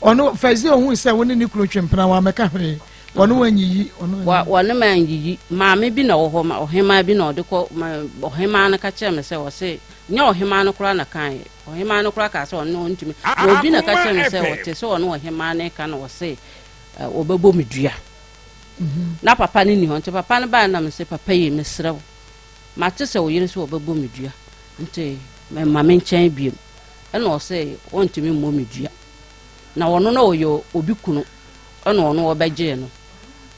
Ɔno fɛsi ohun sɛ wo ne ne kunu twe mpena wa mɛka hwee wɔne wa nyiyi ɔno. Wa wɔne ma nyiyi maame bi na wɔ hɔ ma ɔhemaa bi na ɔde kɔ ma ɔhemaa no ka kyerɛ me sɛ ɔse nyɛ ɔhemaa no koraa na kan yɛ ɔhemaa no koraa kaa sɛ ɔno ɔntumi na obi na ka kyerɛ me sɛ ɔte sɛ ɔne ɔhemaa no ka na ɔse ɔbɛbɔ me dua. Na papa no nni hɔ, nti papa no baeɛ na mese, papa yi, mesrɛ wo, mate sɛ wo yere sɛ ɔbɛbɔ me dua, nti mma me nkyɛn biom. Ɛna ɔse ɔntumi mmɔ me dua. Na ɔno na ɔyɛ obi kunu, ɛna ɔno ɔbɛgyee no.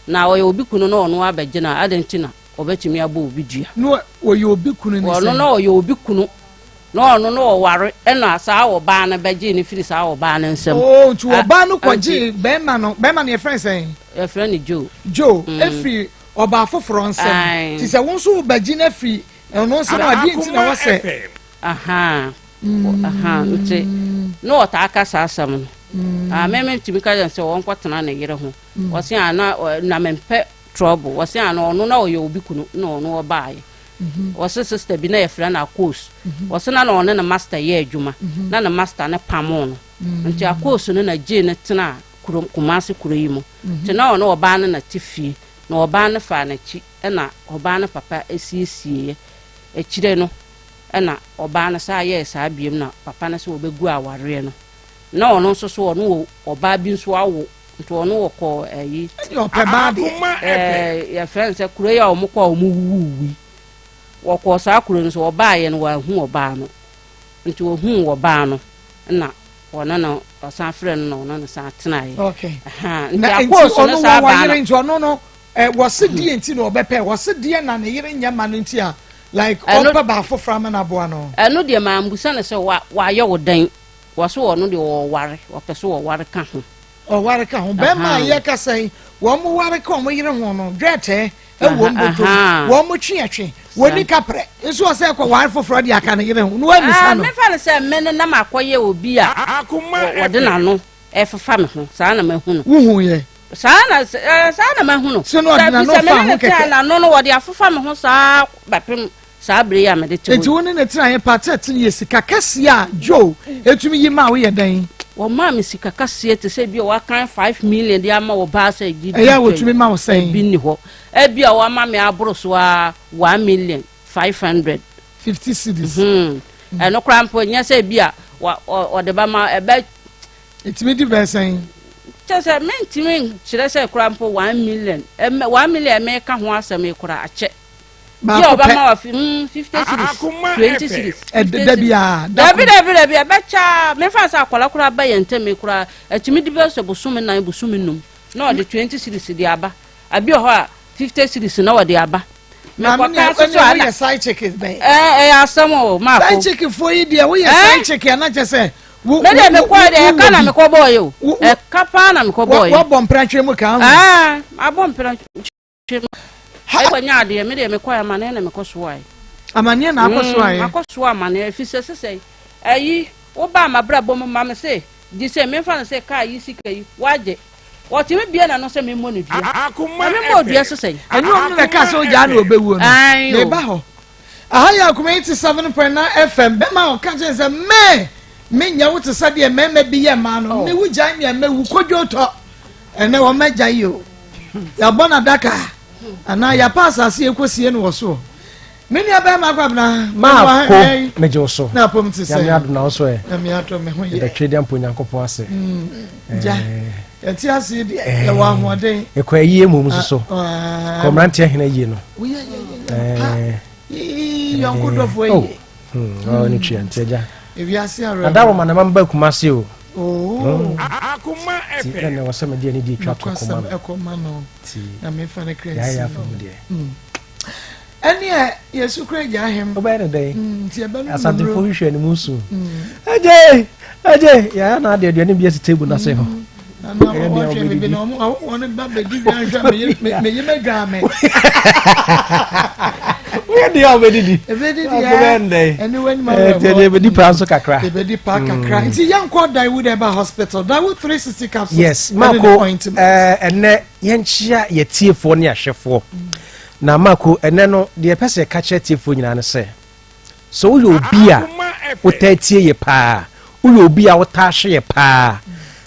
Na ɔyɛ obi kunu na ɔno abɛgye no a, adɛn nti na ɔbɛtumi abɔ obi dua? Na ɔyɛ obi kunu ne sɛn? Ɔno na ɔyɛ obi kunu. Na ɔno no ɔware ɛna saa ɔbaa no bɛgyee no firi saa ɔbaa no nsam. Oo nti ɔbaa no kɔgyee bɛrima no, bɛrima no yɛfrɛ no sɛn? Yɛfrɛ no Joe. Joe mm. efiri ɔbaa foforɔ nsam. Ti sɛ wo nso wobɛgye no afiri ɔno nsam a deɛ nti na wɔsɛ. Aha, aha nti na ɔtaa ka saa asɛm no. Ah, me metumi ka kyerɛ no sɛ ɔnkɔtena ne yere ho. Ɔse ah, na na mempɛ trouble. Ɔse ah, na ɔno na ɔyɛ obi kunu na ɔno ɔbaeɛ. Ɔse sister bi na yɛfrɛ no Akos. Ɔse na na ɔne ne master yɛ adwuma. Na ne master no pamoo no. Nti Akos no na gyee no tenaa kurom, Kumasi kuro yi mu. Nti na ɔne ɔbaa no na te fie. Na ɔbaa no faa n'akyi ɛna ɔbaa no papa siesieeɛ. Akyire no ɛna ɔbaa no saa yɛɛ saa biom na papa no sɛ ɔbɛgu awareɛ no. Na ɔno nso so ɔno wɔ ɔbaa bi nso awo nti ɔno ɔkɔ ɛyi. Ɛne ɔpɛ baa deɛ. Ɛɛ yɛfrɛ no sɛ kuro yi a wɔn kɔ a wɔn wuwuwui. Wɔkɔɔ saa kuro no so ɔbaa yɛ no wɔahu ɔbaa no nti ɔhuu ɔbaa no na ɔne no ɔsan frɛ no na ɔne no san tenaeɛ. Okay. Nti Na nti akɔɔso no ɔno saa wɔ baa yere no. nti ɔno no ɛ wɔsi deɛ nti na ɔbɛpɛ wɔsi deɛ na ne yere nyɛ ma no nti a like Ɛno- ɔpɛ baa foforɔ ama no aboa no. Ɛno deɛ mambusa no sɛ wa wayɛ wo dɛn. Wɔse ɔno deɛ ɔware ɔpɛ sɛ ɔware ka ho. Ɔware ka ho bɛrima a yɛka sɛn wɔn mo ware ka wɔn yere ho no dwɛtɛɛ ɛwɔ wɔn bɔtɔm wɔn mo twe ɛtwe wɔn ni kaprɛ nso ɔsɛ ɛkɔ ware foforɔ de aka ne yere ho na wɔn amisa no. Mefa no sɛ me no na makɔyɛ obi a wɔde n'ano ɛfefa me ho saa na mahu no. Wohu yɛ. Saa na saa na mahu no. Sɛ no ɔde n'ano fa ho kɛkɛ. N'ano no wɔde afefa me ho saa bɛpem Saa bere yi a mede te hɔ yi. Enti wo ne no tenaeɛ pa 13 years, sika kɛseɛ a Joe tumi yi maa wo yɛ dɛn? Wɔmaa me sika kɛseɛ te sɛ ebi a wɔakan 5 million de ama ɔbaa sɛ gye di Ɛyɛ a wɔtumi ma wo sɛn? Ebi nni hɔ. Ebi a wɔama me aboro so ara 1 million 500. 50 cedis. Ɛno koraa mpo nyɛ sɛ ebi a wɔde bɛma ɛbɛ. Ɛtumi di bɛyɛ sɛn? Kyerɛ sɛ mentumi nkyerɛ sɛ koraa mpo 1 million, 1 million meka ho asɛm yi koraa akyɛ. Baako pɛ. Ɔbɛma wa 50 cedis, 20 cedis. Ɛda biara. Dabi dabi dabi ɛbɛkyɛ mefa sɛ akwadaa koraa ba yɛn ntɛm yi koraa ɛtumi di bɛ sɛ bosome 4 bosome 5 na ɔde 20 cedis de aba abi wɔ hɔ a 50 cedis na ɔde aba. Maame ni ɛni woyɛ side chick bɛn. Ɛɛ ɛyɛ asɛm o maako. Side chick fo yi deɛ woyɛ side chick ɛna kyɛ sɛ. Me deɛ mekɔ deɛ ɛka na mekɔ bɔɔ yɛ o ɛka paa na mekɔ bɔɔ yɛ. Wɔbɔ mpratwe mu kan ho. Ɛɛ abɔ mpratwe. Hwe no. Ɛnyɛ adeɛ, me deɛ mekɔɛ amaneɛ na mekɔ soaɛ. Amaneɛ na akɔ soaɛ? Makɔ soa amaneɛ, ɛfiri sɛ sesɛi, ayi, wobaa m'abrabɔ mu ma me se, gye sei, memfa no sɛ kaa yi sika yi, woagye. Ɔtumi bue n'ano sɛ memmɔ no dua. Na memmɔɔ dua sesɛi. Ɛnyɛ ɔno na ɛkaa sɛ ogyaa na ɔbɛwuo no? Meba hɔ. Aha yɛ Akoma 87.9 FM. Bɛma a ɔka kyerɛ sɛ, Me! Menyɛ wo te sɛ deɛ mmarima bi yɛ mmaa no. Me wogyae me a mɛwu. Kodwo tɔ. Ɛnɛ wɔn agya yi o. Yɛabɔ no adaka anaa yɛapa asase yɛ kɔsie no wɔ soɔ. Me nua bɛrima Kwabena. Maako megye wo so. Na apom te sɛ. Nyame adom na wo so ɛ. Nyame adom me ho yɛ. Yɛbɛtwe deɛ mpo Nyankopɔn ase. Gya yɛte ase yi deɛ yɛwɔ ahoɔden. Ɛkɔ ayie mmom nso so. Kɔ mmeranteɛ hene ayie no. Woyɛ yɛ yɛ yɛ pa. Yɔnko dɔfoɔ ayie. Oh, ne tua nti agya. Ewiase awerɛhoɔ. Ada wɔ ma na mamba Kumasi o. Oh. Akoma Ti FM. na na wɔsɛ mede ani di atwa to kɔma no. Ɛkɔma no. Ti. Na mefa ne kra Yɛayɛ nsi afa no. mu deɛ. Ɛneɛ yɛsu kora agya ahem. Wobɛyɛ ne dɛn? Nti ɛbɛnom Asantefo nnuro. hwehwɛ ne mu su. Agye! Agye! Yɛayɛ na ade aduane bi asi table no ase hɔ. Na wɔhwɛ me bi na wɔn ba bɛdi bi ahwɛ me yɛ madwa me. Woyɛ deɛ a wobɛdidi. Ɛbɛdidi Wobɛyɛ ne dɛn? ɛne w'anim Nti ɛdeɛ yɛbɛdi paa nso kakra. Yɛbɛdi paa kakra. Nti yɛnkɔ Daewoo Herbal Hospital. Daewoo 360 capsules. Yes, ɛne ne Marco, ointment. ɛnɛ yɛnkyea yɛtiefoɔ ne ahwɛfoɔ. Na Marco, ɛnɛ no deɛ yɛpɛ sɛ yɛka kyerɛ tiefoɔ nyinaa ne sɛ, sɛ woyɛ obi a wotaa tie yɛ paa, woyɛ obi a wotaa hwɛ yɛ paa,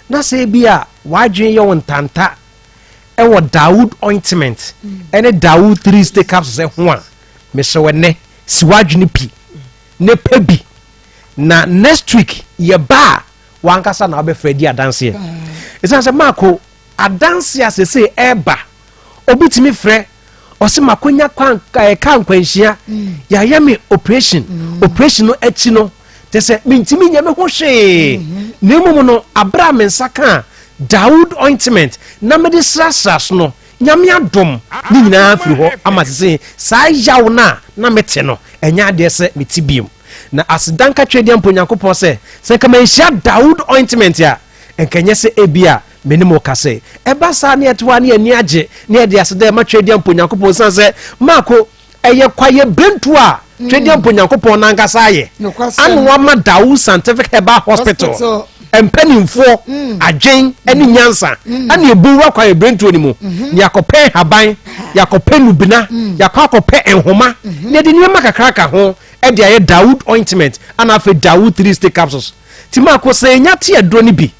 na sɛ ebi a w'adwene yɛ wo ntanta ɛwɔ Dawood ointment ɛne Dawood 360 capsules ho a, mesrɛ wo ɛnɛ si w'adwene pi ne pɛ bi na next week yɛba a wankasa na wabɛfrɛ di adanseɛ. Ɛsiane sɛ Marco adanseɛ a sese ɛreba obi tumi frɛ ɔsɛ makonya kwan ɛɛ kaa nkwanhyia yɛayɛ me operation operation no akyi no te sɛ mentumi nyɛ me ho hwee na mmom no abere a me nsa kaa Dawood ointment na mede srasra so no Nyame adom ne nyinaa firi hɔ ama sese saa yaw no a na mete no ɛnyɛ adeɛ sɛ mete biom na aseda nka Twedeɛ mpo Nyankopɔn sɛ sɛ nka manhyia Dawood ointment a nka ɛnyɛ sɛ ebia me ne mo kasa yi. Ɛba saa na yɛte hɔ a na yɛn ani agye na yɛde aseda rema Tweaduampo Nyankopɔn esiane sɛ Marko ɛyɛ kwaeɛ birentuo a Tweaduampo Nyankopɔn no ankasa ayɛ Nokwasɛm. ana wama Dawu Scientific Herbal Hospital Hospital. mpanimfoɔ adwen ne nyansa ɛne ɛbu wura kwa yɛbrɛntuo no mu na yɛakɔpɛ nhaban, yɛakɔpɛ nubina, yɛakɔ akɔpɛ nhoma na yɛde nneɛma kakra ka ho ɛde ayɛ Dawood ointment ana afei Dawood 3 stick capsules. Nti maako sɛ yɛnya te aduro no bi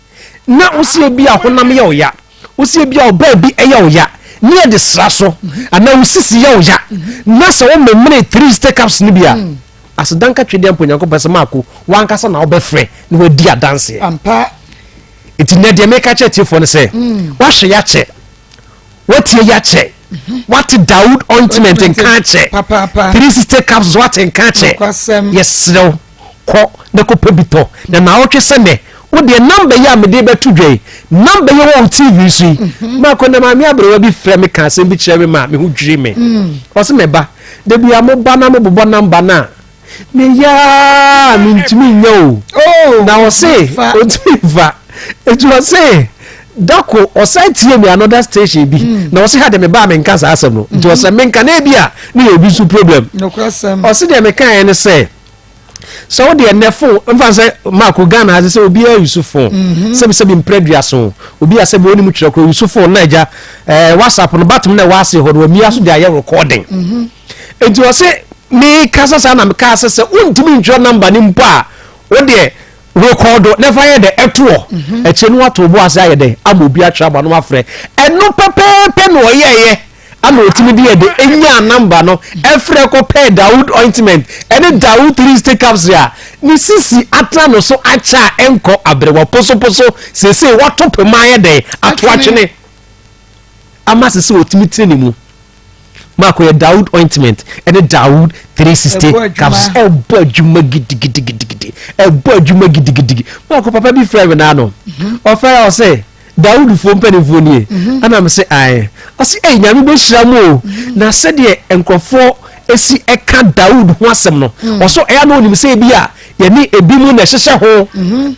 na wosie bi a honam yɛ wo ya, wosie bi a ɔbaa bi ɛyɛ wo ya ne yɛde sra so anaa wo sisi yɛ wo ya na sɛ wo memene 3 stick capsules no bi a, Aseda nka Twedeɛ mpo Onyankopɔn sɛ Maako, w'ankasa na wobɛfrɛ na wadi adanseɛ. Ampa. Nti nnɛ deɛ meka kyerɛ tiefoɔ no sɛ, mm. wahwɛ yɛakyɛ, watie yɛakyɛ, mhm. wate Dawood ointment nka akyɛ, 360 capsules wate nka akyɛ, yɛserɛ wo kɔ na kɔpɛ bi tɔ na naawɔtwe sɛ nɛ wodeɛ namba yi a mede bɛto dwa yi namba yi wɔ wo tv so yi mhm. maakɔ na maame aberewa bi frɛ me ka asɛm bi kyerɛ me ma me ho dwiri me mm. ɔse mɛba Da bi a moba na mobobɔ number no a, meyɛ a mentumi nyɛ o. Oh, Na ɔse ɔntumi mfa. Nti ɔse dako ɔsan tie me another station bi. Hmm. Na ɔse ha de meba a menka saa asɛm no. Nti ɔsɛ menka na ebi a ne yɛ obi nso problem. Ɔse deɛ mekaeɛ ne sɛ sɛ wo deɛ nnɛ fon mfa sɛ maako ghana ha sɛ obiara yusu fon mhm. sɛbi sɛbi mprɛ dua so obi a sɛbi onim twerɛ korɔ yusu fon na agya ɛɛ eh, whatsapp no batom na ɛwɔ ase hɔ no wamia so de ayɛ recording mhm. nti ɔse mekasa saa na mekaa sɛ sɛ wontumi ntwerɛ namba no mpo a wo deɛ rekɔdo na fa yɛ dɛ ɛtoɔ mhm. akyire no wato bo ase ayɛ dɛ ama obi atwerɛ ama no wafrɛ ɛno pɛpɛɛpɛ na ɔyɛɛyɛ Ana otumi de yɛ de enyaa number no ɛfrɛ kɔ pɛɛ Dawood ointment ɛne Dawood 3 stick capsule a ne sisi atena no so akyɛ a ɛnkɔ aberewa posoposo seesei wato pema ayɛ dɛn ato atwene ama sese otumi tene ne mu maako yɛ Dawood ointment ɛne Dawood 360 capsules ɛbɔ adwuma gidigidigidi ɛbɔ adwuma gidigidigi maako papa bi frɛ me n'ano ɔfrɛ ɔsɛ Dawudfoɔ mpanimfoɔ nie? Ɛna mese ae. Ɔse ei Nyame bɛhyira mo o. Na sɛdeɛ nkurɔfoɔ si ɛka Dawud ho asɛm no, ɔso ɛyɛ na ɔnim sɛ ebi a yɛne ebi mu na ɛhyehyɛ ho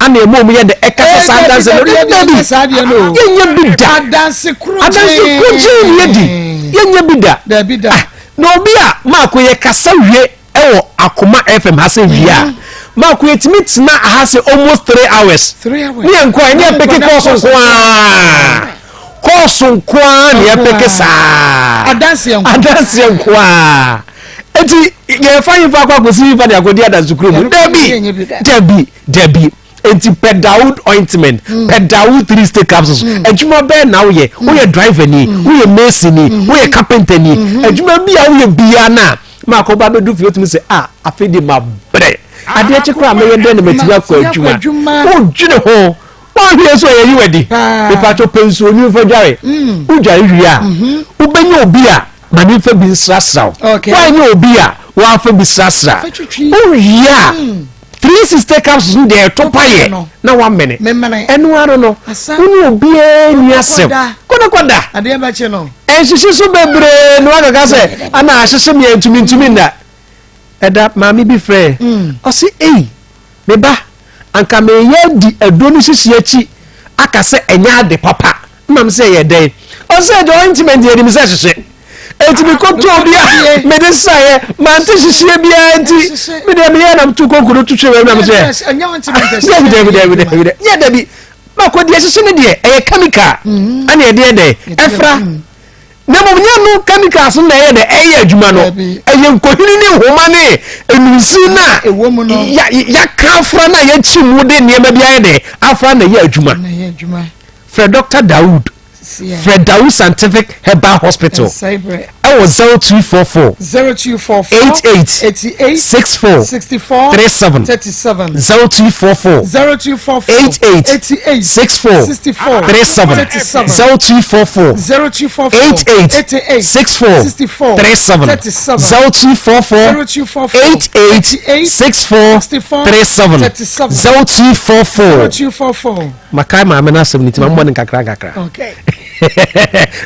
ana ɛma ɔmu yɛ dɛ ɛkasa saa adanse no. Dabi, yɛnyɛ bi da. Adanse korogyen ne yɛdi. Yɛnyɛ bi da. Ah, na obi a maako yɛkasa wie Ɛwɔ Akoma FM ha sɛ wie a, maako yɛtumi tena aha sɛ almost 3 hours. Ne yɛn nko a ne yɛpeke kɔɔso nko a kɔɔso nko a ne yɛpeke saa adanseɛ nko a eti yɛfa yifa akɔ akɔsi yifa de akɔdi adansokuro mu. Dabi, dabi, dabi. Enti pɛ Dawood ointment, mm. pɛ Dawood 3 stick capsules. Mm. Adwuma bɛɛ na woyɛ, mm. woyɛ driver ni, woyɛ mason ni, woyɛ carpenter ni. Mm-hmm. Adwuma bi a woyɛ biara na maakɔ ba bɛdu fie wotumi sɛ ah afei de ma brɛ. Adeɛ kye koraa mɛyɛ dɛn na matumi akɔ adwuma. Wodwene ho wɔahwie so ɛyɛ yiwadi. Mepatwo pɛ nsuo nwi mfa dware. Wodware wie a mm-hmm. wobɛnya obi a ma ne mfa bi nsrasra wo. Woanyɛ obi a wɔafa bi srasra. Wowie a 360 capsules no deɛ ɛto pa yɛ na wamene ɛno ara no wo ne obiara nni asɛm kɔdakɔda ɛnhyehye so bebree na wakaka sɛ ana ahyehye me antumi ntumi nna ɛda maame bi frɛ mm. ɔse ei me ba anka meyɛ adi aduro no hyehye akyi aka sɛ ɛnyɛ ade papa Nam sɛ ɛyɛ dɛn? Ɔsɛ ɛde ointment yɛ nim sɛ hyehye. Eti mi kɔ tɔ bi a mede saeɛ mante hyehyeɛ biara nti me deɛ meyɛ nam tu konko no tu twere nam sɛ dabi dabi dabi dabi dabi yɛ dabi makɔ deɛ hyehye no deɛ ɛyɛ chemical mm-hmm. ɛna ɛdeɛ dɛ ɛfra na mmom nyɛ no chemicals no na ɛyɛ dɛ ɛyɛ adwuma no ɛyɛ nkohini ne nhoma ne enunsi no a yɛaka afra no a yɛakyi mu de nneɛma bi ayɛ dɛ afra na ɛyɛ adwuma. Frɛ Dɔkta Daud. Frɛ Daud Scientific Herbal Hospital ɛwɔ 0244 88 64 37 0244 88 64 37 0244 88 64 37 0244 88 64 37 0244 Makae maame no asɛm no nti ma mmɔ no nkakra nkakra. Okay.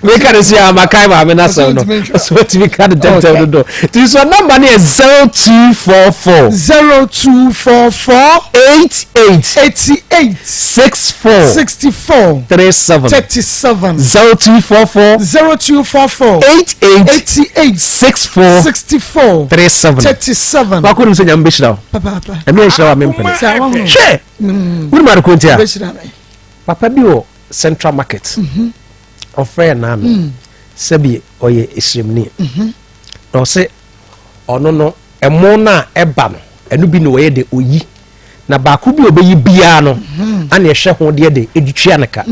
Meka ne sɛ makae maame no asɛm no sɛ watumi ka no tɛmtɛm dodo. Nti so nɔmba no yɛ 0244 0244 88 88 64 64 37 37 0244 0244 88 88 64 64 37 37. Wako nim sɛ Nyame bɛhyira wo. Papaapa. Ɛno yɛ nhyira wa mempene. Sɛ wahunu. Hwɛ! Wonim ade ko nti a? Bɛhyira me. Papa bi wɔ Central Market. Ɔfrɛ yɛn naano. Sɛbi ɔyɛ esremni. Na ɔse ɔno no ɛmo no a ɛba no ɛno bi na ɔyɛ de oyi. Na baako bi a ɔbɛyi biara no ana ɛhwɛ ho deɛ de ɛde tua ne ka.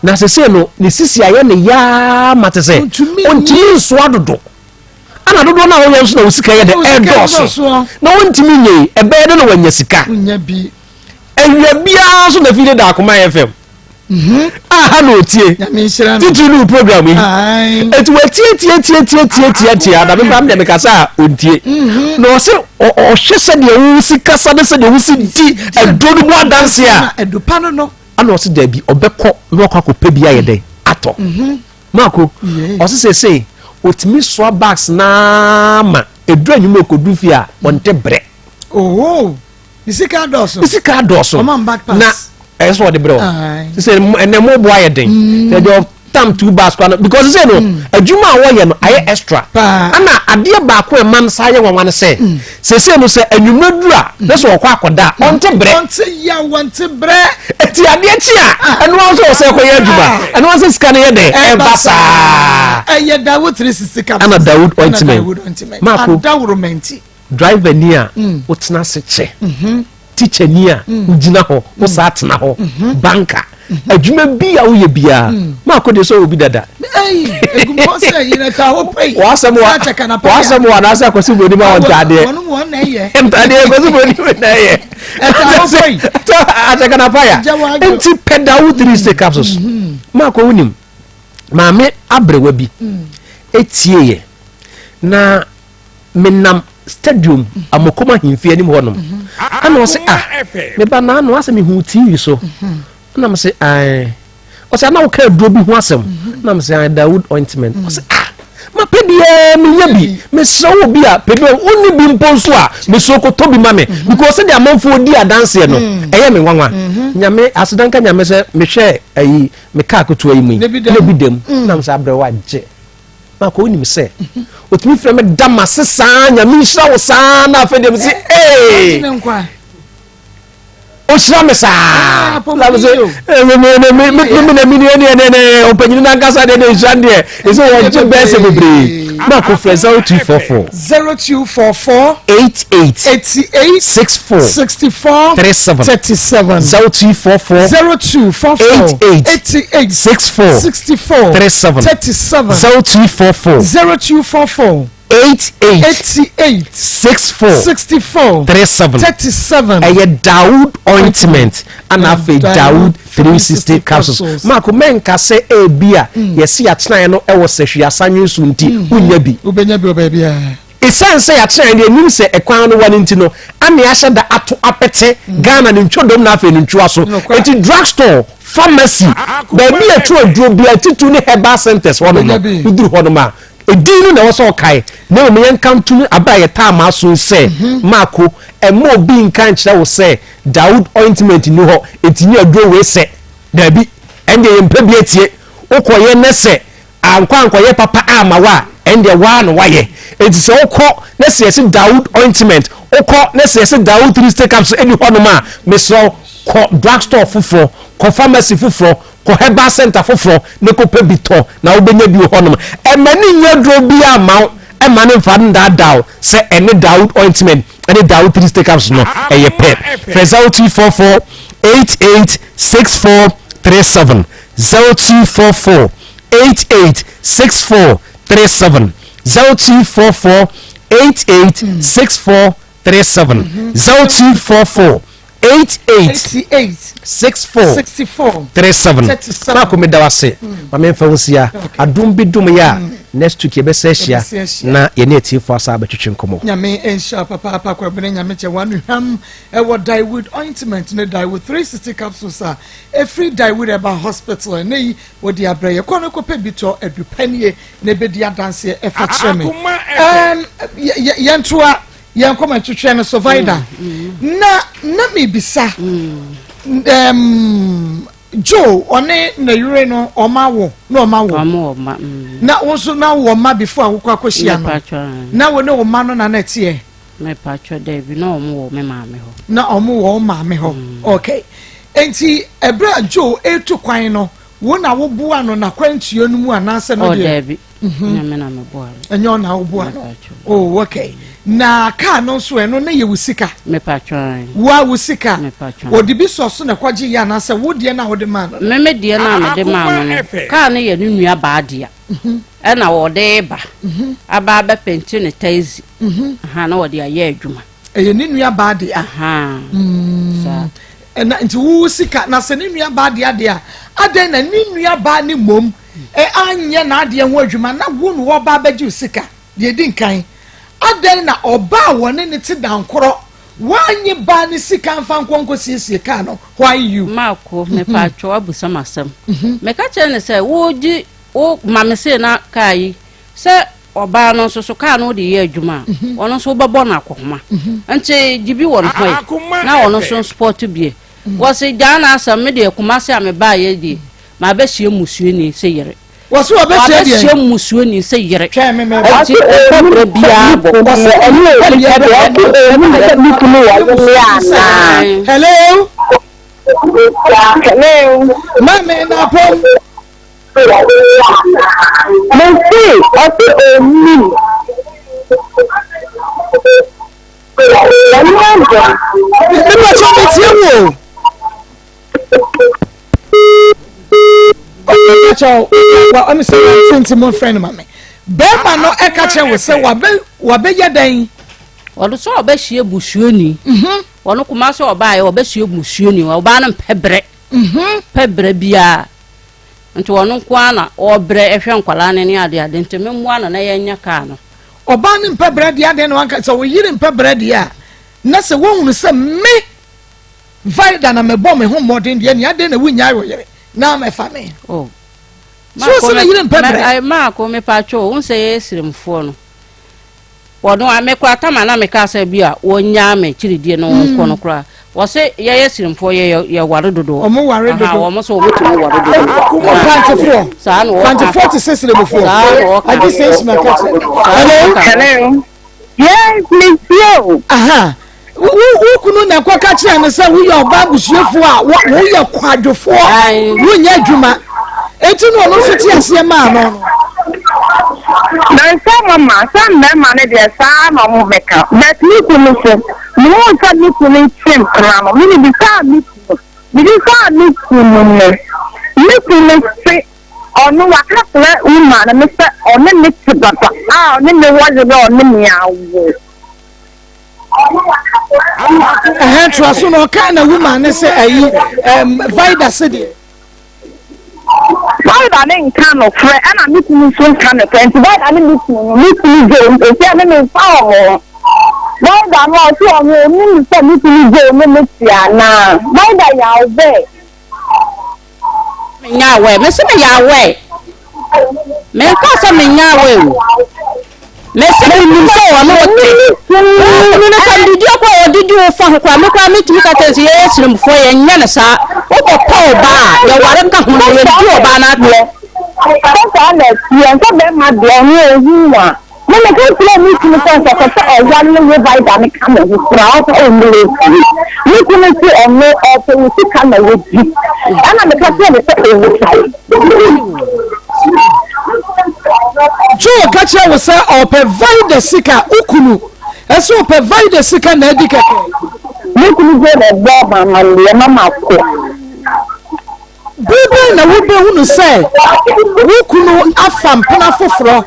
Na sesei no ne sisi ayɛ ne yaa ma te sɛ ɔntumi nsoa dodo. Ana dodoɔ no a wɔyɛ nso na wo sika yɛ de ɛdɔɔso. Na ɔntumi nyɛ yi ɛbɛyɛ de na wanya sika. Awia biara nso na fide da Akoma FM. Mhm. A ha na otie. Titiri ne program yi. Eti watie tie tie tie tie tie tie na mekora mede mekasa a ontie. Mhm. Na ɔse ɔhwɛ sɛdeɛ wosi kasa ne sɛdeɛ wosi di aduro no mu adanse a. Ana ɔse daabi ɔbɛkɔ na wakɔ akɔpɛ bi ayɛ dɛn atɔ. Mhm. Maako ɔse sesei otumi soa bags naa ma eduru anwummerɛ okodu fie a ɔnte brɛ. Oh. Ne sika adɔɔso. Ne sika adɔɔso. Ɔma back pass. Na ɛyɛ sɛ ɔde brɛ o. Sɛ ɛnɛ mo bo ayɛ den. Mm. Sɛ deɛ tam two bars kora no because sɛ no mm. adwuma a wɔyɛ no ayɛ extra. Paa. Ana adeɛ baako ɛma no saa yɛ nwanwa no sɛ mm. sɛsɛ no sɛ anwummerɛ duru a na sɛ ɔkɔ akɔda a ɔnte brɛ. Ɔnte yaw ɔnte brɛ. Eti adeɛ kyi a ah. ɛno ara nso ɔsɛ kɔyɛ adwuma ah. ɛno ara sɛ sika no yɛ dɛ ɛba saa. Ɛyɛ Dawood 360 capsules. Ɛna Dawood ointment. Maako. Adaworo mɛnti. Driver ni a wotena ase kyɛ, teacher ni a wogyina hɔ, wosaa tena hɔ, banker, adwuma bi a woyɛ biara, maako deɛ sɛ ɔwɔ bi dada. W'asɛm wa w'asɛm wa anaasɛ akwasi buroni ma wɔ ntaadeɛ. Ntaadeɛ akwasi buroni ma na ɛyɛ. Akyɛkanapaya. Nti pɛ Dawood 3 capsules. Maako wonim, maame aberewa bi etieeɛ na menam stadium Amokom ahemfie anim hɔnom ɛna ɔse ah me ba naano asɛ mehu TV so ɛna me se ae ɔse ana woka aduro bi ho asɛm ɛna me se ae Dawood ointment ɔse ah mapɛ biara menya bi mesrɛ wo bi a pɛ bi wonni bi mpo nso a mesrɛ kɔtɔ bi ma me because sɛdeɛ amanfoɔ di adanseɛ no ɛyɛ me nwanwa. Nyame aseda nka Nyame sɛ mehwɛ ayi me kaa ketewa yi mu yi na bi dam na mesɛ abrɛ wo agye. Marco wonim sɛ otumi frɛ me da ma se saa nyame nhyira wo saa na afei deɛ me se ee ohyira me saa na me se me me me me me na me ne ne ne ne ɔpanyini nankasa deɛ ne nhyira deɛ ɛsɛ wɔgye bɛɛ sɛ bebree. Marco frɛ 0244 0244 88 88 64 64 37 37 0244 0244 88 88 64 64 37 37 0244 0244 88 88 64 64 37 37. Ɛyɛ Dawood ointment ana afei Dawood 360 capsules. Marco mɛnka sɛ ebi a yɛsi yɛatenaeɛ no wɔ sahwi asanwen so nti wonnya bi. Wobɛnya bi wɔ baabiara. Esiane sɛ yɛatenaeɛ no yɛnim sɛ ɛkwan no wa no nti no ana yɛahyɛ da ato apete Ghana ne ntwodom na afei ne ntwoa so. Enti drug store, pharmacy, baabi a yɛtɔ aduro biara titiriw ne herbal centres hɔnom no woduru hɔnom a Edin no na ɛwɔ sɛ ɔkae, na mmom yɛnka nto no bere a yɛtaa ma aso yi sɛ, Marko, mma obi nka nkyerɛ wo sɛ Dawood ointment nni hɔ, enti nya aduro wei sɛ. Dabi, ɛndeɛ yɛmpɛ bi atie. Wokɔyɛ na sɛ ankɔ ankɔyɛ papa amma wo a, ɛndeɛ wo ara na woayɛ. Enti sɛ wokɔ na sɛ yɛse Dawood ointment, wokɔ na sɛ yɛse Dawood three-state capsule nni hɔnom a, mesrɛ wo, kɔ drugstore foforɔ, kɔ pharmacy foforɔ, Kɔ herbal centre foforɔ na kɔpɛ bi tɔ na wobɛnya bi wɔ hɔnom. Ɛmma no nnya aduro biara mma wo, ɛmma no mfa nnaadaa wo sɛ ɛne Dawood ointment ne Dawood 3 capsules no ɛyɛ pɛ. Frɛ 0244 88 64 37, 0244 88 64 37, 0244 88 64 37, 0244 88 88 64 64 37 37. Maako meda wo ase ma memfa wo nsia adom bi dom yɛ a. Next week yɛbɛsan ahyia na yɛne atiefoɔ asan abɛtwetwe nkɔmmɔ. Nyame nhyira wo papaapa Kwabena Nyame kyɛ w'anuhwam ɛwɔ Daewood ointment ne Daewood 360 capsules a ɛfiri Daewood Herbal Hospital ɛnɛ yi wɔde abrɛ yɛ kɔ no kɔpɛ bi tɔ adupa nie na ɛbɛdi adanseɛ ɛfa kyerɛ me ɛɛm yɛntoa yɛn nkɔmɔ ntwetwe no so Vida na na mebisa ɛɛm Joe ɔne ne yere no ɔma wo na ɔma wo. Ɔmo wɔ mma. Mm. Na wo nso na wɔ mma before a wokɔ akɔhyia no. Na wo ne wo mma no na na ɛteɛ. Mepatwa daabi na ɔmo wɔ me maame hɔ. Na ɔmo wɔ wo maame hɔ. Mm. Okay. Nti ɛberɛ a Joe etu kwan no wo na woboa no n'akwantuo no mu anaasɛ no oh, deɛ? Daabi. Mhm. Nyɛ me na meboa no. Ɛnyɛ ɔna woboa no. Oh, okay. Na kaa no nso ɛno ne yɛ wo sika. Mepatwa. Wo a wo sika. Mepatwa. Wɔde bi sɔ so na ɛkɔgye yɛ anaasɛ wo deɛ na wode maa no. Me me deɛ na mede maa no no. Kaa no yɛ ne nua baa dea. Mhm. Ɛna wɔde ba. Mhm. Aba abɛpɛnti ne taxi. Aha na wɔde ayɛ adwuma. Ɛyɛ ne nua baa dea. Aha. Mm. Ɛna nti wo sika na sɛ ne nua baa dea deɛ a adɛn na ne nua baa ne mmom ɛ anyɛ n'adeɛ ho adwuma na wo na wɔba abɛgye wo sika deɛ edi nkan adɛn na ɔbaa a wɔne ne te dankorɔ wanye baa ne sika nfa nkɔ nkɔ siesie kaa no why you. Maako mepatwo abusam asɛm meka kyerɛ ne sɛ wogye wo ma me sei na kaa yi sɛ ɔbaa no nso so kaa no wode yɛ adwuma a ɔno nso wobɛbɔ no akɔhoma nti gye bi wɔ no hɔ yi na ɔno nso sport bie wɔse gyaa no asɛm me deɛ Kumase a mebaayɛ deɛ Mabɛhyia mmusuani sɛ yere. Wɔse wɔbɛhyia deɛ? Wabɛhyia mmusuani sɛ yere. Twɛn me mɛba. Enti ɔpɛ berɛ biara bɔ. Wɔse ɔne ɔpɛ deɛ bɛ. Wɔse ɔnim sɛ me kunu wɔ wo me anaa? Hello. Hello. Maame Napɔn. Mese ɔse ɔnim. Ɛno agya. Mepa kyɛw metie wo o. Ɔkyɛw wa ɔmo sɛ wɔn nti mo nfrɛ no ma me. Bɛrima no ɛka kyerɛ wo sɛ wabɛ wabɛyɛ dɛn? Ɔno sɛ ɔbɛhyia busuani. Mhm. Ɔno kuma sɛ ɔbaayɛ ɔbɛhyia busuani. Ɔbaa no mpɛ brɛ. Mhm. Pɛ brɛ biara. Nti ɔno nko ara na ɔbrɛ ɛhwɛ nkwadaa no ne ade ade nti me mmoa no na yɛnyɛ kaa no. Ɔbaa no mpɛ brɛ deɛ adɛn na wanka sɛ ɔyere mpɛ brɛ deɛ a na sɛ wohunu sɛ me Vida na mebɔ me ho mmɔden deɛ nea adɛn na wonnyae wo yere na mɛfa me. Oh. So wo sɛ ne yere mpɛ brɛ? Maako mepatwo wo sɛ yɛyɛ siremfoɔ no. Wɔno a me koraa tama na meka sɛ bi a wɔnyaa me kyiridie no wɔnkɔ no koraa. Wɔse yɛyɛ siremfoɔ yɛ yɛware dodoɔ. Wɔn ware dodo. Wɔn sɛ wɔn tumi ware dodoɔ. Fantefoɔ. Saa na wɔka. Fantefoɔ te sɛ siremufoɔ. Saa na wɔka. Agye sɛ esima ka kyerɛ. Hello. Hello. Yes, me tie o. Aha. Wo wo kunu na ɛkɔka kyerɛ no sɛ woyɛ ɔbaa busuafoɔ a woyɛ kwadwofoɔ wonyɛ adwuma eti na ɔno nso te aseɛ maa no no. Na nsɛ mama sɛ mmarima no deɛ saa na ɔmo bɛka but me kunu so mehu sɛ me kunu twe mpena no me mebisaa me kunu mebisaa me kunu no me kunu se ɔno waka kyerɛ woman no sɛ ɔne me te dada a ɔne me wɔ yere a ɔne me awo. Ɛhɛn toa so na ɔkaa na woman ne sɛ ayi ɛm Vida se deɛ. Vida ne nka nokorɛ ɛna me kunu nso nka nokorɛ nti Vida ne me kunu no me kunu gye wɔn nti ɛne me nfa wɔn ho Vida no ɔse ɔno onim sɛ me kunu gye ne me te anaa Vida yɛ aware. Menyɛ aware. Mese meyɛ aware. Menka sɛ menyɛ aware o. Mese menim sɛ ɔne wo te. Wokunu no sɛ didi ɔkɔ a ɔdidi wo fa ho koraa me koraa metumi ka kyerɛ sɛ yɛyɛ sremfoɔ yɛnyɛ no saa. Wokɔpɛ ɔbaa a yɛware ka ho na yɛdi ɔbaa no atɛm. Sɛ saa na ɛteɛ sɛ bɛrima deɛ ɔno ɔhu a Me meka kyerɛɛ me kunu sɛ sɛ ɔpɛ sɛ ɔware ne Vida no ka ne ho koraa ɔsɛ ɔmmrɛ fie. Me kunu se ɔno ɔpɛ wo sika na wadi. Ɛna meka kyerɛɛ no sɛ ɔnyae. Joe ka kyerɛ wo sɛ ɔpɛ Vida sika, wo kunu sɛ ɔpɛ Vida sika na adi kɛkɛ. Me kunu Joe na ɛbɔɔ me amanneɛ ma makɔ. Bere bɛn na wubehunu sɛ wo kunu afa mpena foforɔ?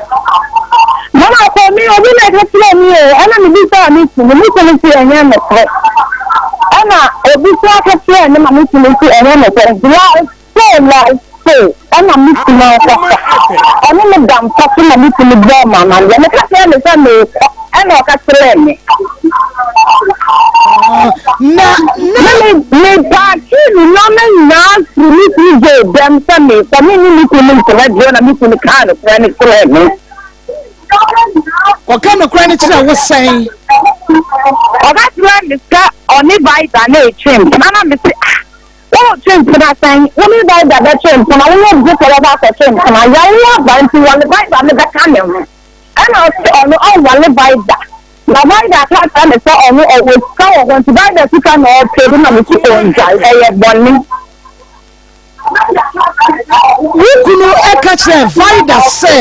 Mama kɔ me obi na ɛka kyerɛɛ me o ɛna me bisaa me kunu me kunu se ɛnyɛ nokorɛ ɛna obi nso aka kyerɛɛ me ma me kunu se ɛnyɛ nokorɛ nti like so like. so ɛna me kunu ankasa. Ɔne me da mpa so na me kunu bɔɔ me amanneɛ. Meka kyerɛɛ no sɛ merekɔ ɛna ɔka kyerɛɛ me. Na na. Me mepaakee me nneɛma nyinaa firi me kunu Joe dɛm sɛ merekɔ. Me ne me kunu ntena bio na me kunu kaa nokorɛ no kyerɛɛ me. Ɔka nokorɛ no kyerɛɛ wo sɛn? Ɔka kyerɛɛ me sɛ ɔne Vida no retwe mpena na mese ah woretwe mpena sɛn? Wo ne Vida bɛtwe mpena? Wo ne Joseph bɛkɔ akɔtwe mpena? Yare aba nti wɔne Vida no bɛka ne ho. Ɛna ɔse ɔno ɔnwale Vida. Na Vida ka kyerɛ me sɛ ɔno ɔwɔ sika wɔ hɔ nti Vida sika na ɔpɛ bi na mese ɔngyae ɛyɛ bɔne. Wo kunu ka kyerɛɛ Vida sɛ,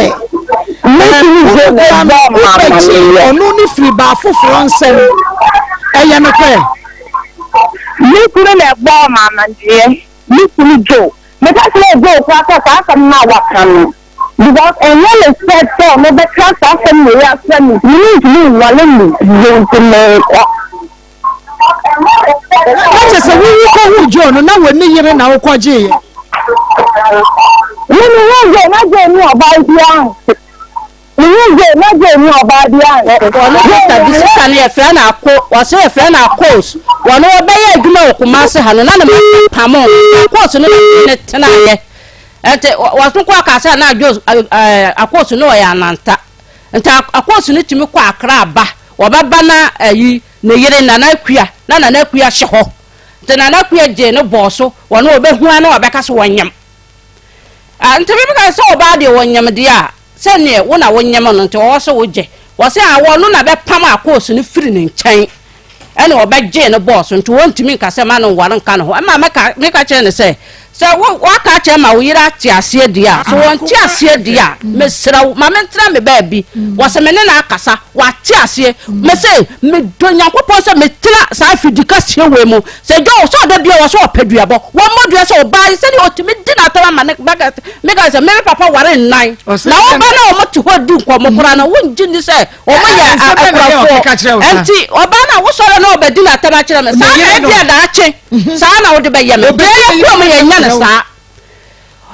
Wobɛgye ɔno ne firi baa foforɔ nsam. Ɛyɛ nokorɛ? Me kunu na ɛbɔɔ me amanneɛ. Me kunu Joe. Meka kyerɛɛ Joe koraa sɛ saa asɛm no a waka no, because ɛnyɛ ne sɛ sɛ ɔno bɛka saa asɛm wei akyerɛ me nti, me mentumi nwale no bio nti merekɔ. Na kyerɛ sɛ wo wokɔhuu Joe no na wɔnni yere na wokɔgyeeɛ? Me mehuu Joe na Joe ne ɔbaa biara nte. Mehuu Joe na Joe ne ɔbaa biara nte. Wɔne sista bi sista no yɛfrɛ no Ako wɔse yɛfrɛ no Akos wɔne wɔbɛyɛ adwuma wɔ Kumasi ha no na ne ma pamo no Akos no na ne ne tenaeɛ nti wɔso kɔ aka sɛ na Joe Akos no ɔyɛ ananta nti Akos no tumi kɔ Accra ba wɔbɛba na ayi ne yere Nana Akua, na Nana Akua hyɛ hɔ. Nti Nana Akua gyee no bɔɔ so, wɔne wɔbɛhu ara na wɔbɛka sɛ wɔnyem. Ah, nti me bɛka sɛ ɔbaa deɛ wɔnyem deɛ a, sɛ neɛ wo na wonyem no nti ɔwɔ sɛ wogye. Wɔse ah, wɔno na bɛpam Akos no firi ne nkyɛn, ɛne wɔbɛgyee no bɔɔ so, nti wɔntumi nka sɛ ma no nware nka ne ho. Ɛma meka, meka kyerɛ no sɛ, Sɛ wo, woaka akyerɛ ma wo yere ate aseɛ deɛ a, sɛ wɔnte aseɛ deɛ a, mesrɛ wo, ma mentena me baabi. Wɔse me ne no akasa, wate aseɛ. Mese, medɔ Nyankopɔn sɛ metena saa afidikɛseɛ wei mu. Sɛ Joe, sɛ ɔda biara wɔ sɛ ɔpɛ duabɔ, wammɔ dua sɛ ɔbaa yi, sɛdeɛ ɔtumi di n'atɛm ama ne ba kɛse. Meka sɛ, me me papa ware nnan, na wo ba no a wɔte hɔ di nkɔmmɔ koraa no, wongye nni sɛ wɔyɛ akunafoɔ. Ɛnti, ɔbaa no a wosɔre na ɔbɛdi n'atɛm akyerɛ me, saa na ebia daakye. Saa na wode bɛyɛ me. Bɛɛ kurom yɛnyɛ no saa.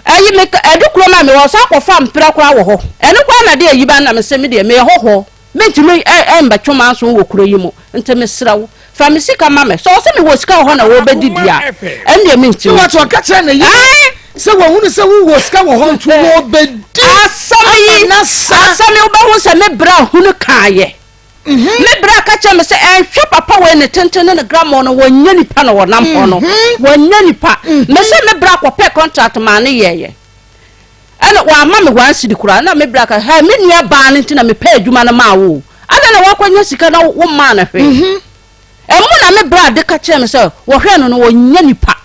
Ɛyi me ɛdu kurom a mewɔ san kɔfa mpira koraa wɔ hɔ. Ɛno koraa na de ayi ba na mesɛ me deɛ meyɛ hɔhoɔ. Mentumi ɛmbɛtwe manso wɔ kuro yi mu. Nti mesrɛ wo fa me sika ma me. Sɛ ɔsɛ mewɔ sika wɔ hɔ na wɔbɛdi di a ɛndeɛ mentumi. Wato ɔka kyerɛ ne yere sɛ wɔhunu sɛ wowɔ sika wɔ hɔ nti wɔbɛdi. Asɛm yi asɛm yi wobɛhu sɛ me bra hunu kaayɛ. Me bra ka kyerɛ me sɛ ɛnhwɛ papa wei ne tenten ne ne grammar no wɔnyɛ nipa na wɔnam hɔ no wɔnyɛ nipa me sɛ me bra kɔpɛ contract maa ne yɛɛyɛ ɛna wɔama me one cedi koraa na me bra ka hɛ me nua baa no nti na mepɛ adwuma no maa wo ada na wakɔnya sika na wo maa no hwee ɛmu na me bra de ka kyerɛ me sɛ wɔhwɛ no no wɔnyɛ nipa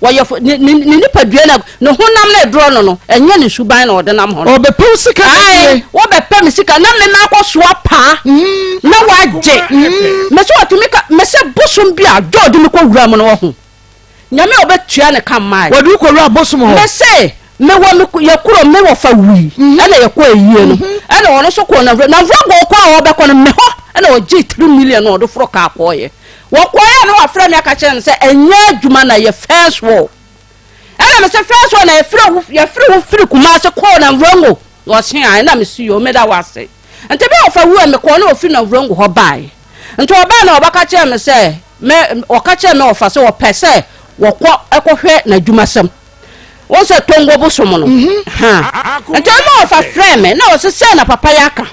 Wɔyɛ fo, ne, ne, ne nipadua na, ne honam na ɛdorɔ no no, ɛnyɛ ne suban na ɔde nam hɔ no. Ɔbɛpɛ wo sika Ae, kɛseɛ. wɔbɛpɛ me sika na me makɔsoa paa mm. na wagye. Mm. Me sɛ ɔtumi ka, me sɛ bosom bi a dɔ ɔde me kɔ wura mu no wɔ ho. Nyame a ɔbɛtua ne ka mmae. Wɔde wo kɔ wura bosom hɔ. Me se, me wɔ me yɛ kuro me wɔ fa wui mhm. ɛna yɛ kɔ ayie no mhm. ɛna ɔno nso kɔ namfra namfra gɔ kɔ a ɔbɛkɔ no me hɔ ɛna ɔgye 3 million na ɔde foro kaa kɔɔyɛ Wɔkɔeɛ a na wafrɛ me aka kyerɛ me sɛ ɛnyɛ adwuma na yɛ first wall. Ɛna me sɛ first wall na yɛfrɛ wo yɛfrɛ wo firi Kumasi kɔɔ Navrongo. Na ɔse ae na me si yoo meda wo ase. Nti bɛ ɔfa wu a mekɔɔ na ɔfiri Navrongo hɔ baeɛ. Nti ɔbaeɛ na ɔbɛka kyerɛ me sɛ me ɔka kyerɛ me ɔfa sɛ ɔpɛ sɛ wɔkɔ ɛkɔhwɛ n'adwumasɛm. Wɔn sɛ Tongo bosom no. Ha. Nti ɔma ɔfa frɛ me na ɔse sɛ na papa yɛ aka.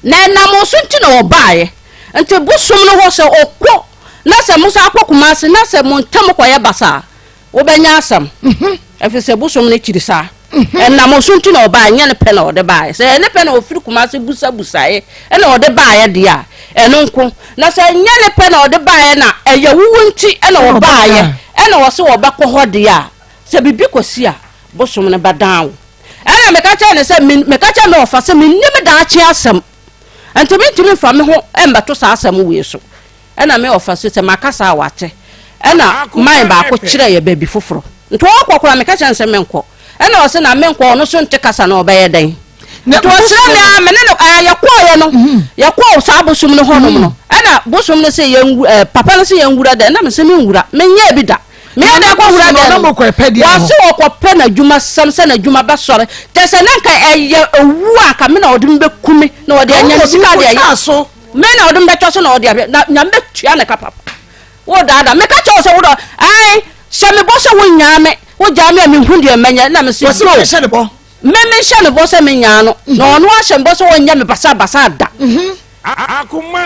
Na ɛnam wo so nti na ɔbaeɛ. Nti bosom no hɔ sɛ ɔkɔ na sɛ mosan kɔ Kumasi na sɛ mo ntam kɔyɛ basaa a, wobɛnya asɛm. Ɛfiri sɛ bosom no kyiri saa. Ɛnam wo so nti na ɔbaeɛ, ɛnyɛ ne pɛ na ɔde baeɛ. Sɛ ɛyɛ ne pɛ na ɔfiri Kumasi busabusaeɛ na ɔde baeɛ deɛ a, ɛno nko. Na sɛ ɛnyɛ ne pɛ na ɔde baeɛ na ɛyɛ wo wo nti na ɔbaeɛ na ɔse ɔbɛkɔ hɔ deɛ a, sɛ biribi kɔsi a, bosom no bɛdan wo. Ɛnna meka kyerɛɛ no sɛ, Meka kyerɛɛ me wɔfa sɛ mennim daakye asɛm, enti mentumi mfa me ho mmɛto saa asɛm wei so. Ɛnna me wɔfa se, Sɛ maka saa a, wate. Ɛnna man baako kyerɛɛ yɛn baabi foforɔ. Nti ɔrekɔ koraa, meka kyerɛɛ no sɛ menkɔ. Ɛnna ɔse, Na menkɔ, ɔno nso nte kasa no, ɔbɛyɛ dɛn? Nti ɔsrɛ me ara, me ne no, ɛɛ, yɛkɔeɛ no, yɛkɔɔ saa bosom no hɔnom no, ɛnna bosom no se yɛnwu, ɛɛ, papa no se yɛnwura dɛn, ɛnna mese menwura, menyɛɛ bi da. Meyɛ dɛn kɔwura dan mu? Wɔse wɔkɔpɛ n'adwuma sɛm sɛ n'adwuma bɛsɔre. Kyerɛ sɛ na nka ɛyɛ owu a nka me na ɔde me bɛku me na ɔde anya ne sika de ayɛ. Me na ɔde me bɛtwa so na ɔde ahwɛ na nyame bɛtua ne ka papa. Wo daadaa meka kyerɛ wo sɛ wodɔ ɛn hyɛ me bɔ sɛ wonyaa me wogyaa me a mehu deɛ mɛnyɛ na mese Wɔse yo. menhyɛ ne bɔ. Me menhyɛ ne bɔ sɛ menyaa no na ɔno ahyɛ me bɔ sɛ ɔnyɛ me basabasa da.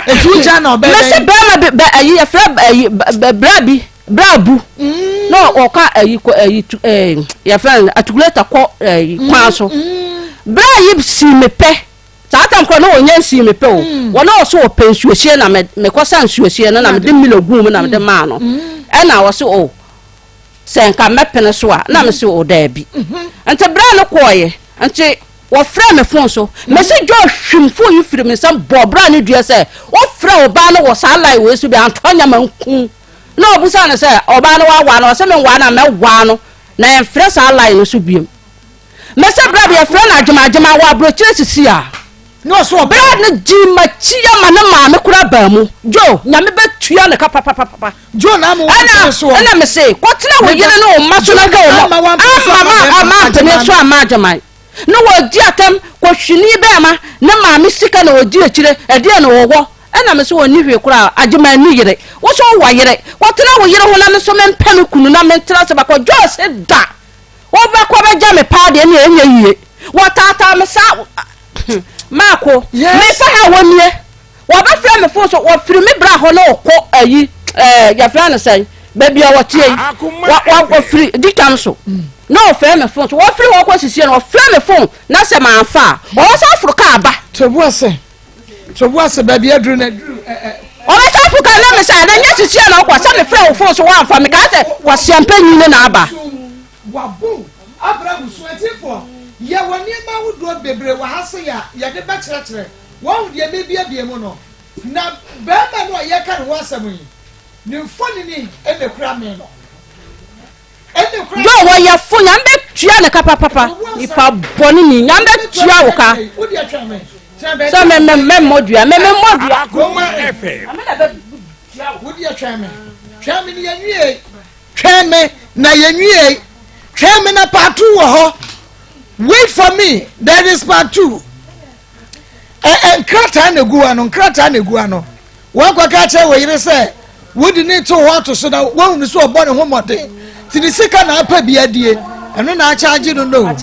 Eti wogyaa na ɔbɛyɛ Mese dɛn? bɛrima bi bɛ ayi yɛfrɛ ayi bɛ bra bi bra bu na ɔka ayi kɔ ayi tu ɛɛ yɛfrɛ no atukuleta kɔ ayi kwan so bra yi si me pɛ saa tam korɔ na ɔnyɛ nsi me pɛ o wɔn a ɔso ɔpɛ nsuohyie na me mekɔ sa nsuohyie no na mede milo gu mu na mede maa no ɛna ɔse o sɛ nka mɛpene so a na mese o daabi nti bra no kɔɔyɛ nti Wɔfrɛɛ me fon so. Mese Joe hwim fon yi firi me nsam bɔɔ bra no dua sɛ, Wofrɛ ɔbaa no wɔ saa line wei so bi a, antɔ nyɛ ma nku wo. Na ɔbusaa no sɛ, Ɔbaa no woawaa no? Ɔse menwaa no a mɛwaa no na ɛmfrɛ saa line no so biom. Mese bra bi yɛfrɛ no Agyemagyema wɔ aburokyire sisi a. Bra no gyii makyi ama ne maame koraa baa mu. Joe, Nyame bɛtua ne ka papapapa. Joe na ama wampene soɔ. Ɛna mese, kɔtena wo yere ne wo mma so na hwɛ wo mma. Ama wampene so Amma ama ma bɛrima ampene so Agyeman. amma Agyeman. Na wɔdi atɛm, kɔhwini bɛrima, ne maame sika na wɔdi akyire, ɛdeɛn na wɔwɔ? Ɛna mese wɔnni hwee koraa, Agyeman nni yere. Wo nso wowɔ yere, kɔtena wo yere ho na me nso mempɛ me kunu na mentena ase bakɔ. Joe se da! Wobɛkɔ bɛgya me paa deɛ ɛneɛ ɛnyɛ yie. Wɔtaataa me saa, Maako, mefa ha wɔnie. Wɔbɛfrɛ me fon so, wɔfiri me bra hɔ na wɔkɔ ayi ɛɛ yɛfrɛ no sɛn baabi a wɔteɛ yi wɔ wɔ wɔfiri ditam so na wɔfrɛ me fon so wɔfiri hɔ kɔ sisie no wɔfrɛ me fon na sɛ manfa a wɔbɛsan aforo kaa ba. Tobu ase tobu ase baabi aduru na aduru ɛ ɛ. Wɔbɛsan aforo kaa na me sɛ ana nyɛ sisie na ɔkɔ sɛ mefrɛ wo fon so wɔamfa mekaa sɛ wɔseampɛ nyi ne na aba. Wabu abra abusua atiefoɔ yɛwɔ nneɛma ahodoɔ bebree wɔ ha sei a yɛde bɛkyerɛkyerɛ Wahu deɛ merebuebue mu no? Na barima no a yɛreka ne ho asɛm yi, ne mfonini na ɛkura me no. Ɛna ɛkura me. Joe wɔyɛ fo nyame bɛ tua ne ka papapa nipa bɔne ni nyame bɛ tua wo ka sɛ me me me mmɔ dua me me mmɔ dua. Akoma FM. Nyame na bɛ tua wo. Wo deɛ twɛn me, twɛn me na yɛnwie, twɛn me na yɛnwie, twɛn me na part two wɔ hɔ. Wait for me, there is part two. Ɛ ɛ nkrataa na egu ano nkrataa na egu ano wɔakɔka akyerɛ wɔ yere sɛ wode ne to hɔ ato so na wɔahunu sɛ ɔbɔ ne ho mmɔden nti ne sika na apɛ bi adie ɛno na akyagye no no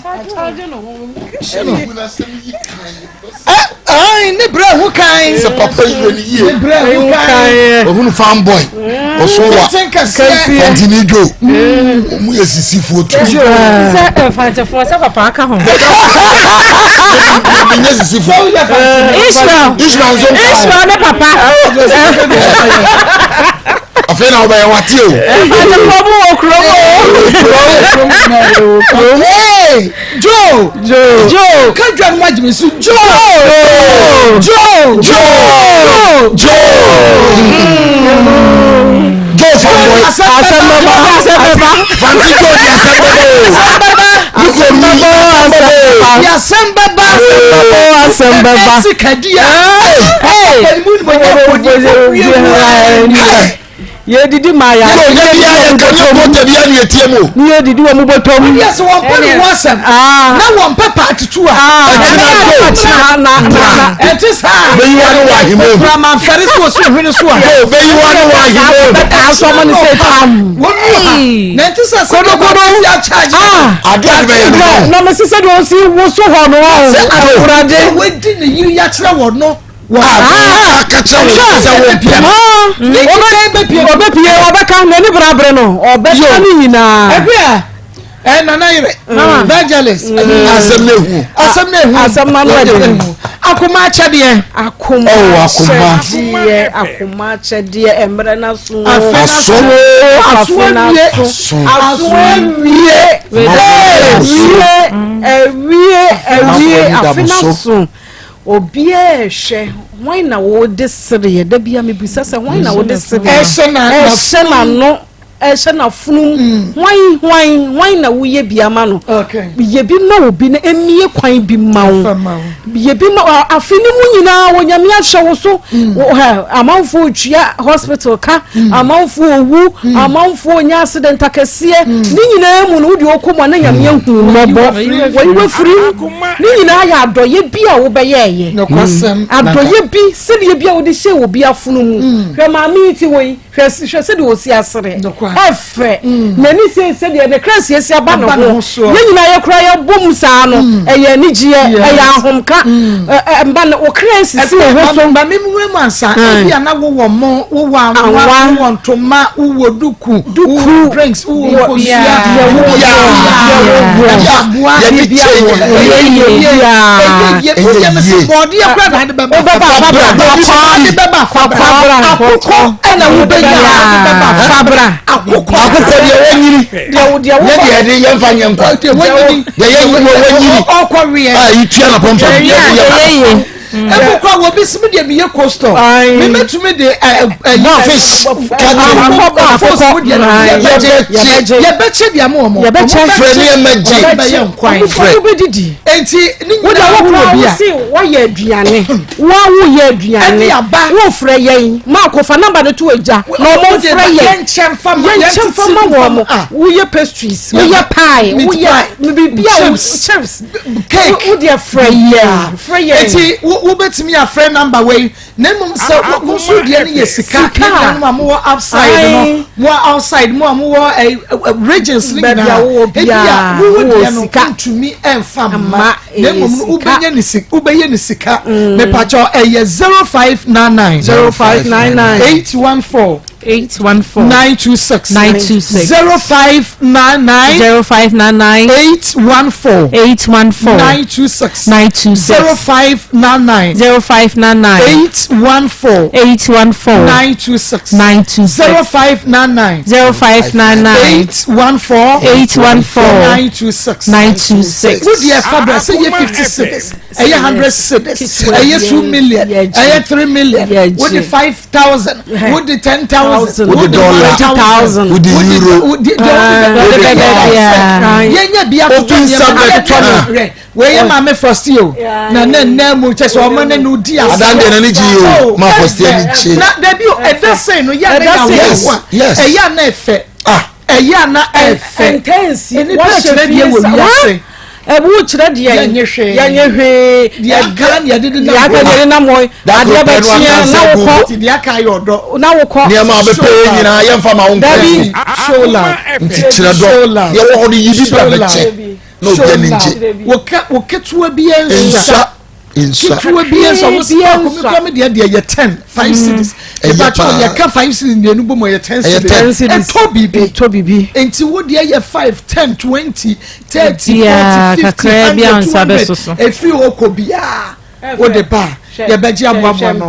ne brɛ ho kan sɛ papa yi wɔ ne yie ne brɛ ho kan ohunu fan boy ɔso wa fantini dwo ɔmu yɛ sisifoɔ tu. Sɛ mfantefoɔ sɛ papa aka ho. Menyɛ sisifoɔ. Ishmael Ishmael nso nka ho. Ishmael ne papa. Afei na wobɛyɛ wate o. Mfantefoɔ mu wɔ kurom o. Hey, Joe. Joe. Joe. Ka dwa no agye me so. Joe. Joe. Joe. Joe. Joe fanboy. Asɛm bɛba. Asɛm bɛba. Fanti Joe di asɛm bɛba o. Asɛm bɛba. Nukɔ ni asɛm bɛba o. Di asɛm bɛba. Asɛm bɛba. Asɛm bɛba. Ɛsɛ kadi a. Hey. Ɛmu ni mo nyɛ kodi ko wie mu. Yɛdidi ma yɛ. Yɛ yɛ bi ayɛ nka nyɛ bɔtɔ bi ayɛ tie mu. Ni yɛ didi wɔn bɔtɔ mu. Wọ́n yɛ sɛ wɔn pɛ ne ho asɛm. Na wɔn pɛ paati tu a. Ɛkyina do. Na na na. Ɛnti saa. Bɛyi wa ne wa ahimɛ mu. Kura fɛri so osi ohwene so a. Yo bɛyi wa ne wa ahimɛ mu. Bɛka asɔ ma ne sɛ tam. Wɔn mu ha. Na ɛnti sɛ sɛ Kodokodo. si akyagye. Ade ade bɛyɛ no. Na mɛ sisɛ de osi woso hɔ no. Sɛ Awurade. Wɔadi ne yiri yakyerɛ wɔn no. Ah, aka kyerɛ wo sɛ wo mpia no. Ɔbɛpie ɔbɛka n'ani brabere no ɔbɛka ne nyinaa. Ɛhwɛ a ɛ nana yere evangelist. Asɛm na ehu. Asɛm na ehu. Asɛm na ehu. Akoma akyɛdeɛ. Akoma akyɛdeɛ akoma akyɛdeɛ mmerɛ na so. Aso aso awie aso awie awie awie awie afe na so. Obiara rehwɛ, hwan na wode sereɛ? Da biara mebisa sɛ hwan na wode sereɛ? Ɛhyɛ n'ano. ɛhyɛ n'afunum mm. hwan hwan hwan na woyɛ bi ama no yɛ bi ma obi na emie kwan bi ma wo yɛ bi ma afe ne mu nyinaa wɔ nyame ahyɛ wo so mm. amanfoɔ tua hospital ka mm. amanfoɔ owu amanfoɔ nya accident akɛseɛ ne nyinaa mu no wode ɔkɔ mu a na nyame ahu mmɔbɔ wɔyi wafiri ne nyinaa yɛ adɔyɛ bi a wobɛyɛɛyɛ adɔyɛ bi sɛdeɛ bi a wode hyɛ obi afono mu hwɛ maame yi ti wɔ yi Hwɛ hwɛ sɛdeɛ ɔsi asere. Ɛfɛ. Mm. N'ani sɛ sɛdeɛ ne kra siesie aba ne ho. Yɛn nyinaa yɛ kora yɛbɔ mu saa no. Mm. Ɛyɛ anigyeɛ, ɛyɛ ahomka. Mm. Mba no wo kra sisi wo ho so. Ba me nwura mu ansa. Ebi a na wowɔ mo, wowɔ anwa, wowɔ ntoma, wowɔ duku, wowɔ drinks, wowɔ nkosua, wowɔ aboa, yɛde kyɛ yɛ yɛ yɛ yɛ bɔɔdeɛ kora na ade bɛba. Wobɛba fabra. Fabra. Akokɔ ɛna wobɛnya bɛba fabra. Akokɔ. Akokɔ deɛ wɔnyini. Deɛ wo deɛ wo. Nyɛ deɛ yɛde yɛnfa nyɛ nkwa. Deɛ wɔnyini. Deɛ yɛnyini wɔnyini. Ɔkɔ wiɛ. A yi tua na pɔmpɔm. Yɛ yɛ yɛ. Ɛmu kura wɔ bi simi deɛ mi yɛ coastal. Mi mɛtumi de ɛ ɛ fish. Akokɔ akokɔ mu deɛ yɛbɛkye yɛbɛkye deɛ mo wɔn. Yɛbɛkye. Fred ne yɛmɛgye. Yɛbɛyɛ nkwan. Fred. Wobɛdidi. Enti ne nyinaa wɔ bi a. Wɔyɛ aduane. Wo a woyɛ aduane, wofrɛ yɛn ma akɔfa namba no to agya na wɔn mfrɛ yɛn. Yɛnkyɛ nfa ma yɛnkyɛ nfa ma wɔn. Woyɛ pastries, woyɛ pie, woyɛ biribi a chips, cake. Wo deɛ frɛ yɛn, frɛ yɛn. Eti wobɛtumi afrɛ namba wei na mmom sɛ wo nso deɛ no yɛ sika. Sika. Yɛn nuanom a mowɔ outside no, mowɔ outside, mo a mowɔ regions no nyinaa. Ebi a wowɔ deɛ no ntumi nfa mma. na mmom no wobɛnya ne sika wobɛyɛ ne sika mm. mepakyɛw ɛyɛ 0599 0599 814 814 926 926 0599 0599 814 814 926 926 0599 0599 814 814 926 926 0599 0599 814 814 926 926 Wo deɛ fa bra sɛ yɛ 50 cedis, ɛyɛ 100 cedis, ɛyɛ 2 million, ɛyɛ 3 million, wode 5000, wode 10000, wode dollar, wode euro, wode yɛnyɛ bi atotɔ nneɛma bɛtɔ no. Wei yɛ maame Frosty o na ne nna mu kyɛ sɛ ɔmo ne no di ase. Adan deɛ n'ani gye yi o maa Frosty ani gye. Na dabi o ɛda sɛn no yɛ a na yɛ awo a ɛyɛ a na ɛfɛ. Ɛyɛ a na ɛfɛ. Ntɛnsi Nnipa kyerɛ deɛ wɔ wiase. Ɛbu kyerɛ deɛ yɛnyɛ hwee. Yɛnyɛ hwee. Deɛ aka ne yɛde nenam Deɛ aka deɛ nenam hɔ. Adeɛ bɛkyeɛ na wokɔ. Deɛ aka ayɛ ɔdɔ. Na wokɔ. Nneɛma a wobɛpɛ yɛ nyinaa yɛmfa ma wo nkɔ. Dabi. Show love. Nti kyerɛ dɔ. Deɛ wɔ hɔ no yi bi bra bɛkyɛ na obi ani ngye. Wo ketewa bi nsa. Nsa. Ketewa bi nsa. Wo si baako mi kura mi deɛ deɛ yɛ ten five mm. cedis. Ɛyɛ paa. Yɛ ka five cedis mmienu bɔ mu yɛ ten cedis. Ɛtɔ bibi. Ɛtɔ bibi. Nti wo deɛ yɛ five ten 20 30 40 50 100 200. Efiri hɔ kɔ biara wo de ba yɛbɛgye aboaboa no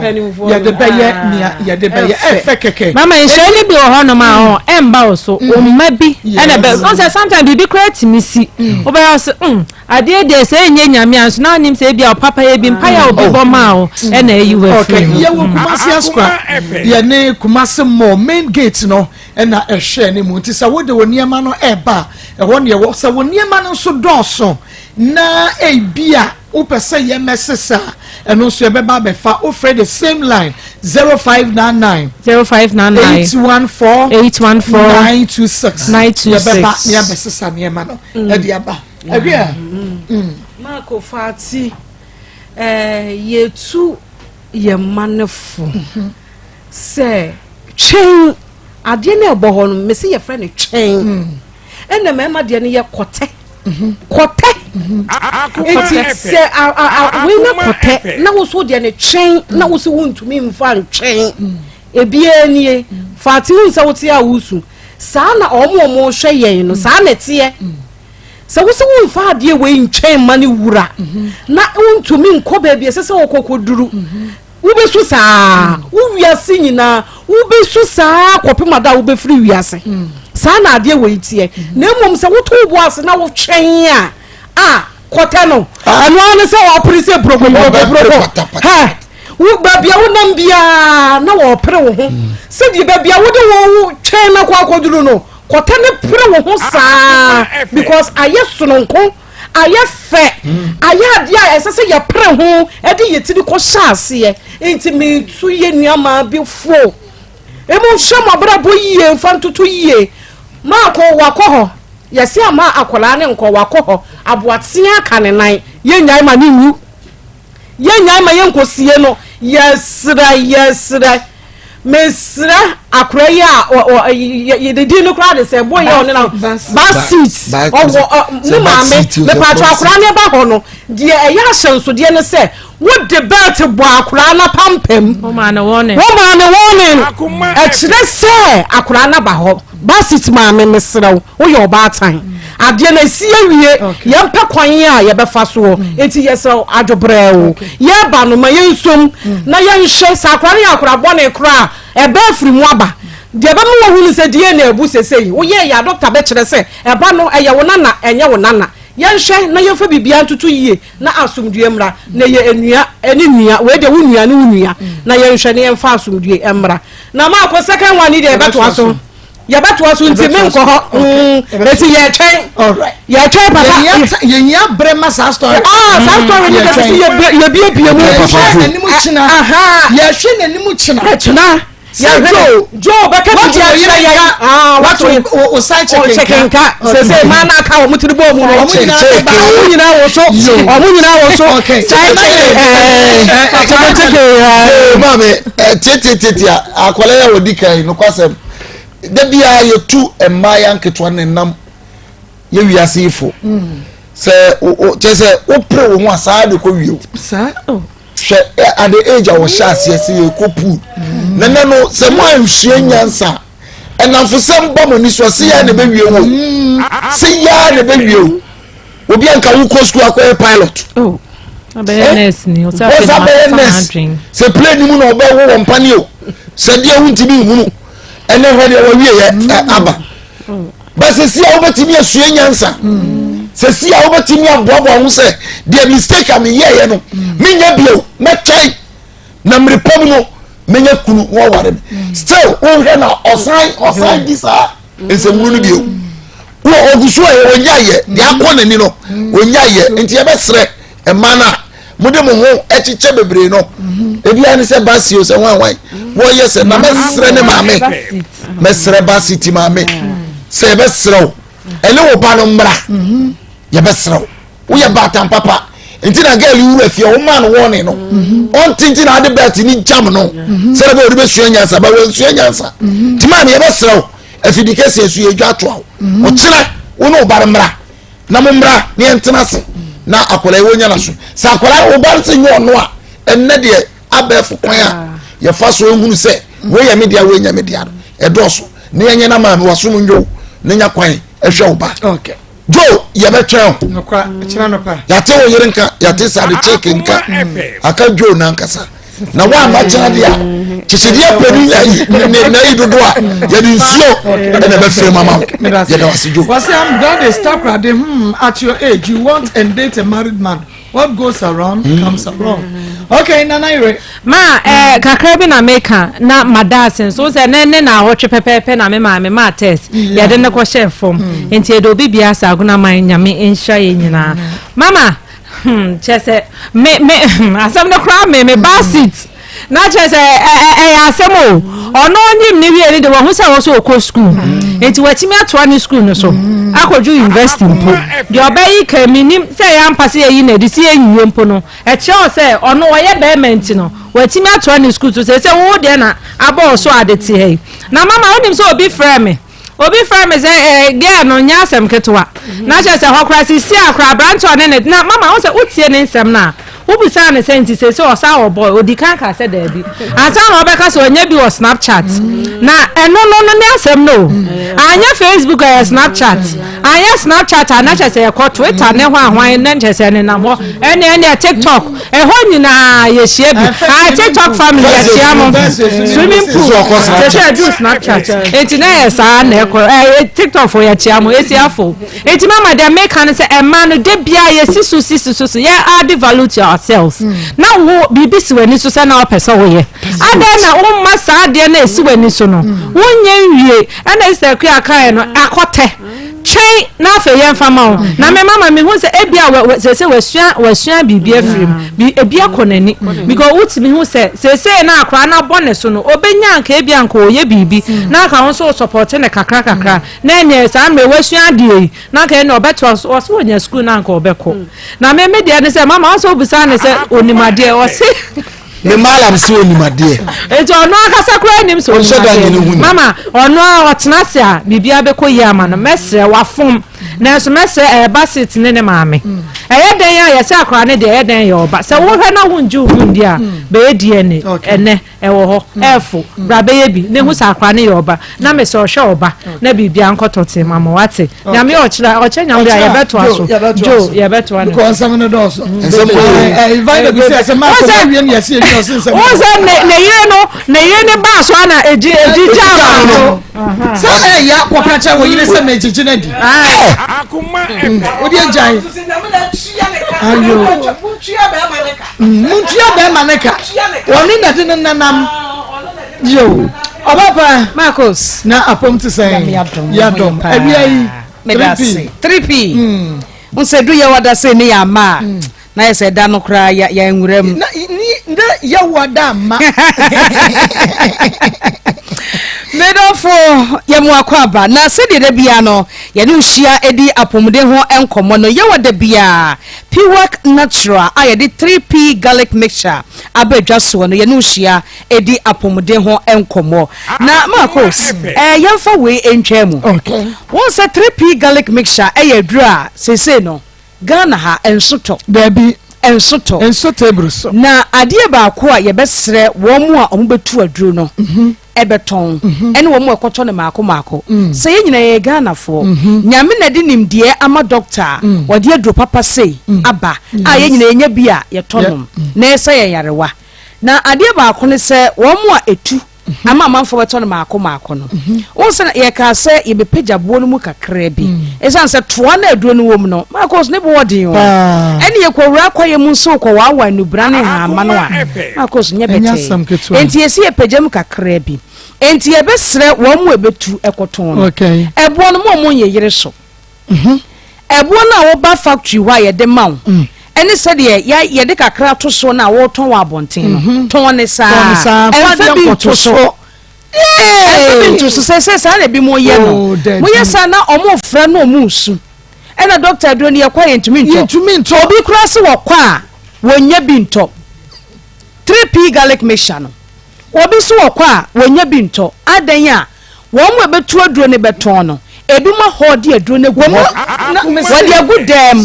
yɛde bɛyɛ nea yɛde bɛyɛ ɛfɛ kɛkɛ. Mama nhyɛn no bi wɔ hɔnom a ɔ ɛmba wo so wo mma bi ɛna bɛ ɔn sɛ sometimes biribi koraa tumi si wobɛyɛ ɔsɛ mm adeɛ deɛ sɛ ɛnyɛ nyame a nso na anim sɛ ebi a ɔpapa yɛ bi mpaeɛ a obi bɔ maa wo ɛna ayi wo afiri mu. Yɛwɔ Kumasi Asukwa yɛne Kumasi Mall main gate no ɛna ɛhwɛ ne mu nti sɛ wode wo nneɛma no ɛba a ɛhɔ ne ɛwɔ sɛ wo nneɛma no nso dɔɔso na ebi a Wopɛ sɛ yɛmmɛsesa a, ɛno nso yɛbɛba abɛfa. Wofrɛ the same line, 0599. 0599. 814. 814. 926. 926. Yɛbɛba na yɛabɛsesa nneɛma no mm. de aba. Awia. Mm. Marco Fati, eh, yɛtu yɛn mma no fo mm-hmm. sɛ twɛn adeɛ no ɛbɔ hɔ no mese yɛfrɛ no twɛn mm. Ɛna mmarima deɛ no yɛ kɔtɛ. Kɔtɛ. Eti sɛ wei na kɔtɛ na woso deɛ no twɛn na woso wontumi nfa ntwɛn. Ebiara nie. Faate hu sɛ wote a wosu. Saa na wɔn a wɔhwɛ yɛn no saa na ɛteɛ. Sɛ woso womfa adeɛ wei ntwɛn ma ne wura na wontumi nkɔ baabi ɛsɛ sɛ wɔkɔ kɔduru. Wobɛsu saa, wo wiase nyinaa, wobɛsu saa kɔpem ada a wobɛfiri wiase. Saa na adeɛ wei teɛ. Na mmom sɛ woto wo bo ase na wotwɛn a, a kɔtɛ no, ɛno ara ne sɛ wɔpere sɛ brokobrokobroko. Hɛ, wo baabi a wonam biara na wɔpere wo ho. Sɛdeɛ baabi a wode wo twɛn. Kwan no akɔ akɔduru no, kɔtɛ no pere wo ho saa because ayɛ sononko, ayɛ fɛ, ayɛ adeɛ a ɛsɛ sɛ yɛpere ho de yɛ tiri kɔhyɛ aseɛ. Nti metu yɛ nuamaa bi fo. Emu nhwɛ mo abrabɔ yie, mfa ntoto yie. Maako wakɔ hɔ, yɛse ama akwadaa no nkɔ, wakɔ hɔ, aboatea aka ne nan, yɛnnyae ma no nwu. Yɛnnyae ma yɛnkɔsie no, yɛsrɛ, yɛsrɛ. Mesrɛ akora yi a ne din no koraa de sɛ boy yɛ ɔne na basit ɔwɔ ne maame mepatwa akora ne ba hɔ no deɛ ɛyɛ ahyɛnsodeɛ ne sɛ wode bɛlt bɔ akora no apampam womaa ne wɔne ɛkyerɛ sɛ akora no aba hɔ basit maame mesrɛ wo Woyɛ ɔbaatan. Adeɛ no asi awie. Yɛmpɛ kwan a yɛbɛfa soɔ. Enti yɛsrɛ wo, adwo brɛoo. Yɛreba no, ma yɛnsom na yɛnhwɛ. Sɛ akwadaa no yɛ akwadaa bɔne koraa a, ɛbɛ afiri mu aba. Deɛ ɛbɛma woahunu sɛ DNA abu seesei, woyɛeɛ a, dɔkta bɛkyerɛ sɛ ɛba no, ɛyɛ wo nana, ɛnyɛ wo nana. Yɛnhwɛ na yɛmfa biribiara ntoto yie na asomdwoeɛ mmra. Na ɛyɛ nua ne nua, wei deɛ wo nua ne wo nua. Na yɛnhwɛ na yɛmfa asomdwoeɛ mmra. Na maakɔ second one yi deɛ yɛbɛtoa so. Yɛbɛtoa so nti menkɔ hɔ. Eti yɛtwɛn. Yɛtwɛn papa. Yɛhia brɛ ma saa story. Ah, saa story ni kɛse yɛbiebie mu. Yɛhwɛ n'anim kyena. Yɛhwɛ n'anim kyena. Kyena. Yɛhwɛ Joe bɛka bibi akyerɛ yɛn. Wato o side chicken nka. Sese maa na aka wɔn tiri bɔ mu no. Wɔn nyinaa wɔ so. Wɔn nyinaa wɔ so. Side chicken. Chicken chicken. Maame tietietie akwadaa yɛ wɔ di kan nokwasɛm. Da biara yɛtu mmayewa nketewa ne nam yɛ wiase yi fo sɛ kyerɛ sɛ wopere wo ho a saa de kɔ wie o oh. hwɛ at the age a wɔhyɛ aseɛ sɛ yɛkɔ pool mm. na nɛ no sɛ mo ansua nyansa ɛnamfosɛm ba mo ani so a sɛ yɛa na ɛbɛwie wo mm. sɛ yɛa na ɛbɛwie wo obi anka wokɔ sukuu akɔyɛ pilot oh, ɔbɛyɛ nurse ni ɔsɛ bɛyɛ nurse sɛ plane mu na ɔbɛwo wɔ mpane o sɛ deɛ wontumi nhunu ɛnɛ hwɛ deɛ wɔwie yɛ mm. aba ba sɛsi a wobɛtumi asua nyansa sɛsi a wobɛtumi aboaboa ho sɛ deɛ mistake a meyɛeɛ no menyɛ bio mɛtwɛn na mmere pa mu no menya kunu na ɔware me still wohwɛ na ɔsan ɔsan di saa nsɛmunu no bio wɔ ɔgu so a ɔnya yɛ deɛ akɔ n'ani no ɔnya yɛ nti yɛbɛsrɛ mmaa no a mode mo ho kyekyɛ bebree no ebiara ne sɛ basi o sɛ hwan hwan wɔyɛ sɛ na mɛsrɛ ne maame mɛsrɛ basi ti maame sɛ yɛbɛsrɛ wo ɛne wo ba no mmra yɛbɛsrɛ wo woyɛ baatan papa nti na girl wura fie wo maa no wɔne no ɔnte nti na ade bɛt ne gyam no sɛdeɛ bɛ wɔde bɛsua nyansa bɛ wɔnsua nyansa nti maame yɛbɛsrɛ wo afidi kɛseɛ so yɛdwa atoa wo ɔkyena wo ne wo ba no mmra na mo mmra na yɛntena ase na akwadaa yi wɔnya na so sɛ akwadaa wo ba no sɛ nyɛ ɔno a ɛnnɛ deɛ abɛɛfo kwan a ah. yɛfa so ehunu sɛ wei yɛ me dea wei nyɛ me dea no ɛdɔɔso na yɛnyɛ na maame wasom ndwo na nya kwan ɛhwɛ wo ba jo yɛbɛtwɛn o yɛate wo yere nka yɛate sade kyeke nka aka jo nankasa na woamma kyena deɛ a kyekyedeɛ pɛ ne ne nayi dodo a yɛde nsuo ɛna ɛbɛfrɛ mu ama wo yɛda wase dwo. Wɔsi I'm glad they stop rade hmm at your age you want and date a married man what goes around mm. comes around okay nana yere. ma ɛɛ eh, kakra bi na meka na mada ase nso sɛ ne ne na awɔtwe pɛpɛɛpɛ na me maame maa test yɛde ne kɔhyɛ fam mm. nti yɛde obi bia asa agonaman nyame nhyira yɛ nyinaa mm. mama. Hmm, kyerɛ sɛ me me hmm, asɛm no koraa me me ba seat na kyerɛ sɛ ɛyɛ asɛm o ɔno ɔnyim ne wie ne de wɔn ho sɛ wɔn so ɔkɔ sukuu nti wɔatumi atoa ne sukuu no so akɔdwo university mpo deɛ ɔbɛyi ka mi nim sɛ ɛyɛ ampa sɛ yɛyi na ɛde si yɛ mpo no ɛkyerɛ sɛ ɔno ɔyɛ bɛrima nti no wɔatumi atoa ne sukuu so sɛ sɛ wo deɛ na abɔ ɔso ade te ha yi na mama wonim sɛ obi frɛ me Obi frɛ me sɛ eh, girl no nyɛ asɛm ketewa. Na kyerɛ sɛ hɔ koraa sisi a koraa aberante ɔne ne na mama wo sɛ wotie ne nsɛm no a wobisaa ne sɛ nti sɛ ɔsan wɔ boy odi kan ka sɛ daabi ansa na ɔbɛka sɛ ɔnyɛ bi wɔ Snapchat na ɛno no no ne asɛm no o anyɛ Facebook ɛyɛ Snapchat anyɛ Snapchat a na kyerɛ sɛ yɛkɔ Twitter ne hɔ ahwan na kyerɛ sɛ nenam hɔ ɛne ɛne TikTok Ɛhɔ nyinaa yɛhyia bi. Ah, TikTok family yɛkyia mo. Swimming pool. Sɛ sɛ ɛduru Snapchat. Enti na yɛ saa na ɛkɔ. Ɛɛ TikTok fo yɛkyia mo. Esiafo. Enti mama deɛ meka no sɛ ɛma no de bia yɛsi so si so so yɛ add value to ourselves. Na wo biribi si w'ani so sɛ na wopɛ sɛ woyɛ. Adɛn na womma saa adeɛ no a ɛsi w'ani so no wonyɛ nwie? Ɛna Esther Akua kaeɛ no, akɔtɛ. Twɛn na afei yɛmfa ma wo. Na me mama mehu sɛ ebia wɔ wɔ seesei wasua wasua biribi afiri mu. Bi ebi akɔ n'ani. Because wotumi hu sɛ seesei na akwadaa no abɔ ne so no, obenya anka ebia anka ɔyɛ biribi na anka wo nso wo support no kakra kakra. Na ɛneɛ saa mmerɛ wasua adeɛ yi na anka ɛneɛ ɔbɛtoa so ɔse ɔnya sukuu na anka ɔbɛkɔ. Na me me deɛ ne sɛ mama wo sɛ wobisaa ne sɛ onim adeɛ ɔse Me malam sɛ onim adeɛ. Nti ɔno ankasa koraa nim sɛ onim adeɛ. Mama ɔno a ɔtena ase a biribiara bɛkɔ yie ama no. Mɛsrɛ wafom nanso mɛsrɛ ɛyɛ Basit ne ne maame. Ɛyɛ dɛn a yɛsɛ akwadaa no deɛ ɛyɛ dɛn yɛ ɔba. Sɛ wohwɛ na wongye wo ho ndi a bɛyɛ DNA ɛnɛ ɛwɔ hɔ ɛɛfo bra bɛyɛ bi na ehu sɛ akwadaa no yɛ ɔba na mesɛ ɔhwɛ ɔba na biribiara nkɔtɔ tee ma mo wate. Nyame ɔkyerɛ ɔkyɛ nyame a yɛbɛtoa so jo yɛbɛtoa no. Because nsɛm no dɔɔso. Nsɛm wɔ yɛ. Ɛɛ invite bi sɛ ɛsɛ maa kɔ wie ni yɛsi ebi ɔsi nsɛm. Wọ́n sɛ ne ne yere no ne yere ne baa so ana egyi egyi gya ama no. Sɛ ɛyɛ akɔka kyɛ wɔ yere sɛ mɛ gyegye na di. O de egya yi. Ayo. Muntua bɛrima ne ka. Wɔne na de ne nanam. Yo, ɔba pa. Marcos. Na apom te sɛn? Yadom. Awia yi. 3P. 3P. Mm. Nse du yɛ wada sɛ ne yɛ ama a. Mm. Na yɛ sɛ da no koraa yɛ yɛ nwura mu. Na ni na yɛ wada ama. Medɔfo yɛ mu akɔ aba na sɛdeɛ da bia no yɛne wo hyia di apɔmuden ho nkɔmmɔ no yɛwɔ da bia Piwak Natural a yɛde 3P garlic mixture aba adwa soɔ no yɛne wo hyia di apɔmuden ho nkɔmmɔ. Na Marcos, eh, yɛmfa wei ntwaa mu. Wohu sɛ 3P garlic mixture yɛ aduro a seesei no, Ghana ha, ɛnso tɔ. Dabi. Ɛnso tɔ. Ɛnso table so. Na adeɛ baako a yɛbɛsrɛ wɔn a wɔbɛtu aduro no bɛtɔn ɛne wɔn a ɛkɔtɔ no mmaako mmaako. Sɛ yɛn nyinaa yɛyɛ Ghanafoɔ. Nyame na ɛde nimdeɛ ama dɔkta a ɔde aduro papa sei aba a yɛn nyinaa yɛnya bi a yɛtɔ nom na ɛsa yɛn nyarewa. Na adeɛ baako ne sɛ wɔn a ɛtu ama amanfoɔ bɛtɔ no mmaako mmaako no, wohu sɛ yɛkaa sɛ yɛbɛpagya boɔ no mu kakraa bi. Ɛsiane sɛ toa no a aduro no wɔ mu no, Marcos, ne bo wɔ den o. Ɛne yɛkɔwura kwaeɛ mu nso rekɔwaawa nnubena ne nhahamma no a, Marcos, nyɛ bɛtɛɛ. Enti yɛsi yɛpagya mu kakraa bi. Enti yɛbɛsrɛ wɔn a ɛbɛtu kɔtɔn no, ɛboɔ no mo a wɔnyeyere so. Ɛboɔ no a woba factory hɔ a yɛde ma wo ɛne sɛdeɛ yɛde kakra to soɔ no a wotɔn wɔ abɔnten no, tɔn ne saa. Ɛmfa bi nto so. Ɛmfa bi nto so. Sɛ saa na ebi mo yɛ no. Moyɛ saa na ɔmo frɛ na ɔmo resu. Ɛna doctor aduro no yɛkɔ a yɛntumi ntɔ. Obi koraa se wɔkɔ a wɔnnya bi ntɔ. 3P garlic mixture no. Obi se wɔkɔ a wɔnnya bi ntɔ. Adɛn a? Wɔn a ɛbɛtu aduro no bɛtɔn no, ebinom ahɔɔde aduro no agu hɔ. Wɔde agu dan mu.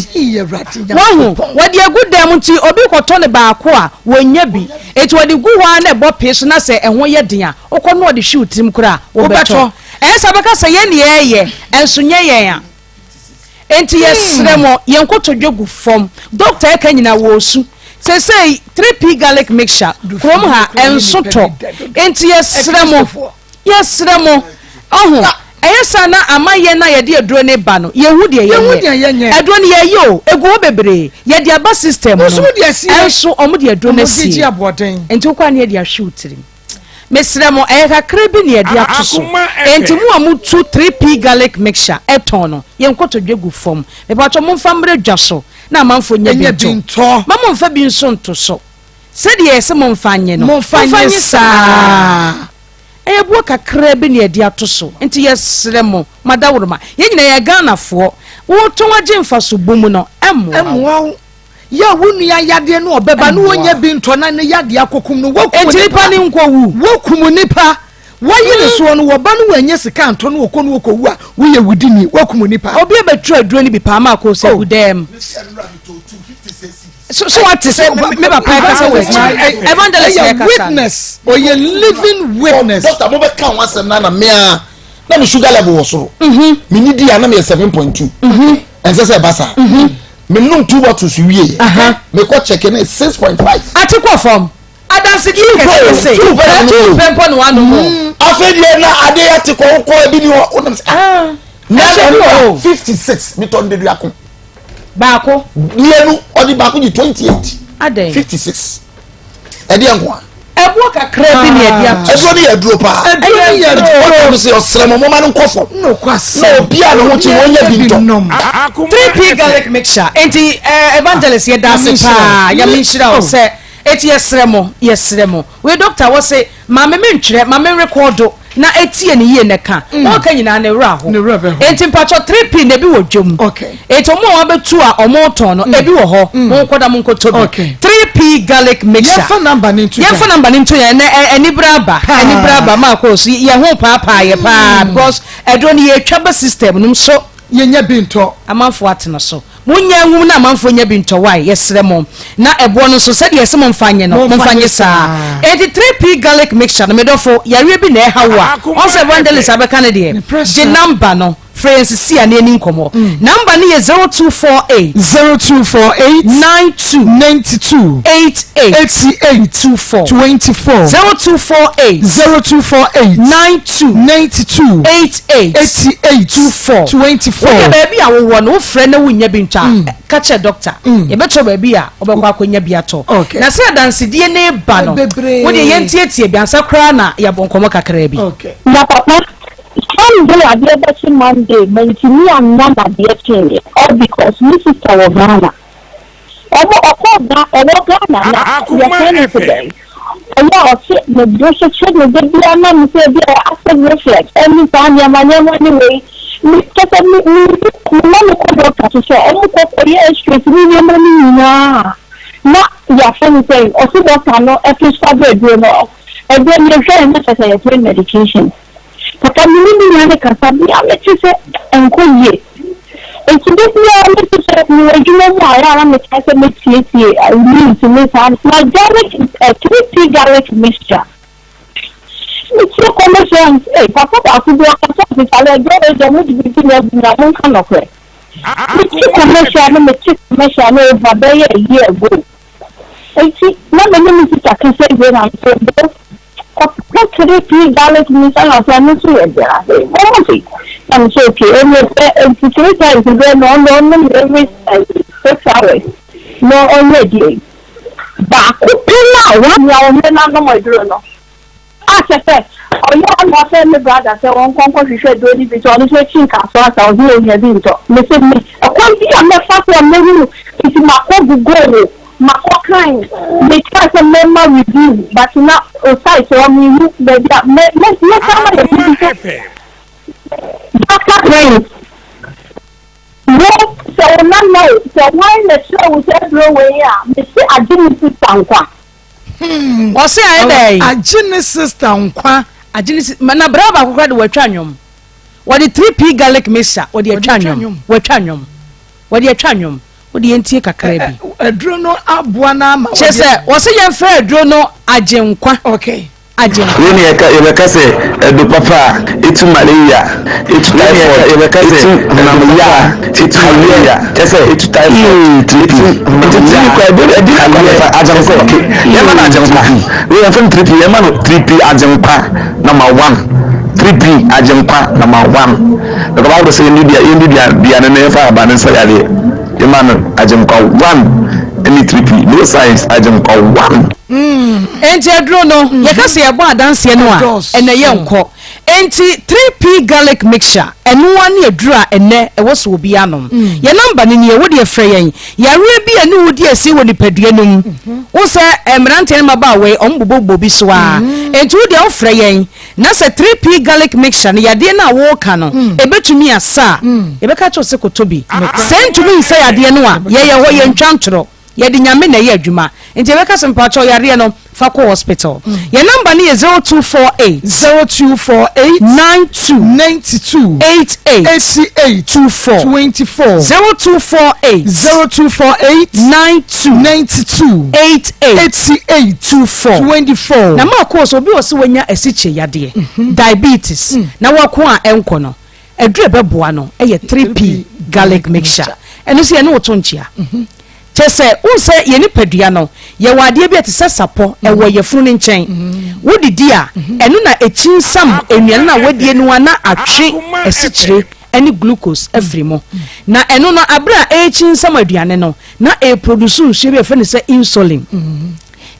Wahu? Wɔde agu dan mu nti obi kɔtɔ no baako a, wɔnnya bi. Enti wɔde gu hɔ ara na ɛbɔ pee so na sɛ ɛho yɛ den a, wokɔ na wɔde hwe wo tirim koraa a, wobɛtɔ. Ɛyɛ sɛ wobɛka sɛ yɛn na yɛreyɛ, nso nyɛ yɛn a. Enti yɛsrɛ mo, yɛn nkotodwe gu fam. Dɔkta ɛka nyinaa wɔresu. Seesei 3P garlic mixture, kurom ha, ɛnso tɔ. Enti yɛsrɛ mo, yɛsrɛ mo, ɔho, ɛyɛ saa na ama yɛn a yɛde aduro no ba no, yɛnhu deɛ yɛnyɛ. Aduro no yɛyɛ o, ɛgu hɔ bebree. Yɛde aba system no, ɛnso wɔn de aduro no asie. Enti wokɔ a na yɛde ahwe wo tirim. Mesrɛ mo, ɛyɛ kakra bi na yɛde ato so. Enti mo a motu 3P garlic mixture tɔn no, yɛn nkotodwe gu fam. Mepakyɛw momfa mmrɛ dwa so na amanfoɔ nya bi ntɔ. Mma momfa bi nso nto so. Sɛdeɛ yɛse momfa nye no, momfa nye saa ara. Ɛyɛ boɔ kakra bi na yɛde ato so. Enti yɛsrɛ mo, mo adaworoma, yɛn nyinaa yɛyɛ Ghanafoɔ. Wotɔn agye mfaso bu mu no, ɛmmoa wo. Yɛ a wo nua yadeɛ no ɔbɛba na ɔnya bi ntɔ na ne yadeɛ akɔkum no, woakum Enti nipa. nipa no nkɔwu. Woakum nipa. Woayi ne soɔ no, wɔba no wannya sika antɔ no ɔkɔ no ɔkɔwu a, woyɛ wudini. Woakum nipa. Obi abɛturu aduro no bi paa ma akɔ sɛ gu dɛm. So so wate sɛ me papa ɛkasa wɔ akyi. Evangelist na Ɛyɛ ɛkasa no. witness. Ɔyɛ living witness. Doctor mo bɛ ka ho asɛm na na mea na me sugar level wɔ soro. Me ni di a na me yɛ 7.2. Ɛnsɛ sɛ ɛba saa. Me nom two bottles wie yɛ. Me kɔ check ne 6.5. Ate kɔ fam. Adansedie kɛseɛ se. Two pɛ na Two pɛ mpo na wanom o. Afei deɛ na ade ate kɔ wokɔ ebi ni hɔ wonam sɛ ah. Na Ɛhyɛ bi wɔ hɔ o. 56 metɔ no deduako. Baako. Mmienu ɔde baako gye 28. Adɛn. 56 ɛdeɛ nko a. Ɛboɔ kakra bi na yɛde ato. Aduro no yɛ aduro paa. Aduro no yɛ aduro. Ɔka no sɛ ɔsrɛ mo moma no nkɔ fam. Na obi a ne ho kye wɔnyɛ bi ntɔ. 3P garlic mixture. Enti eh, evangelist yɛ da ase paa. Nyame nhyira wo sɛ eti yɛsrɛ mo yɛsrɛ mo. Wei doctor wɔ se maame me ntwerɛ ma me rekɔdo na etie ne yie na ɛka. Wɔka nyinaa ne werɛ aho. Enti mpakyɛ 3P na ebi wɔ dwam. Enti ɔmo a wɔabɛtu a ɔmo retɔn no ebi wɔ hɔ. Monkɔ na monkɔtɔ bi. 3P garlic mixture. Yɛmfa number no nto dwa. Yɛmfa number no nto yɛn ɛnɛ anibere aba. Anibere aba maa kɔɔ so yɛn ho paapaa yɛ paa because ɛduro no yɛtwa ba system no mu so. Yɛnya bi ntɔ. Amanfoɔ atena so. Monyɛ nwom na amanfoɔ nya bi ntɔ wai yɛsrɛ mo. Na ɛboɔ no nso sɛdeɛ yɛse momfa nyɛ no momfa nyɛ saa. Enti 3P garlic mixture no medɔfo yareɛ bi na ɛha wo a ɔn sɛ evangelist abɛka no deɛ gye number no. Frɛ yɛn sisi a na yɛni nkɔmmɔ. Number no yɛ 0248. 0248. 92. 92. 88. 88. 24. 24. 0248. 0248. 92. 92. 88. 88. 24. 24. Wodeɛ baabi a wowɔ no wofrɛ na wonnya bi ntɔ a, ka kyerɛ dɔkta. Yɛbɛkyerɛ wo baabi a wobɛkɔ akɔnya bi atɔ. Na sɛ adansedie no reba no, wodeɛ yɛntietie bi ansa koraa na yɛabɔ nkɔmmɔ kakraa bi. Na papa, Sunday adeɛ bɛkye Monday mantumi anna na adeɛ kyeeɛ all because me sister wɔ Ghana ɔmo ɔkɔɔ Ga ɔwɔ Ghana na yɛfrɛ no se dɛn ɔyɛ a ɔse me bo hyehye me da biara na me sɛ ebi a acid reflux ɛne saa nneɛma nneɛma ne wei me kyɛ sɛ me me me ma me kɔ doctor so sɛ ɔmo kɔ kɔyɛ x-rays ne nneɛma no nyinaa na yɛafrɛ no sɛ ɔse doctor no ɛprescribe aduro no aduro no yɛhwɛ no na kyɛ sɛ yɛfrɛ medication. Papa me ne me nua no kasa bia mete sɛ ɛnkɔ yie nti da biara me nso sɛ mewɔ adwuma mu a ɛyɛ a na metaa sɛ mɛtietie news ne saa na garlic eh, 3P garlic mixture metie commercial eh, papa baako bi ɔkasa ɔse kyale ɛdeɛ wei deɛ mode biribi na agu mu a monka nɔkorɛ mete commercial no mete commercial no over bɛyɛ a year ago Enti na me ne me sista kasa wie na mese, Bro, kɔpɛ 3P garlic mixture na ɔse ɛno nso yɛ den ase. Wɔn se, na mese okay, ɛnneɛ sɛ nti three times deɛ na ɔno ɔnom every 6 hours na ɔnyɛ deɛ baako pɛ no a wɔn a wɔn anom aduro no. A kyerɛ sɛ, ɔyɛ a na ɔsrɛ me brada sɛ ɔnkɔ nkɔhwehwɛ aduro no bi sɛ ɔno nso akyi nkaso asa, ɔse ɔhia bi ntɔ. Mese me, ɛkwan bi a mɛfa so a mɛhunu, nti makɔ google wo, makɔ kan, me try sɛ mɛma review but na o site hɔ menhu baabi a mɛ mɛ mɛsan ma yɛ bi so. Doctor Prince, wo sɛ wo nana o, sɛ hwan na kyerɛ wo sɛ aduro wei a, mese agye me sister nkwa. Hmm. Ɔse ayɛ dɛn? Agye ne sister nkwa. Agye ne si na bra baako koraa de wɔatwa nnwom. Wɔde 3P garlic mixture wɔde atwa nnwom. Wɔatwa nnwom. Wɔde atwa nnwom. Wode yɛntie kakra bi. Aduro no aboa no ama. Kyerɛ sɛ wɔse yɛmfrɛ aduro no agye nkwa. Okay. Agye nkwa. Wei ne yɛka yɛbɛka sɛ adu papa a etu malaria, etu typhoid, yɛbɛka sɛ etu honam ya, etu malaria, kyɛ sɛ etu typhoid, etu honam ya, etu ɛdi na kwan fa agyenkwa ok yɛma no agyenkwa wei yɛmfa no 3P yɛma no 3P agyenkwa number one 3P agyenkwa number one because Bible sɛ yɛndi dua yɛndi dua dua no na yɛmfa aba no nsa yareɛ yɛma no agyenkwa one ɛne 3P no science agyenkwa one. Enti aduro no, yɛka sɛ yɛbɔ adanseɛ no a, ɛnɛ yɛnkɔ. Enti 3P garlic mixture, ɛno ara ne aduro a ɛnɛ ɛwɔ sɛ obiara nom. Yɛn namba no nie, wo deɛ frɛ yɛn. Yareɛ bi a ɛne wo di asie wɔ nipadua no mu. Wohu sɛ mmeranteɛ ne mmabaawa yi, wɔn bobɔbobɔ bi so ara. Enti wo deɛ wofrɛ yɛn, na sɛ 3P garlic mixture no, yadeɛ no a woreka no, ɛbɛtumi asa a, yɛbɛka akyerɛ wo sɛ kɔtɔ bi. Sɛ ɛntumi nsa yadeɛ no a, yɛyɛ hɔ, yɛntwa ntorɔ. Yɛde Nyame na ɛyɛ adwuma nti yɛbɛka sɛ mpakyɛw yareɛ no fa kɔ hospital. Yɛn number no yɛ 0248. 0248. 92. 92. 88. 88. 24. 24. 0248. 0248. 92. 92. 88. 88. 24. 24. Na ma kɔɔ so obi wɔ sɛ wanya asikyire yadeɛ, diabetes, na wako a ɛnkɔ no. Aduru a ɛbɛboa no yɛ 3P garlic mixture. Ɛno nso yɛne wo to nkyea. Kyerɛ sɛ, wohu sɛ yɛn nipadua no, yɛwɔ adeɛ bi a ɛte sɛ sapɔ, ɛwɔ yafunu no nkyɛn. Wodidi a, ɛno na ɛkyinsan nnuane no a woadie no a na atwe asikyire ne glucose afiri mu. Na ɛno no, aberɛ a ɛrekyinsan aduane no, na ɛreproduce nsuo bi a yɛfrɛ no sɛ insulin.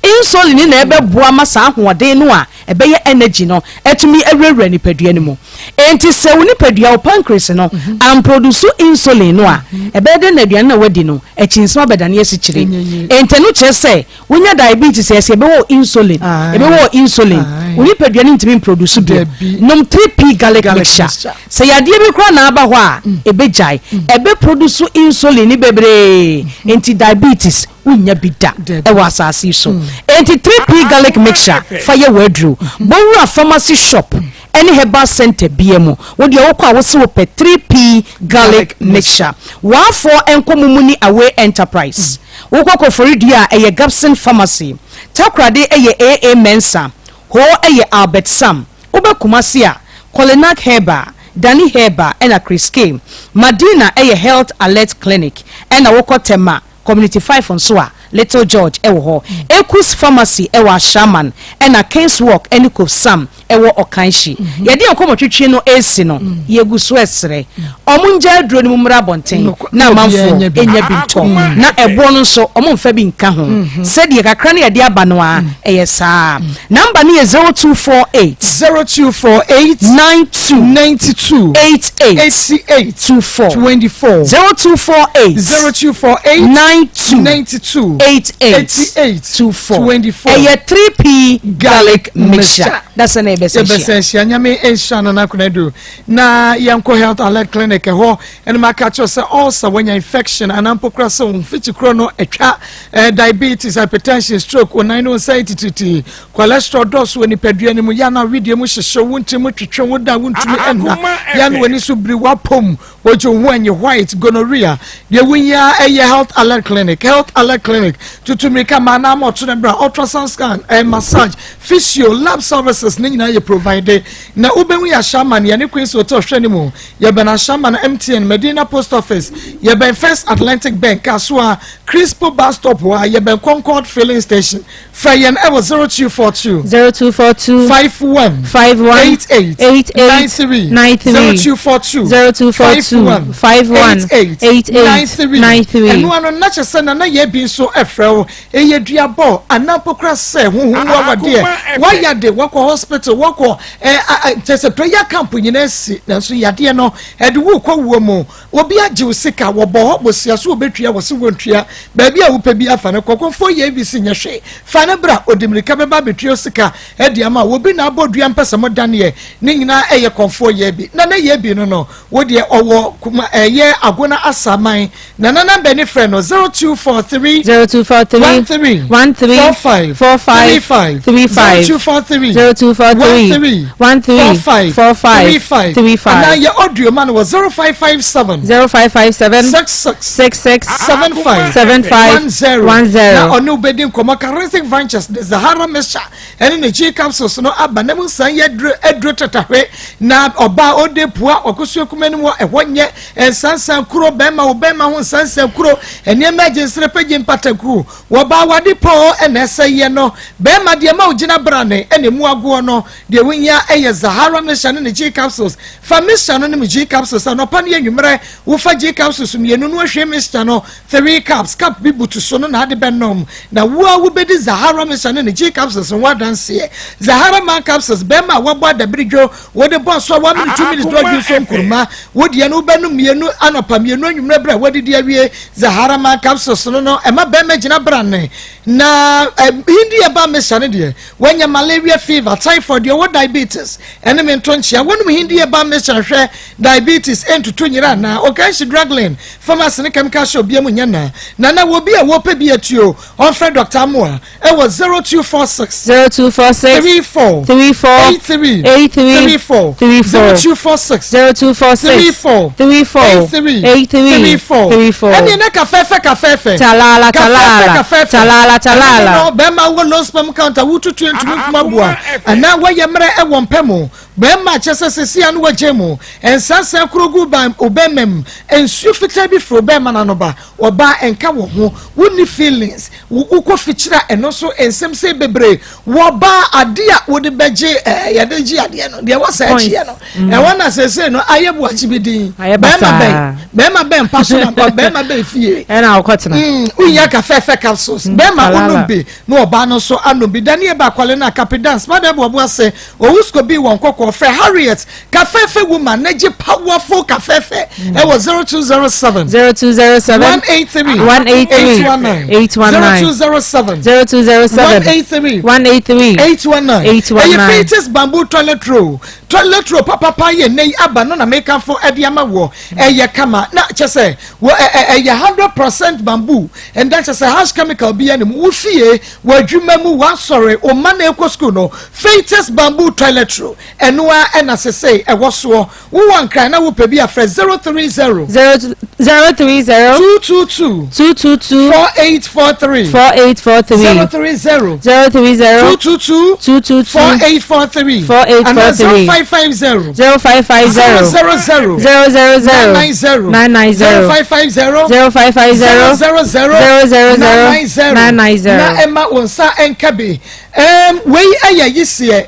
Insulin na ɛbɛboa ma saa ahoɔden no a ɛbɛyɛ energy no atumi awurawura nipadua no mu. Enti sɛ wo nipadua, wo pancreas no, amproduce insulin no a, ɛbɛyɛ dɛn na aduane no a woadi no akyinsan abɛdane asikyire? Enti ɛno kyerɛ sɛ wonya diabetes a, ɛsɛ yɛbɛwɔ wo insulin, yɛbɛwɔ wo insulin. Wo nipadua no ntumi mproduce bio. Nom 3P garlic mixture. Sɛ yadeɛ bi koraa na aba hɔ a, ɛbɛgyae. Ɛbɛproduce insulin no bebree. Enti diabetes, wonnya bi da wɔ asase yi so. Enti 3P garlic mixture fa yɛ w'aduro. Bɔ wura pharmacy shop ne herbal centre bia mu. Wo deɛ wokɔ a wose wopɛ 3P garlic mixture. W'afoɔ nkɔ Mumuni Away Enterprise. Wokɔ Koforidua a ɛyɛ Gabson Pharmacy. Takoradi yɛ AA Mensah. Hoo yɛ Albert Sam. Wobɛ Kumasi a, Kolinak Herbal, Dani Herbal ɛna Chris K. Madina yɛ Health Alert Clinic ɛna wokɔ Tema Community 5 nso a, Little George wɔ hɔ. Ekus Pharmacy wɔ Ashaiman ɛna Kings Walk ne Kofsam wɔ Ɔkanhyi. Yɛde yɛn nkɔmmɔtwetwe no resi no, yɛgu so resrɛ wɔn ngyae aduro no mu mmra abɔnten na amanfoɔ nya bi ntɔ. Na ɛboɔ no nso, wɔmfa bi nka ho. Sɛdeɛ kakra no yɛde aba no ara, ɛyɛ saa. Number no yɛ 0248. 0248. 92. 92. 88. 88. 24. 24. 0248. 0248. 92. 92. 88. 88. 24. 24. Ɛyɛ 3P garlic mixture. Dasɛ na yɛbɛsɛ hyia. Yɛbɛsɛ hyia. Nyame nhyira no n'akona do. Na yɛnkɔ health alert clinic ɛhɔ ɛna maka kyerɛ sɛ ulcer wanya infection anaa mpo kora sɛ wo mfikyi korɔ no atwa eh, diabetes hypertension stroke onan ne wo nsa titiritii cholesterol dɔɔso wɔ nipadua no mu yɛ na wedeɛ mu hyehye wo ntiri mu twetwe wo da wontumi ɛnna yɛ na w'ani so biri w'apom wogye wo ho anyi white gonorrhea deɛ wohia ɛyɛ health alert clinic health alert clinic tutu mmirika ma anaa ma ɔto no bra ultrasound scan eh, massage physio lab services ne nyinaa yɛ provide na wobɛhu yɛ ahyɛaman yɛne queens hotel hwɛ no mu yɛbɛn ahyɛaman mtn medina post office yɛbɛn first atlantic bank kasoa crispo bus stop hɔ a yɛbɛn concord filling station frɛ yɛn ɛwɔ 0242 0242 51 51 88 88 93 93 0242 0242 51 88 88 93 93 ɛno ano na kyɛ sɛ nana yɛ bi nso ɛfrɛ wo ɛyɛ duabɔ anaa mpo kora sɛ honhom mu awadeɛ wayɛ de wakɔ hospital wakɔ ɛ kyɛ sɛ prayer camp nyinaa si nanso yadeɛ no ɛde wo kɔ wuo mu obi agye wo sika wɔbɔ hɔ bosia so wɔbɛtua wɔ se wɔntua baabi a wopɛ bi afa no kɔkɔfoɔ yɛ abc nyɛ hwee fa no bra ɔde mmirika bɛba abɛtua wo sika ɛde ama obi na abɔ dua mpɛ sɛ modaneɛ ne nyinaa ɛyɛ kɔmfoɔ yɛ bi na na yɛ bi no no wo deɛ ɔwɔ kuma ɛyɛ agona asaman na na namba ni frɛ no 0243 0243 13 13 45 45 35 35 0243 0243 13 13 45 45 35 35 anaa yɛ audio ma no wɔ 0557 0557 66 66 75 75 10 10 na ɔne wobɛdi nkɔmmɔ charistic ventures de zahara mixture ɛne ne g capsules no aba na mu nsan yɛ aduro aduro tatahwe na ɔbaa ɔde pua ɔkosuo kuma no mu ɛhɔ nyɛ nsansan kuro bɛrima wo bɛrima ho nsansan kuro nneɛma agye nsere pɛgye mpataku wɔbaa wade pɔɔ ɛna ɛsɛ yɛ no bɛrima deɛ ma wogyina brane ɛna emu agoɔ no deɛ wonya ɛyɛ zahara mixture ne ne g capsules fa mixture no ne mu g capsules anɔpa ne anwummerɛ wofa g capsules mmienu no ahwie mixture no three cups cup bi butu so no na ade bɛnom na wo a wobɛdi zahara mixture ne ne g capsules ho adanseɛ zahara man capsules bɛrima a wɔabɔ adabiridwo wode bɔ so a one minute two minutes do adwi nso nkuruma wodeɛ no wobɛnom mmienu anɔpa mmienu anwummerɛ berɛ a woadidi awie zahara man capsules no no ɛma bɛrima gyina brane na eh, hindi ɛba mixture no deɛ wanya malaria fever typhoid deɛ ɔwɔ diabetes ɛne me nto nkyea wɔnom hindi ɛba mixture hwɛ diabetes ɛntutu nyera anaa ɔkanhyi druglin pharmacy ne chemical shop bia mu nyɛ naa nana wɔ bi a wɔpɛ bi atuo ɔmfrɛ dr amoa ɛwɔ 0246 0246 34 34 83 83 34 34 0246 0246 34 34 83 83 34 34 ɛne ne kafɛɛfɛ kafɛɛfɛ Talala, talala. kafɛɛfɛ Talala, talala. ɛne no bɛrima wɔ low sperm count a wotutu ntumi nkuma boa anaa wɔyɛ mmerɛ ɛwɔ mpɛ mu Bɛrima kyɛ sɛ seesei ano wagyae mu. Nsansan koro gu ba wo bɛrima mu. Nsuo fitaa bi firi wo bɛrima no ano ba. Ɔbaa ɛnka wo ho. Wonni feelings. Wo wokɔ fikyiri a ɛno nso nsɛm sei bebree. Wɔbaa adeɛ a wode bɛgye ɛɛ yɛde gye adeɛ no deɛ ɛwɔ sɛ ɛkyeɛ no. Ɛhɔ na seesei no ayɛ boakye bi din. Bɛrima bɛn bɛrima bɛn mpa so na bɛrima bɛn fie. Ɛna wokɔtena. Wonya kafɛɛfɛ capsules. Bɛrima wonom bi na ɔbaa no nso anom bi. Daniel Bakwale na Kapi Dance Mada Boaboa se Owusko bi wɔ nkɔkɔɔ frɛ Harriet Kafɛɛfɛ woman na gye powerful kafɛɛfɛ ɛwɔ 0207 0207 183 183 819 819 0207 0207 183 183 819 819 Ɛyɛ Fetus bamboo toilet roll toilet roll papapa yɛ nnɛ yi aba no na mekamfo ɛde ama wɔ ɛyɛ kama na kyɛ sɛ wɔ ɛ ɛ ɛyɛ 100% bamboo ɛnda kyɛ sɛ harsh chemical bi anim wo fie wɔ adwuma mu w'asɔre wo mma na ɛkɔ sukuu no Fetus bamboo toilet roll ɛno ara ɛna sesei ɛwɔ soɔ wowɔ Nkran na wopɛ bi a frɛ 030 030 222 222 4843 4843 030 030 222 222 4843 4843 anaa 0550 0550 000 000 990 990 0550 0550 000 000 990 990 na ɛma wo nsa nka bi. Ɛɛm, wei yɛ yiseɛ.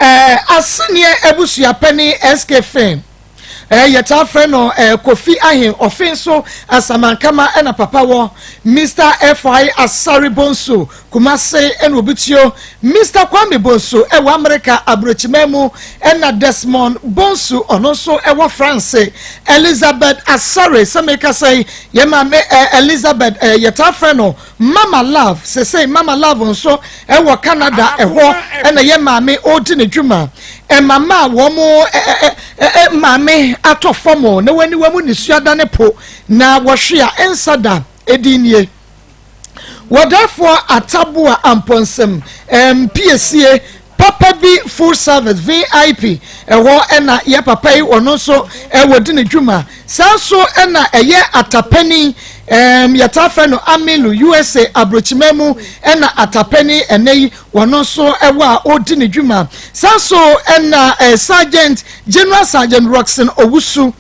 Ɛɛ, aseneɛ abusuapɛni SK Finn. Ɛɛ, yɛtaa frɛ no ɛɛ Kofi Ahen, ɔfe nso Asamankama ɛna papa wɔ. Mister FI Asare Bonsu, Kumase ɛna Obutuo. Mister Kwame Bonsu ɛwɔ Amerika aburokyiman mu ɛna Desmond Bonsu ɔno nso ɛwɔ France. Elizabeth Asare, sɛ mekasa yi, yɛn maame ɛɛ Elizabeth ɛɛ yɛtaa frɛ no Mama Love, sesei Mama Love nso wɔ Canada, ɛhɔ na yɛn maame ɔredi ne dwuma. Ɛmama a wɔn maame atɔ fam na wɔn aniwa mu nisuo adane po na wɔhwe a ɛnsa da edin nie. Wɔdɛɛfoɔ Ataboa Amponsem Mpiesie Papa bi full service vip ɛhɔ na yɛ papa yi ɔno nso ɛwɔ di ne dwuma saa nso na ɛyɛ atapani ɛɛm yɛtaa frɛ no Amilu USA abrokyima mu ɛna atapani ɛnɛ yi ɔno nso ɛwɔ a ɔdi ne dwuma saa nso ɛna ɛɛ Sergeant General Sergeant Rockson Owusu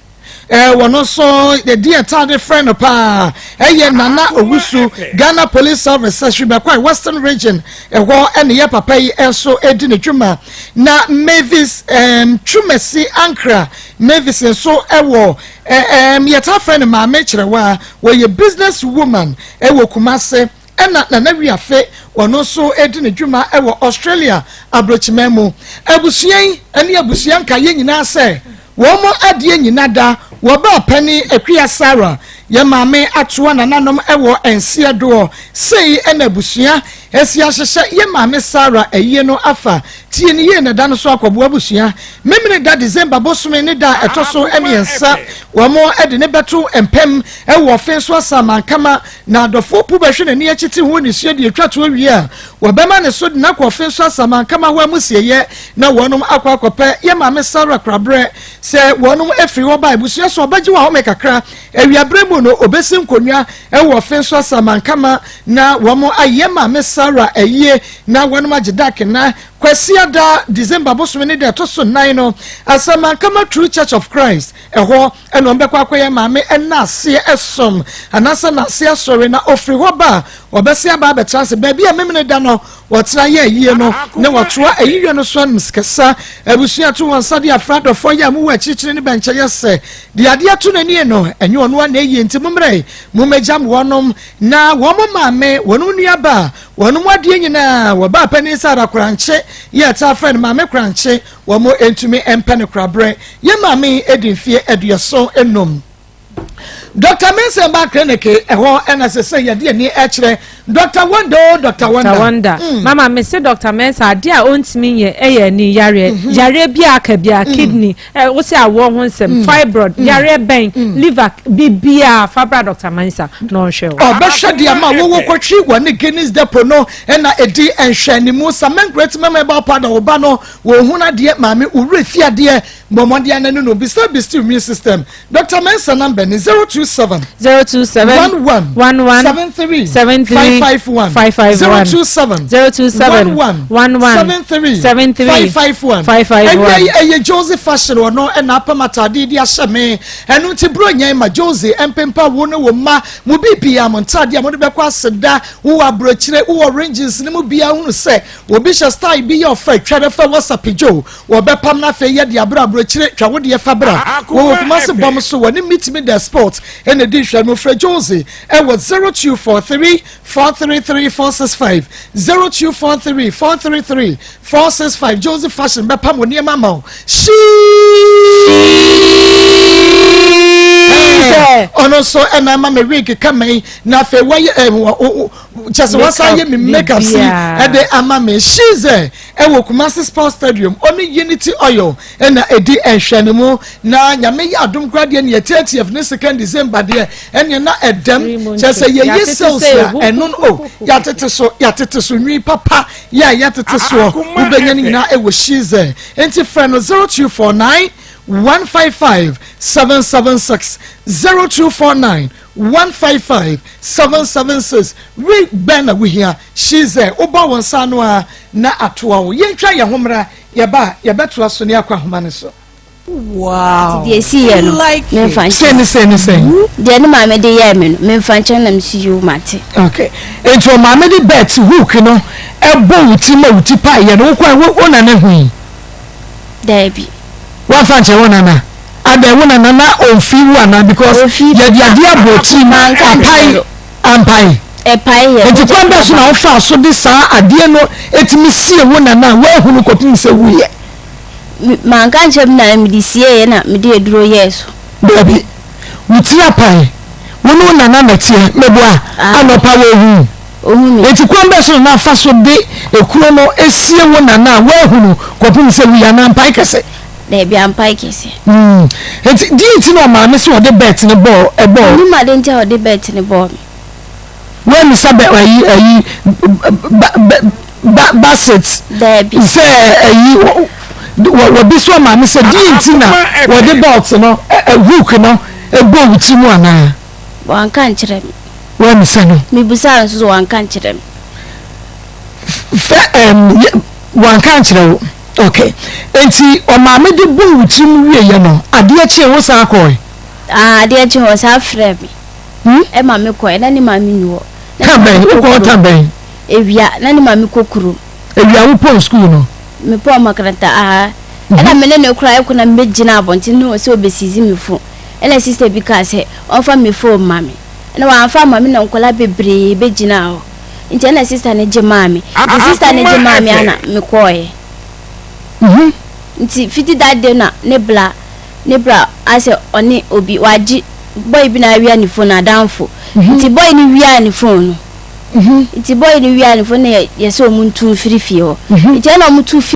Eh, wɔn nso yɛdi ɛtaade frɛ no paa ɛyɛ Nana Owusu Ghana Police Service Sɛhwibɛkwae Western Region ɛhɔ ɛne yɛ papa yi nso ɛdi ne dwuma na Mavis um, Twumasi Ankra Mavis nso ɛwɔ um, yɛtaa frɛ no Maame Kyerɛwa wɔyɛ business woman ɛwɔ Kumase Ɛna Nana Wiafe ɔno nso redi ne dwuma wɔ Australia abrokyiman mu. Abusua yi ne abusua nkaeɛ nyinaa sɛ wɔn adeɛ nyina da wɔ baa panin Akua Sarah, yɛn maame atoa nananom wɔ nseɛ doɔ. Sei na abusua asi ahyehyɛ yɛn maame Sarah ayie no afa. Tie no yie na da no so akɔboa abusua. Memeneda December bosome ne da a ɛtɔ so mmiɛnsa wɔn de no bɛto mpam wɔ ɔfe so Asaamankama Na adɔfoɔ pu bɛhwɛ n'ani akyiti ho nisuo de atwa toɔ wie a, wɔbɛma ne so de no akɔ ɔfe so asamankama hɔ amusieeɛ na wɔnom akɔ akɔpɛ yɛ maame Sarah koraberɛ. Sɛ wɔnom firi hɔ ba a, abusua so ɔbɛgye w'ahome kakra. Awiaberɛ mu no, ɔbɛsi nkonnwa wɔ ɔfe so asamankama na wɔn ayɛ maame Sarah ayie na wɔnom agye da kena. Kwasiada, December bosome ne da ɛtɔ so nnan no, Asamankama True Church of Christ, ɛhɔ ɛna ɔbɛkɔ akɔyɛ maame nnaseɛ ɛsom anaasɛ nnaseɛ asɔre na ɔfiri hɔ ba a ɔbɛse aba abɛtena ase baabi a Memene da no wɔtena yɛ ayie no na wɔtoa ayiyɔ no so anom sikasa abusua to wɔn nsa de afra adɔfoɔ yɛ a mowɔ akyirikyiri ne bɛnkyɛyɛ sɛ deɛ adeɛ ato n'anie no ɛnyɛ ɔno a na ɛyie nti mommrɛ mommɛgyam wɔnom na wɔn maame wɔnom nuaba wɔnom adeɛ nyinaa wɔbaa panin sɛ adakorankye yɛ ɛtaa frɛ no maame korankye Wɔntumi mpɛ no koraberɛ. Yɛn maame yi adi mfeɛ 35. Dɔkta Mensah baa kliniki ɛhɔ ɛna sɛ sɛ yɛde ani ɛkyerɛ Dɔkta Wonder o Dɔkta Wonder. Dɔkta Wonder. Mama me se Dɔkta Mensah adeɛ a ɔntumi nyɛ ɛyɛ ani yareɛ. Yareɛ bi a aka biara kidney ɛ wo se awoɔ ho nsɛm fibroid yareɛ bɛn liver biribiara fa bra Dɔkta Mensah na ɔnhwɛ wo. Ɔbɛhwɛ deɛ ama wo wokɔtwi wɔne Guinness Depot no ɛna ɛdi nhwɛanimu. Cement Great Mama Herbal Powder wo ba no Wɔhunu adeɛ maame wo werɛ fi adeɛ bɔ mmɔden ana ne no bisa bisi immune system Doctor Mensah number ne 027 027 11 11 73 73 551. 551. 027. 027. 11. 11. 73. 73. 551. 551. Ɛnɛ yi ɛyɛ Josie fashion ɔno ɛna apam ataadeɛ de ahyɛ me. Ɛno nti bro nyɛn ma Josie ɛmpempa wo ne wo mma mo biribiara mo ntaadeɛ a mode bɛkɔ aseda wowɔ aburokyire wowɔ ranges ne mu biara hunu sɛ obi hyɛ style bi yɛ ɔfɛ twa dɛ fɛ WhatsApp Joe wɔbɛpam no afei yɛ de abrɛ aburokyire twa wo deɛ fa bra wɔwɔ Kumasi bɔm so wɔne Meet Me The Sport ɛna di nhwɛ no frɛ Josie ɛwɔ 0243 433 465 0243 433 465 Josie Fashion bɛpam wo nneɛma ama wo hyii ɔno nso ɛna ama me wig kama yi na afei wɔyɛ ɛ wɔ kyɛ sɛ wɔsan yɛ me makeup si ɛde ama me shize ɛwɔ Kumasi Sports Stadium ɔne Unity Oil ɛna ɛdi nhwɛne mu na nyame yɛ adom koraa deɛ neɛ 30th ne 2nd December deɛ ɛneɛ na ɛdɛm kyɛ sɛ yɛyi sales a ɛno no o yɛatete so yɛatete so nwi papa yɛ a yɛatete soɔ wobɛnya no nyinaa ɛwɔ shize nti frɛ no 0249 155 776 0249 155 776 Wig bɛn na wohia? Shize wobɔ wo nsa ano a na atoa wo. Yɛntwa yɛn ho mmra, yɛba a yɛbɛtoa so ne akɔ ahoma no so. Wow. Nti deɛ ɛsiiɛ no, memfa nkyɛ. Sɛn ne sɛn ne sɛn? Deɛ ne maame de yɛɛ me no, memfa nkyɛ na mesi yoo mate. Okay. Nti ɔmaame de bɛt hook no ɛbɔ wo ti ma wo ti paeɛ no wokɔ wo nana hui? Daabi. Woamfa nkyɛ wo nana? Adɛn wo nana na ɔmfii wo anaa because yɛde adeɛ abɔ tirim apae ampae. Ɛpae yɛ. Nti kwan bɛn so na wofaa so de saa adeɛ no ɛtumi sie wo nana a woahunu kɔpem sɛ wuiɛ? Manka nkyerɛ me nana mede sieeɛ na mede aduro yɛɛ so. Daabi wo tiri apae wo ne wo nana na ɛteɛ meboa anɔpa woahu? Enti kwan bɛn so na na afa so de ekuro no esie wo nana a woahunu kɔpem sɛ wuiɛ anaa ampae kɛse? Daabi, ampae kɛse. Mm. Enti deɛ nti na ɔmaame sɛ ɔde bɛt no bɔɔ ɛbɔɔ? Menim ade nti a ɔde bɛt no bɔɔ me. Woammisa bɛ ayi ayi ba ba ba basit? Daabi. Sɛ ayi wɔ wɔ wɔbi so ɔmaame sɛ deɛ nti na wɔde belt no ɛ hook no ɛbɔɔ wo ti mu anaa? Wanka ankyerɛ me. Woammisa no? Mebisaa no nso so wanka ankyerɛ me. Fɛ ɛm yɛ wanka ankyerɛ wo. Ok. Enti ɔmaame de buu wo tirim wieɛ no, adeɛ kyee wo san kɔɔe? Ah, adeɛ kyee ɔsan frɛɛ me. Hmm? Ɛma me kɔɛ, na ne maame nni hɔ. Na Ka ne bɛn? maame kɔ Wokɔɔ ta kurom. bɛn? Awia, na ne maame kɔ kurom. Awia wopɔn sukuu no? Mepɔn makaranta, ah. Ɛna me ne no koraa ɛkɔ na mebɛgyina abɔnten na ɔsɛ ɔbɛsizi me phone. Ɛna sister bi kaa sɛ ɔmfa me phone mma me. Ɛna wamfa amma me na nkwadaa bebree bɛgyinaa hɔ. Nti ɛna sister no gye maa me. Nti sister no gye maa me ana mekɔɔɛ. Nti fiti that day na ne bla ne bra asɛ ɔne obi wagye boy bi na awia ne phone adamfo. Nti boy no wiaa ne phone no. Nti boy no wiaa ne phone na yɛsɛ ɔmo ntu mfiri fie hɔ. Nti ɛna ɔmo tu fi.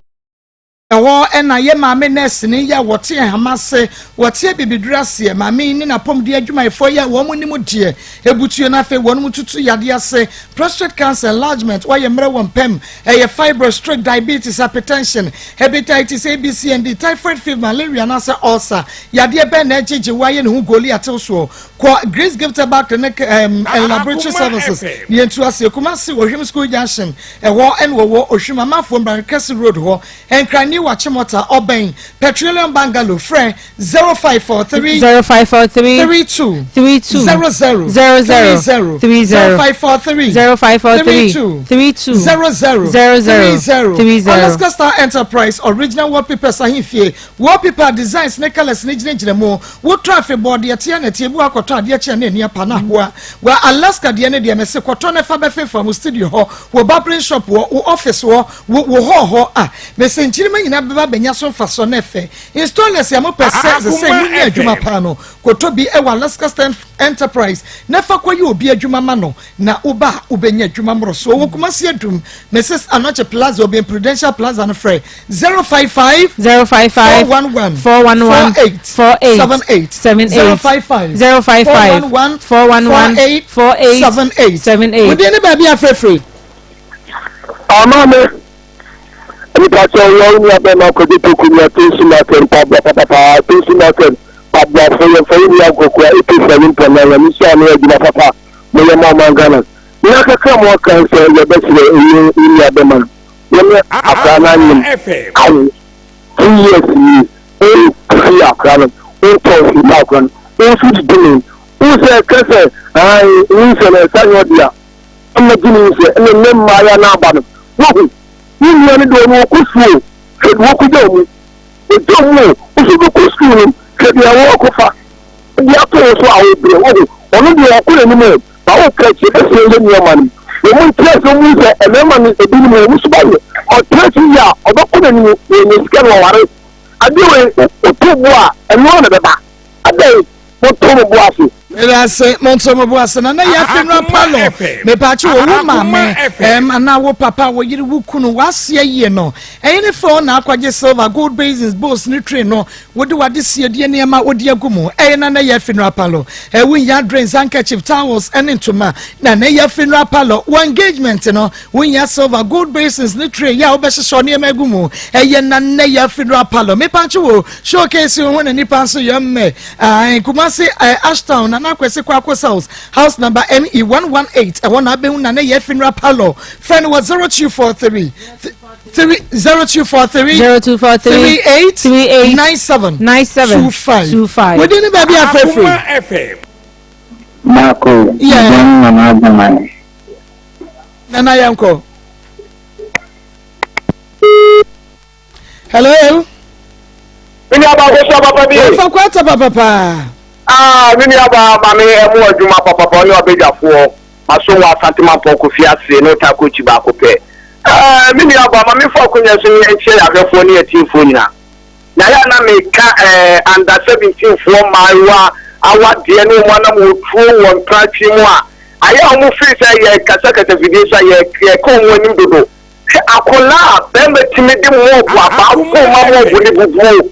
Ɛhɔ na yɛ maame nɛɛseni yi a wɔte nhama ase, wɔte abibiduro aseɛ, maame yi ne n'apɔmuden adwumayɛfoɔ yi a wɔn nim deɛ ɛbutuo na afei wɔn tutu yadeɛ ase, prostate cancer, enlargement, wɔayɛ mmerɛ wɔ mpam, ɛyɛ fibroid, stroke, diabetes, hypertension, hepatitis A, B, C and D, typhoid fever, malaria anaasɛ ulcer, yadeɛ bɛn na ɛgyegye wo ayɛ ne ho Goliath soɔ? Kɔ Grace Gift Herbal Clinic um, and Laboratory Services, ne yɛntu aseɛ, Kumasi, Ohwim School Junction, Ɛhɔ na wɔwɔ Ohwim Amanfoɔ Mbrankɛse Road hɔ, Nkran New Achimota, ɔbɛn Petroleum Bungalow, frɛ 0543 0543 32 32 00 00 30 30 0543 0543 32 32 00 00 30 30. Alaska Star Enterprise Original Wallpapers Ahemfie Wallpaper designs ne colours no gyinagyina mu. Wotɔ afebɔɔ deɛ ɛteɛ na ɛteɛ, ebi wɔ hɔ a kɔtɔ adeɛ kye a na ani apa na ahoa. Wɔ Alaska deɛ no deɛ mese kɔtɔ na fa bɛfefa wo studio hɔ, wo barbering shop hɔ, wo office hɔ, wo wo hall hɔ ah mese nkyirimma nyinaa bɛba abɛnya so mfasoɔ na ɛfɛ. Installers a mopɛ sɛ sesei monya adwuma paa no kɔtɔ bi wɔ Alaska Star Enterprise na fa kɔyɛ obi adwuma ma no na woba a wobɛnya adwuma mmorosoɔ. Wɔ Kumasi Adum, Mrs Anokye Plaza, obɛn Prudential Plaza no frɛ 055 055 411 411 48 48 78 78 055 055 411 411 48 48 78 78. Wodin ne baabi afrɛfrɛ. Ama me nipa kyɛ yɛ wo nua bɛma kɔgye toku nua Tosu Martin mpaboa papapaa Tosu Martin mpaboafo yɛmfa wo nua nkɔkora 87.9 nyame nhyira ne adwuma papa moyɛ ma ɔman Ghana. Nea kakra mu aka sɛ yɛbɛsrɛ ɛyɛ wo nua bɛma no wɔne akora no anyem awo 2 years ni wonhwee akora no wontɔɔ hwee ma akora no wo nso didi ne wo sɛ ɛka sɛ ae nyinsɛn no ɛsa nyɛ ɔde a ama gye ne nyinsɛn ɛna nnɛ mmaayɛ no aba no wohu wo nua no deɛ ɔno ɔkɔ sukuu hwɛ deɛ wɔkɔgya mu ɔgya mu o wo so bɛkɔ sukuu no hwɛ deɛ wɔkɔfa de ato wo so a wobrɛ wohu ɔno deɛ ɔkɔ n'anim o ma woka akyi ɛsɛ yɛ nneɛma no wɔn nti ɛsɛ mu sɛ mmarima no ebinom wɔn so bayɛ ɔtena akyi yie a ɔbɛkɔ n'anim wɔnyɛ sika no wɔware adeɛ wei woto bo a ɛno na bɛba adɛn moto mo bo ase. Medase monto mo bo ase na na yɛ funeral parlor mepakye wɔ wo maame ɛm anaa wo papa wo yere wo kunu w'aseɛ yie no ɛyɛ ne fɛ na akɔgye silver gold basins bowls ne tray no wode wade siedie nneɛma wode agu mu ɛyɛ na na yɛ funeral parlor ɛwo nya drinks handkerchief towels ɛne ntoma na na yɛ funeral parlor wɔ engagement no wonya silver gold basins ne tray yɛ a wobɛhyehyɛ nneɛma agu mu ɛyɛ na na yɛ funeral parlor mepakye wo showcase ho na nipa nso yɛ mmɛ Kumasi Ashtown Nana Akwesi Kwako South house number ME 118 ɛhɔ na abɛhu na ne yɛ funeral parlor frɛ no wɔ 0243 3 0243 0243 38 38 97 97 25 25. wodi ne baabi afrɛfrɛ Marco, Yeah. John Nana Adamane. Nana yɛnkɔ hello. Me nua baa kosua papa bi. Wɔfa kwata papa paa. Ah, me nua baa maame ɛmo adwuma papapa ɔne ɔbadwafoɔ maso wɔ Asante Mampɔn Kofi ase ne ɔta kochi baako pɛ. Eh, me nua baa maame fa akonya so ne yɛnkyerɛ yɛahwɛfoɔ ne yɛtiefoɔ nyinaa. Na yɛ a na meka eh, under 17 foɔ mmaayewa awadeɛ ne wɔn anam wɔtuo wɔ mpratwe mu a ayɛ a wɔn firi sɛ yɛkasakasa fidie so a yɛka wɔn anim dodo. Hwɛ akwadaa a bɛrima tumi de mɔɔbo abaa fon ma mɔɔbo ne bubuo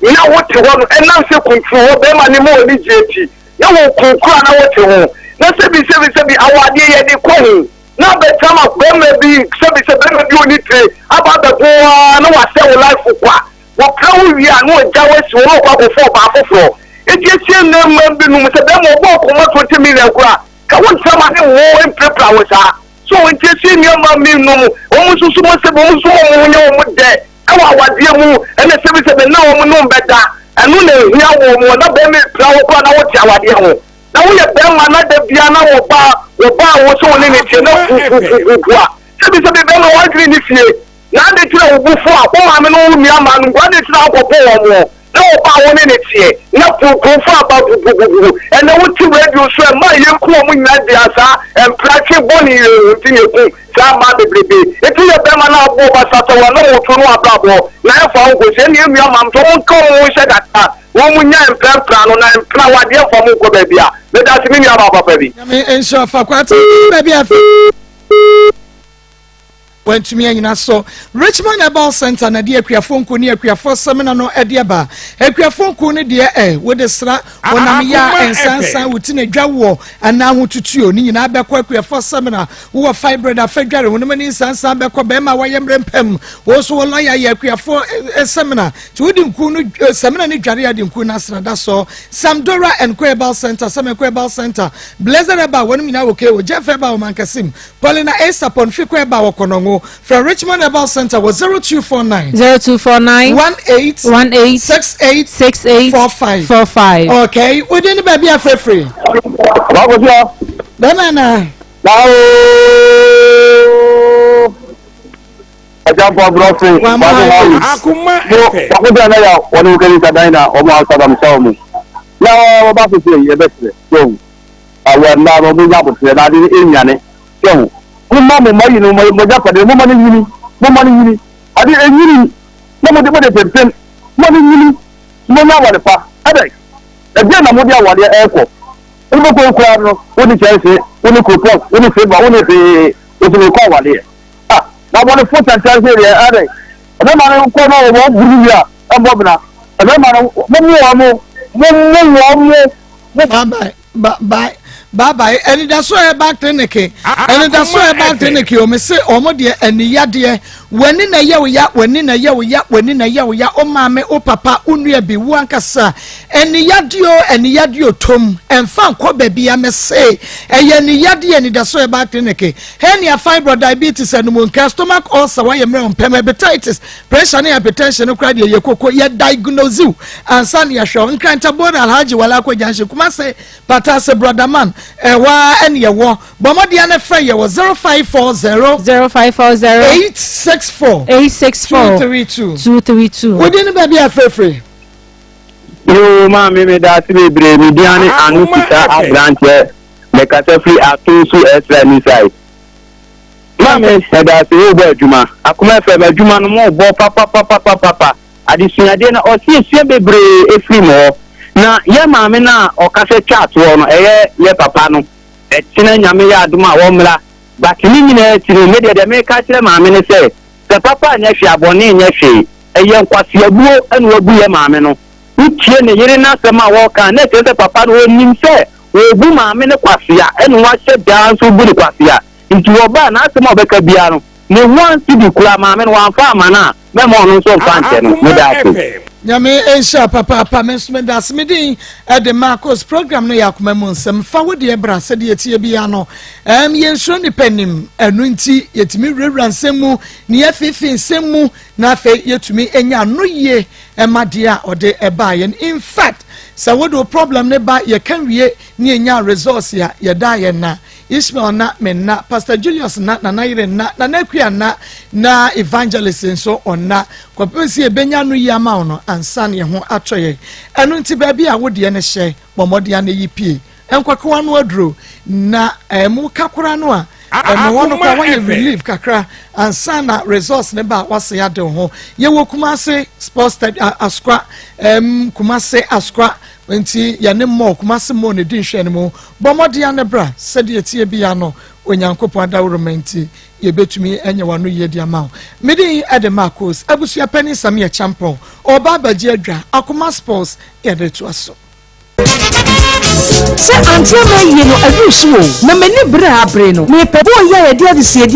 na wote hɔ no ɛnam sɛ kunturu hɔ bɛrima ne ma ɔni gyeɛ ti na wɔ kunkuru a na wote ho na sɛbi sɛbi sɛbi awadeɛ yɛde kɔ ho na abɛtena ma bɛrima bi sɛbi sɛ bɛrima bi ɔni tire aba abɛbo ara na wasɛ wo life kwa wɔpra wo wie a na ɔgya wo asi hɔ na ɔkɔ akɔfa ɔbaa foforɔ eti esie nnɛ mma binom sɛ bɛrima ɔbɔ ɔkɔma 20 million koraa ka wo ntena ma ne wo mpirapira wo saa. So wɔn nti esi nneɛma mi nom wɔn nso so mo sɛ wɔn nso wɔn ho nyɛ wɔn dɛ ɛwɔ awadeɛ mu ɛna sɛbisɛbi na wɔn nom bɛda ɛno na ehia wɔn wɔn na bɛrima epira wɔ koraa na wɔte awadeɛ ho na woyɛ bɛrima na da bia na wɔ ba wɔ ba a wɔsɛ wɔn ne ne tie na fufufufufu a sɛbisɛbi bɛrima wɔn adwene ne fie na ade kyerɛ wo bu fo a wo maame no wo nua maa no nko ade kyerɛ akɔbɔ wɔn wɔ na ɔba a wo ne no teɛ na kurofo aba gugugugu ɛnɛ wote radio so ɛma yɛku wɔn nyinaa di asa mpratwe bɔne yɛ ehu nti na eku saa mmaa bebrebe eti yɛ bɛrima na aboɔ basasa wɔn anam otu no abrabɔ na ɛfa ho kɔsi ɛne enua maam so wɔn nka wɔn ho nhyɛ dada wɔn nya mprɛmpra no na mpra wadeɛ mfa mo nkɔ baabi a meda ase me nua baa papa bi. Nyame nhyira fa kwate baabi afi. Wantumi anyina so. Richmond Herbal Center na ɛde akuafoɔ nku ne akuafoɔ samina no de aba. Akuafoɔ nku no deɛ ɛ, wode sra honam yɛ a ɛnsansan wo ti na dwa woɔ anaa ahotutuo ne nyinaa bɛkɔ. Akuafoɔ samina, wowɔ fibroid a fa dware honam ani nsansan bɛkɔ. Bɛrima a wayɛ mmerɛ mpam, wo nso wo lɔya yɛ akuafoɔ samina. Nti wode nku no samina no dware a de nku no asra da sɔ. Samdora and Co Herbal Center, Sam and Co Herbal Center, Blessed Herbal, wɔnom nyinaa wɔ KO, Jeff Herbal wɔ Mankasim, Paulina A. Sapon fi kɔ ɛba wɔ Kɔnɔngo. Frɛ Richmond Herbal Centre wɔ 0249. 0249. 18. 18. 68. 68. 45. 45. Okay, wodi ne baabi afrɛfrɛ. Wakosia. Bɛma na. Bawo. Ɛjàpọ̀ aburọ̀fin. Wàmú Harris. Akuma FM. Wakosia na yà wọ́n ní wọ́n kẹ́ni na wɔn awusa dam sɛ wɔn. Na wɔn ba sisi yɛ bɛ srɛ. Awɔ mmaa no wɔn nya abotire na ade enyane. Sɛho momma mo mma yi no mo agyapadeɛ momma no nyini momma no nyini ade ɛnyini na mode mode pempem momma no nyini monya aware pa ɛdɛn ɛdeɛn na mode awareɛ ɛrekɔ wobɛkɔ koraa no wone kyɛnse wone kuropɔn wone silver wone hwee wosi mekɔ awareɛ ah na abɔnefo tantan sɛ deɛ ɛdɛn ɛbɛma no kɔ na wɔn buru wie a ɛmbɔ bena ɛbɛma no mommo wɔn mo mommo wɔn mo. Bye bye. Ba bye bye bye anidaso herbal clinic anidaso herbal clinic o mese wɔn deɛ aniyadeɛ. W'ani na ɛyɛ wo ya, w'ani na ɛyɛ wo ya, w'ani na ɛyɛ wo ya, wo maame, wo papa, wo nua bi, wo ankasa. Aniyadeɛ o, aniyadeɛ o, tom, ɛmfa nkɔ baabiara, mese, ɛyɛ aniyadeɛ, Anidaso Herbal Clinic, hernia, fibroid, diabetes, animuonka, stomach ulcer, wayɛ mmerɛ mpɛm, hepatitis, pressure ne hypertension no koraa deɛ yɛ koko, yɛ diagnose wo ansa na yɛahwɛ wo. Nkranta Board, Alhaji Walako Junction, Kumasi, Patase, Brother Man, ɛhɔ ara ɛne ɛwɔ. Bɔ mmɔden ara na frɛ yɛ wɔ 0540. 0540. 864. 864. 232. 232. Wo din ne baabi a frɛfrɛ. Yoo maame me da ase bebree me din ane ano sika abranteɛ me kasa firi atonsu ɛsra ni side maame meda ase wo bɔ adwuma akoma fm adwuma no mo bɔ papapapapapa adesuadeɛ no ɔsi esua bebree efiri mo hɔ na yɛ maame no a ɔkasa twa toɔ no ɛyɛ yɛ papa no ɛkyena nyame yɛ adom a wɔmmra but ne nyinaa akyi no me deɛ deɛ meka kyerɛ maame no sɛ sɛ papa nyɛ hwee abɔne nyɛ hwee Ɛyɛ nkwaseabuo na wabu yɛ maame no. Wotie ne yere no asɛm a ɔreka a, na ɛkyerɛ sɛ papa no ɔnim sɛ ɔrebu maame no kwasea ɛna wahyɛ daa nso rebu no kwasea. Nti ɔba a, n'asɛm a ɔbɛka biara no, ne one cedi koraa maame no wamfa amma no a, mɛma ɔno nso mfa nkyɛ no. Meda ase. Nyame nhyira papaapa me nso meda ase me din de Marcos program no yɛ akoma mu nsɛm fa wo deɛ bra sɛdeɛ ɛteɛ biara no ɛm yɛnsuro nipa nim ɛno nti yɛtumi wurawura nsɛm mu ne yɛfeefee nsɛm mu na afei yɛtumi anya ano yie ɛma deɛ a ɔde ɛbaeɛ no in fact sɛ wode wo problem ne ba yɛka wie ne yɛnya results a yɛda yɛn na Ishmael na me nna Pastor Julius na Nana yere nna Nana Akua nna na Evangelist nso ɔnna kɔpem sɛ yɛbɛnya ano yie ama wo no ansa na yɛn ho atɔ yɛn ɛno nti baabi a wodeɛ no hyɛ bɔ mmɔden ano yi pie Nkwakowa no aduro na ɛmo ka koraa no a ɛmo hɔ no koraa wayɛ relief kakra ansa na results ne ba a wasen ade ho. Yɛwɔ Kumase sports stadium Asokwa ɛm Kumase Asokwa nti yɛne mall Kumase mall na edi nhwɛ no mu. Bɔ mmɔden ano bra sɛdeɛ ɛteɛ biara no Onyankopɔn adaworoma nti yɛbɛtumi anya wano yie de ama wo. Me din de Marcos abusua panin Samia Champon ɔba abɛgye adwa Akoma Sports yɛde toa so. Sɛ ante ama ayie no aduru so o, na m'ani bere a abere no, mepɛ bɔɔl yi a yɛde adesuadi.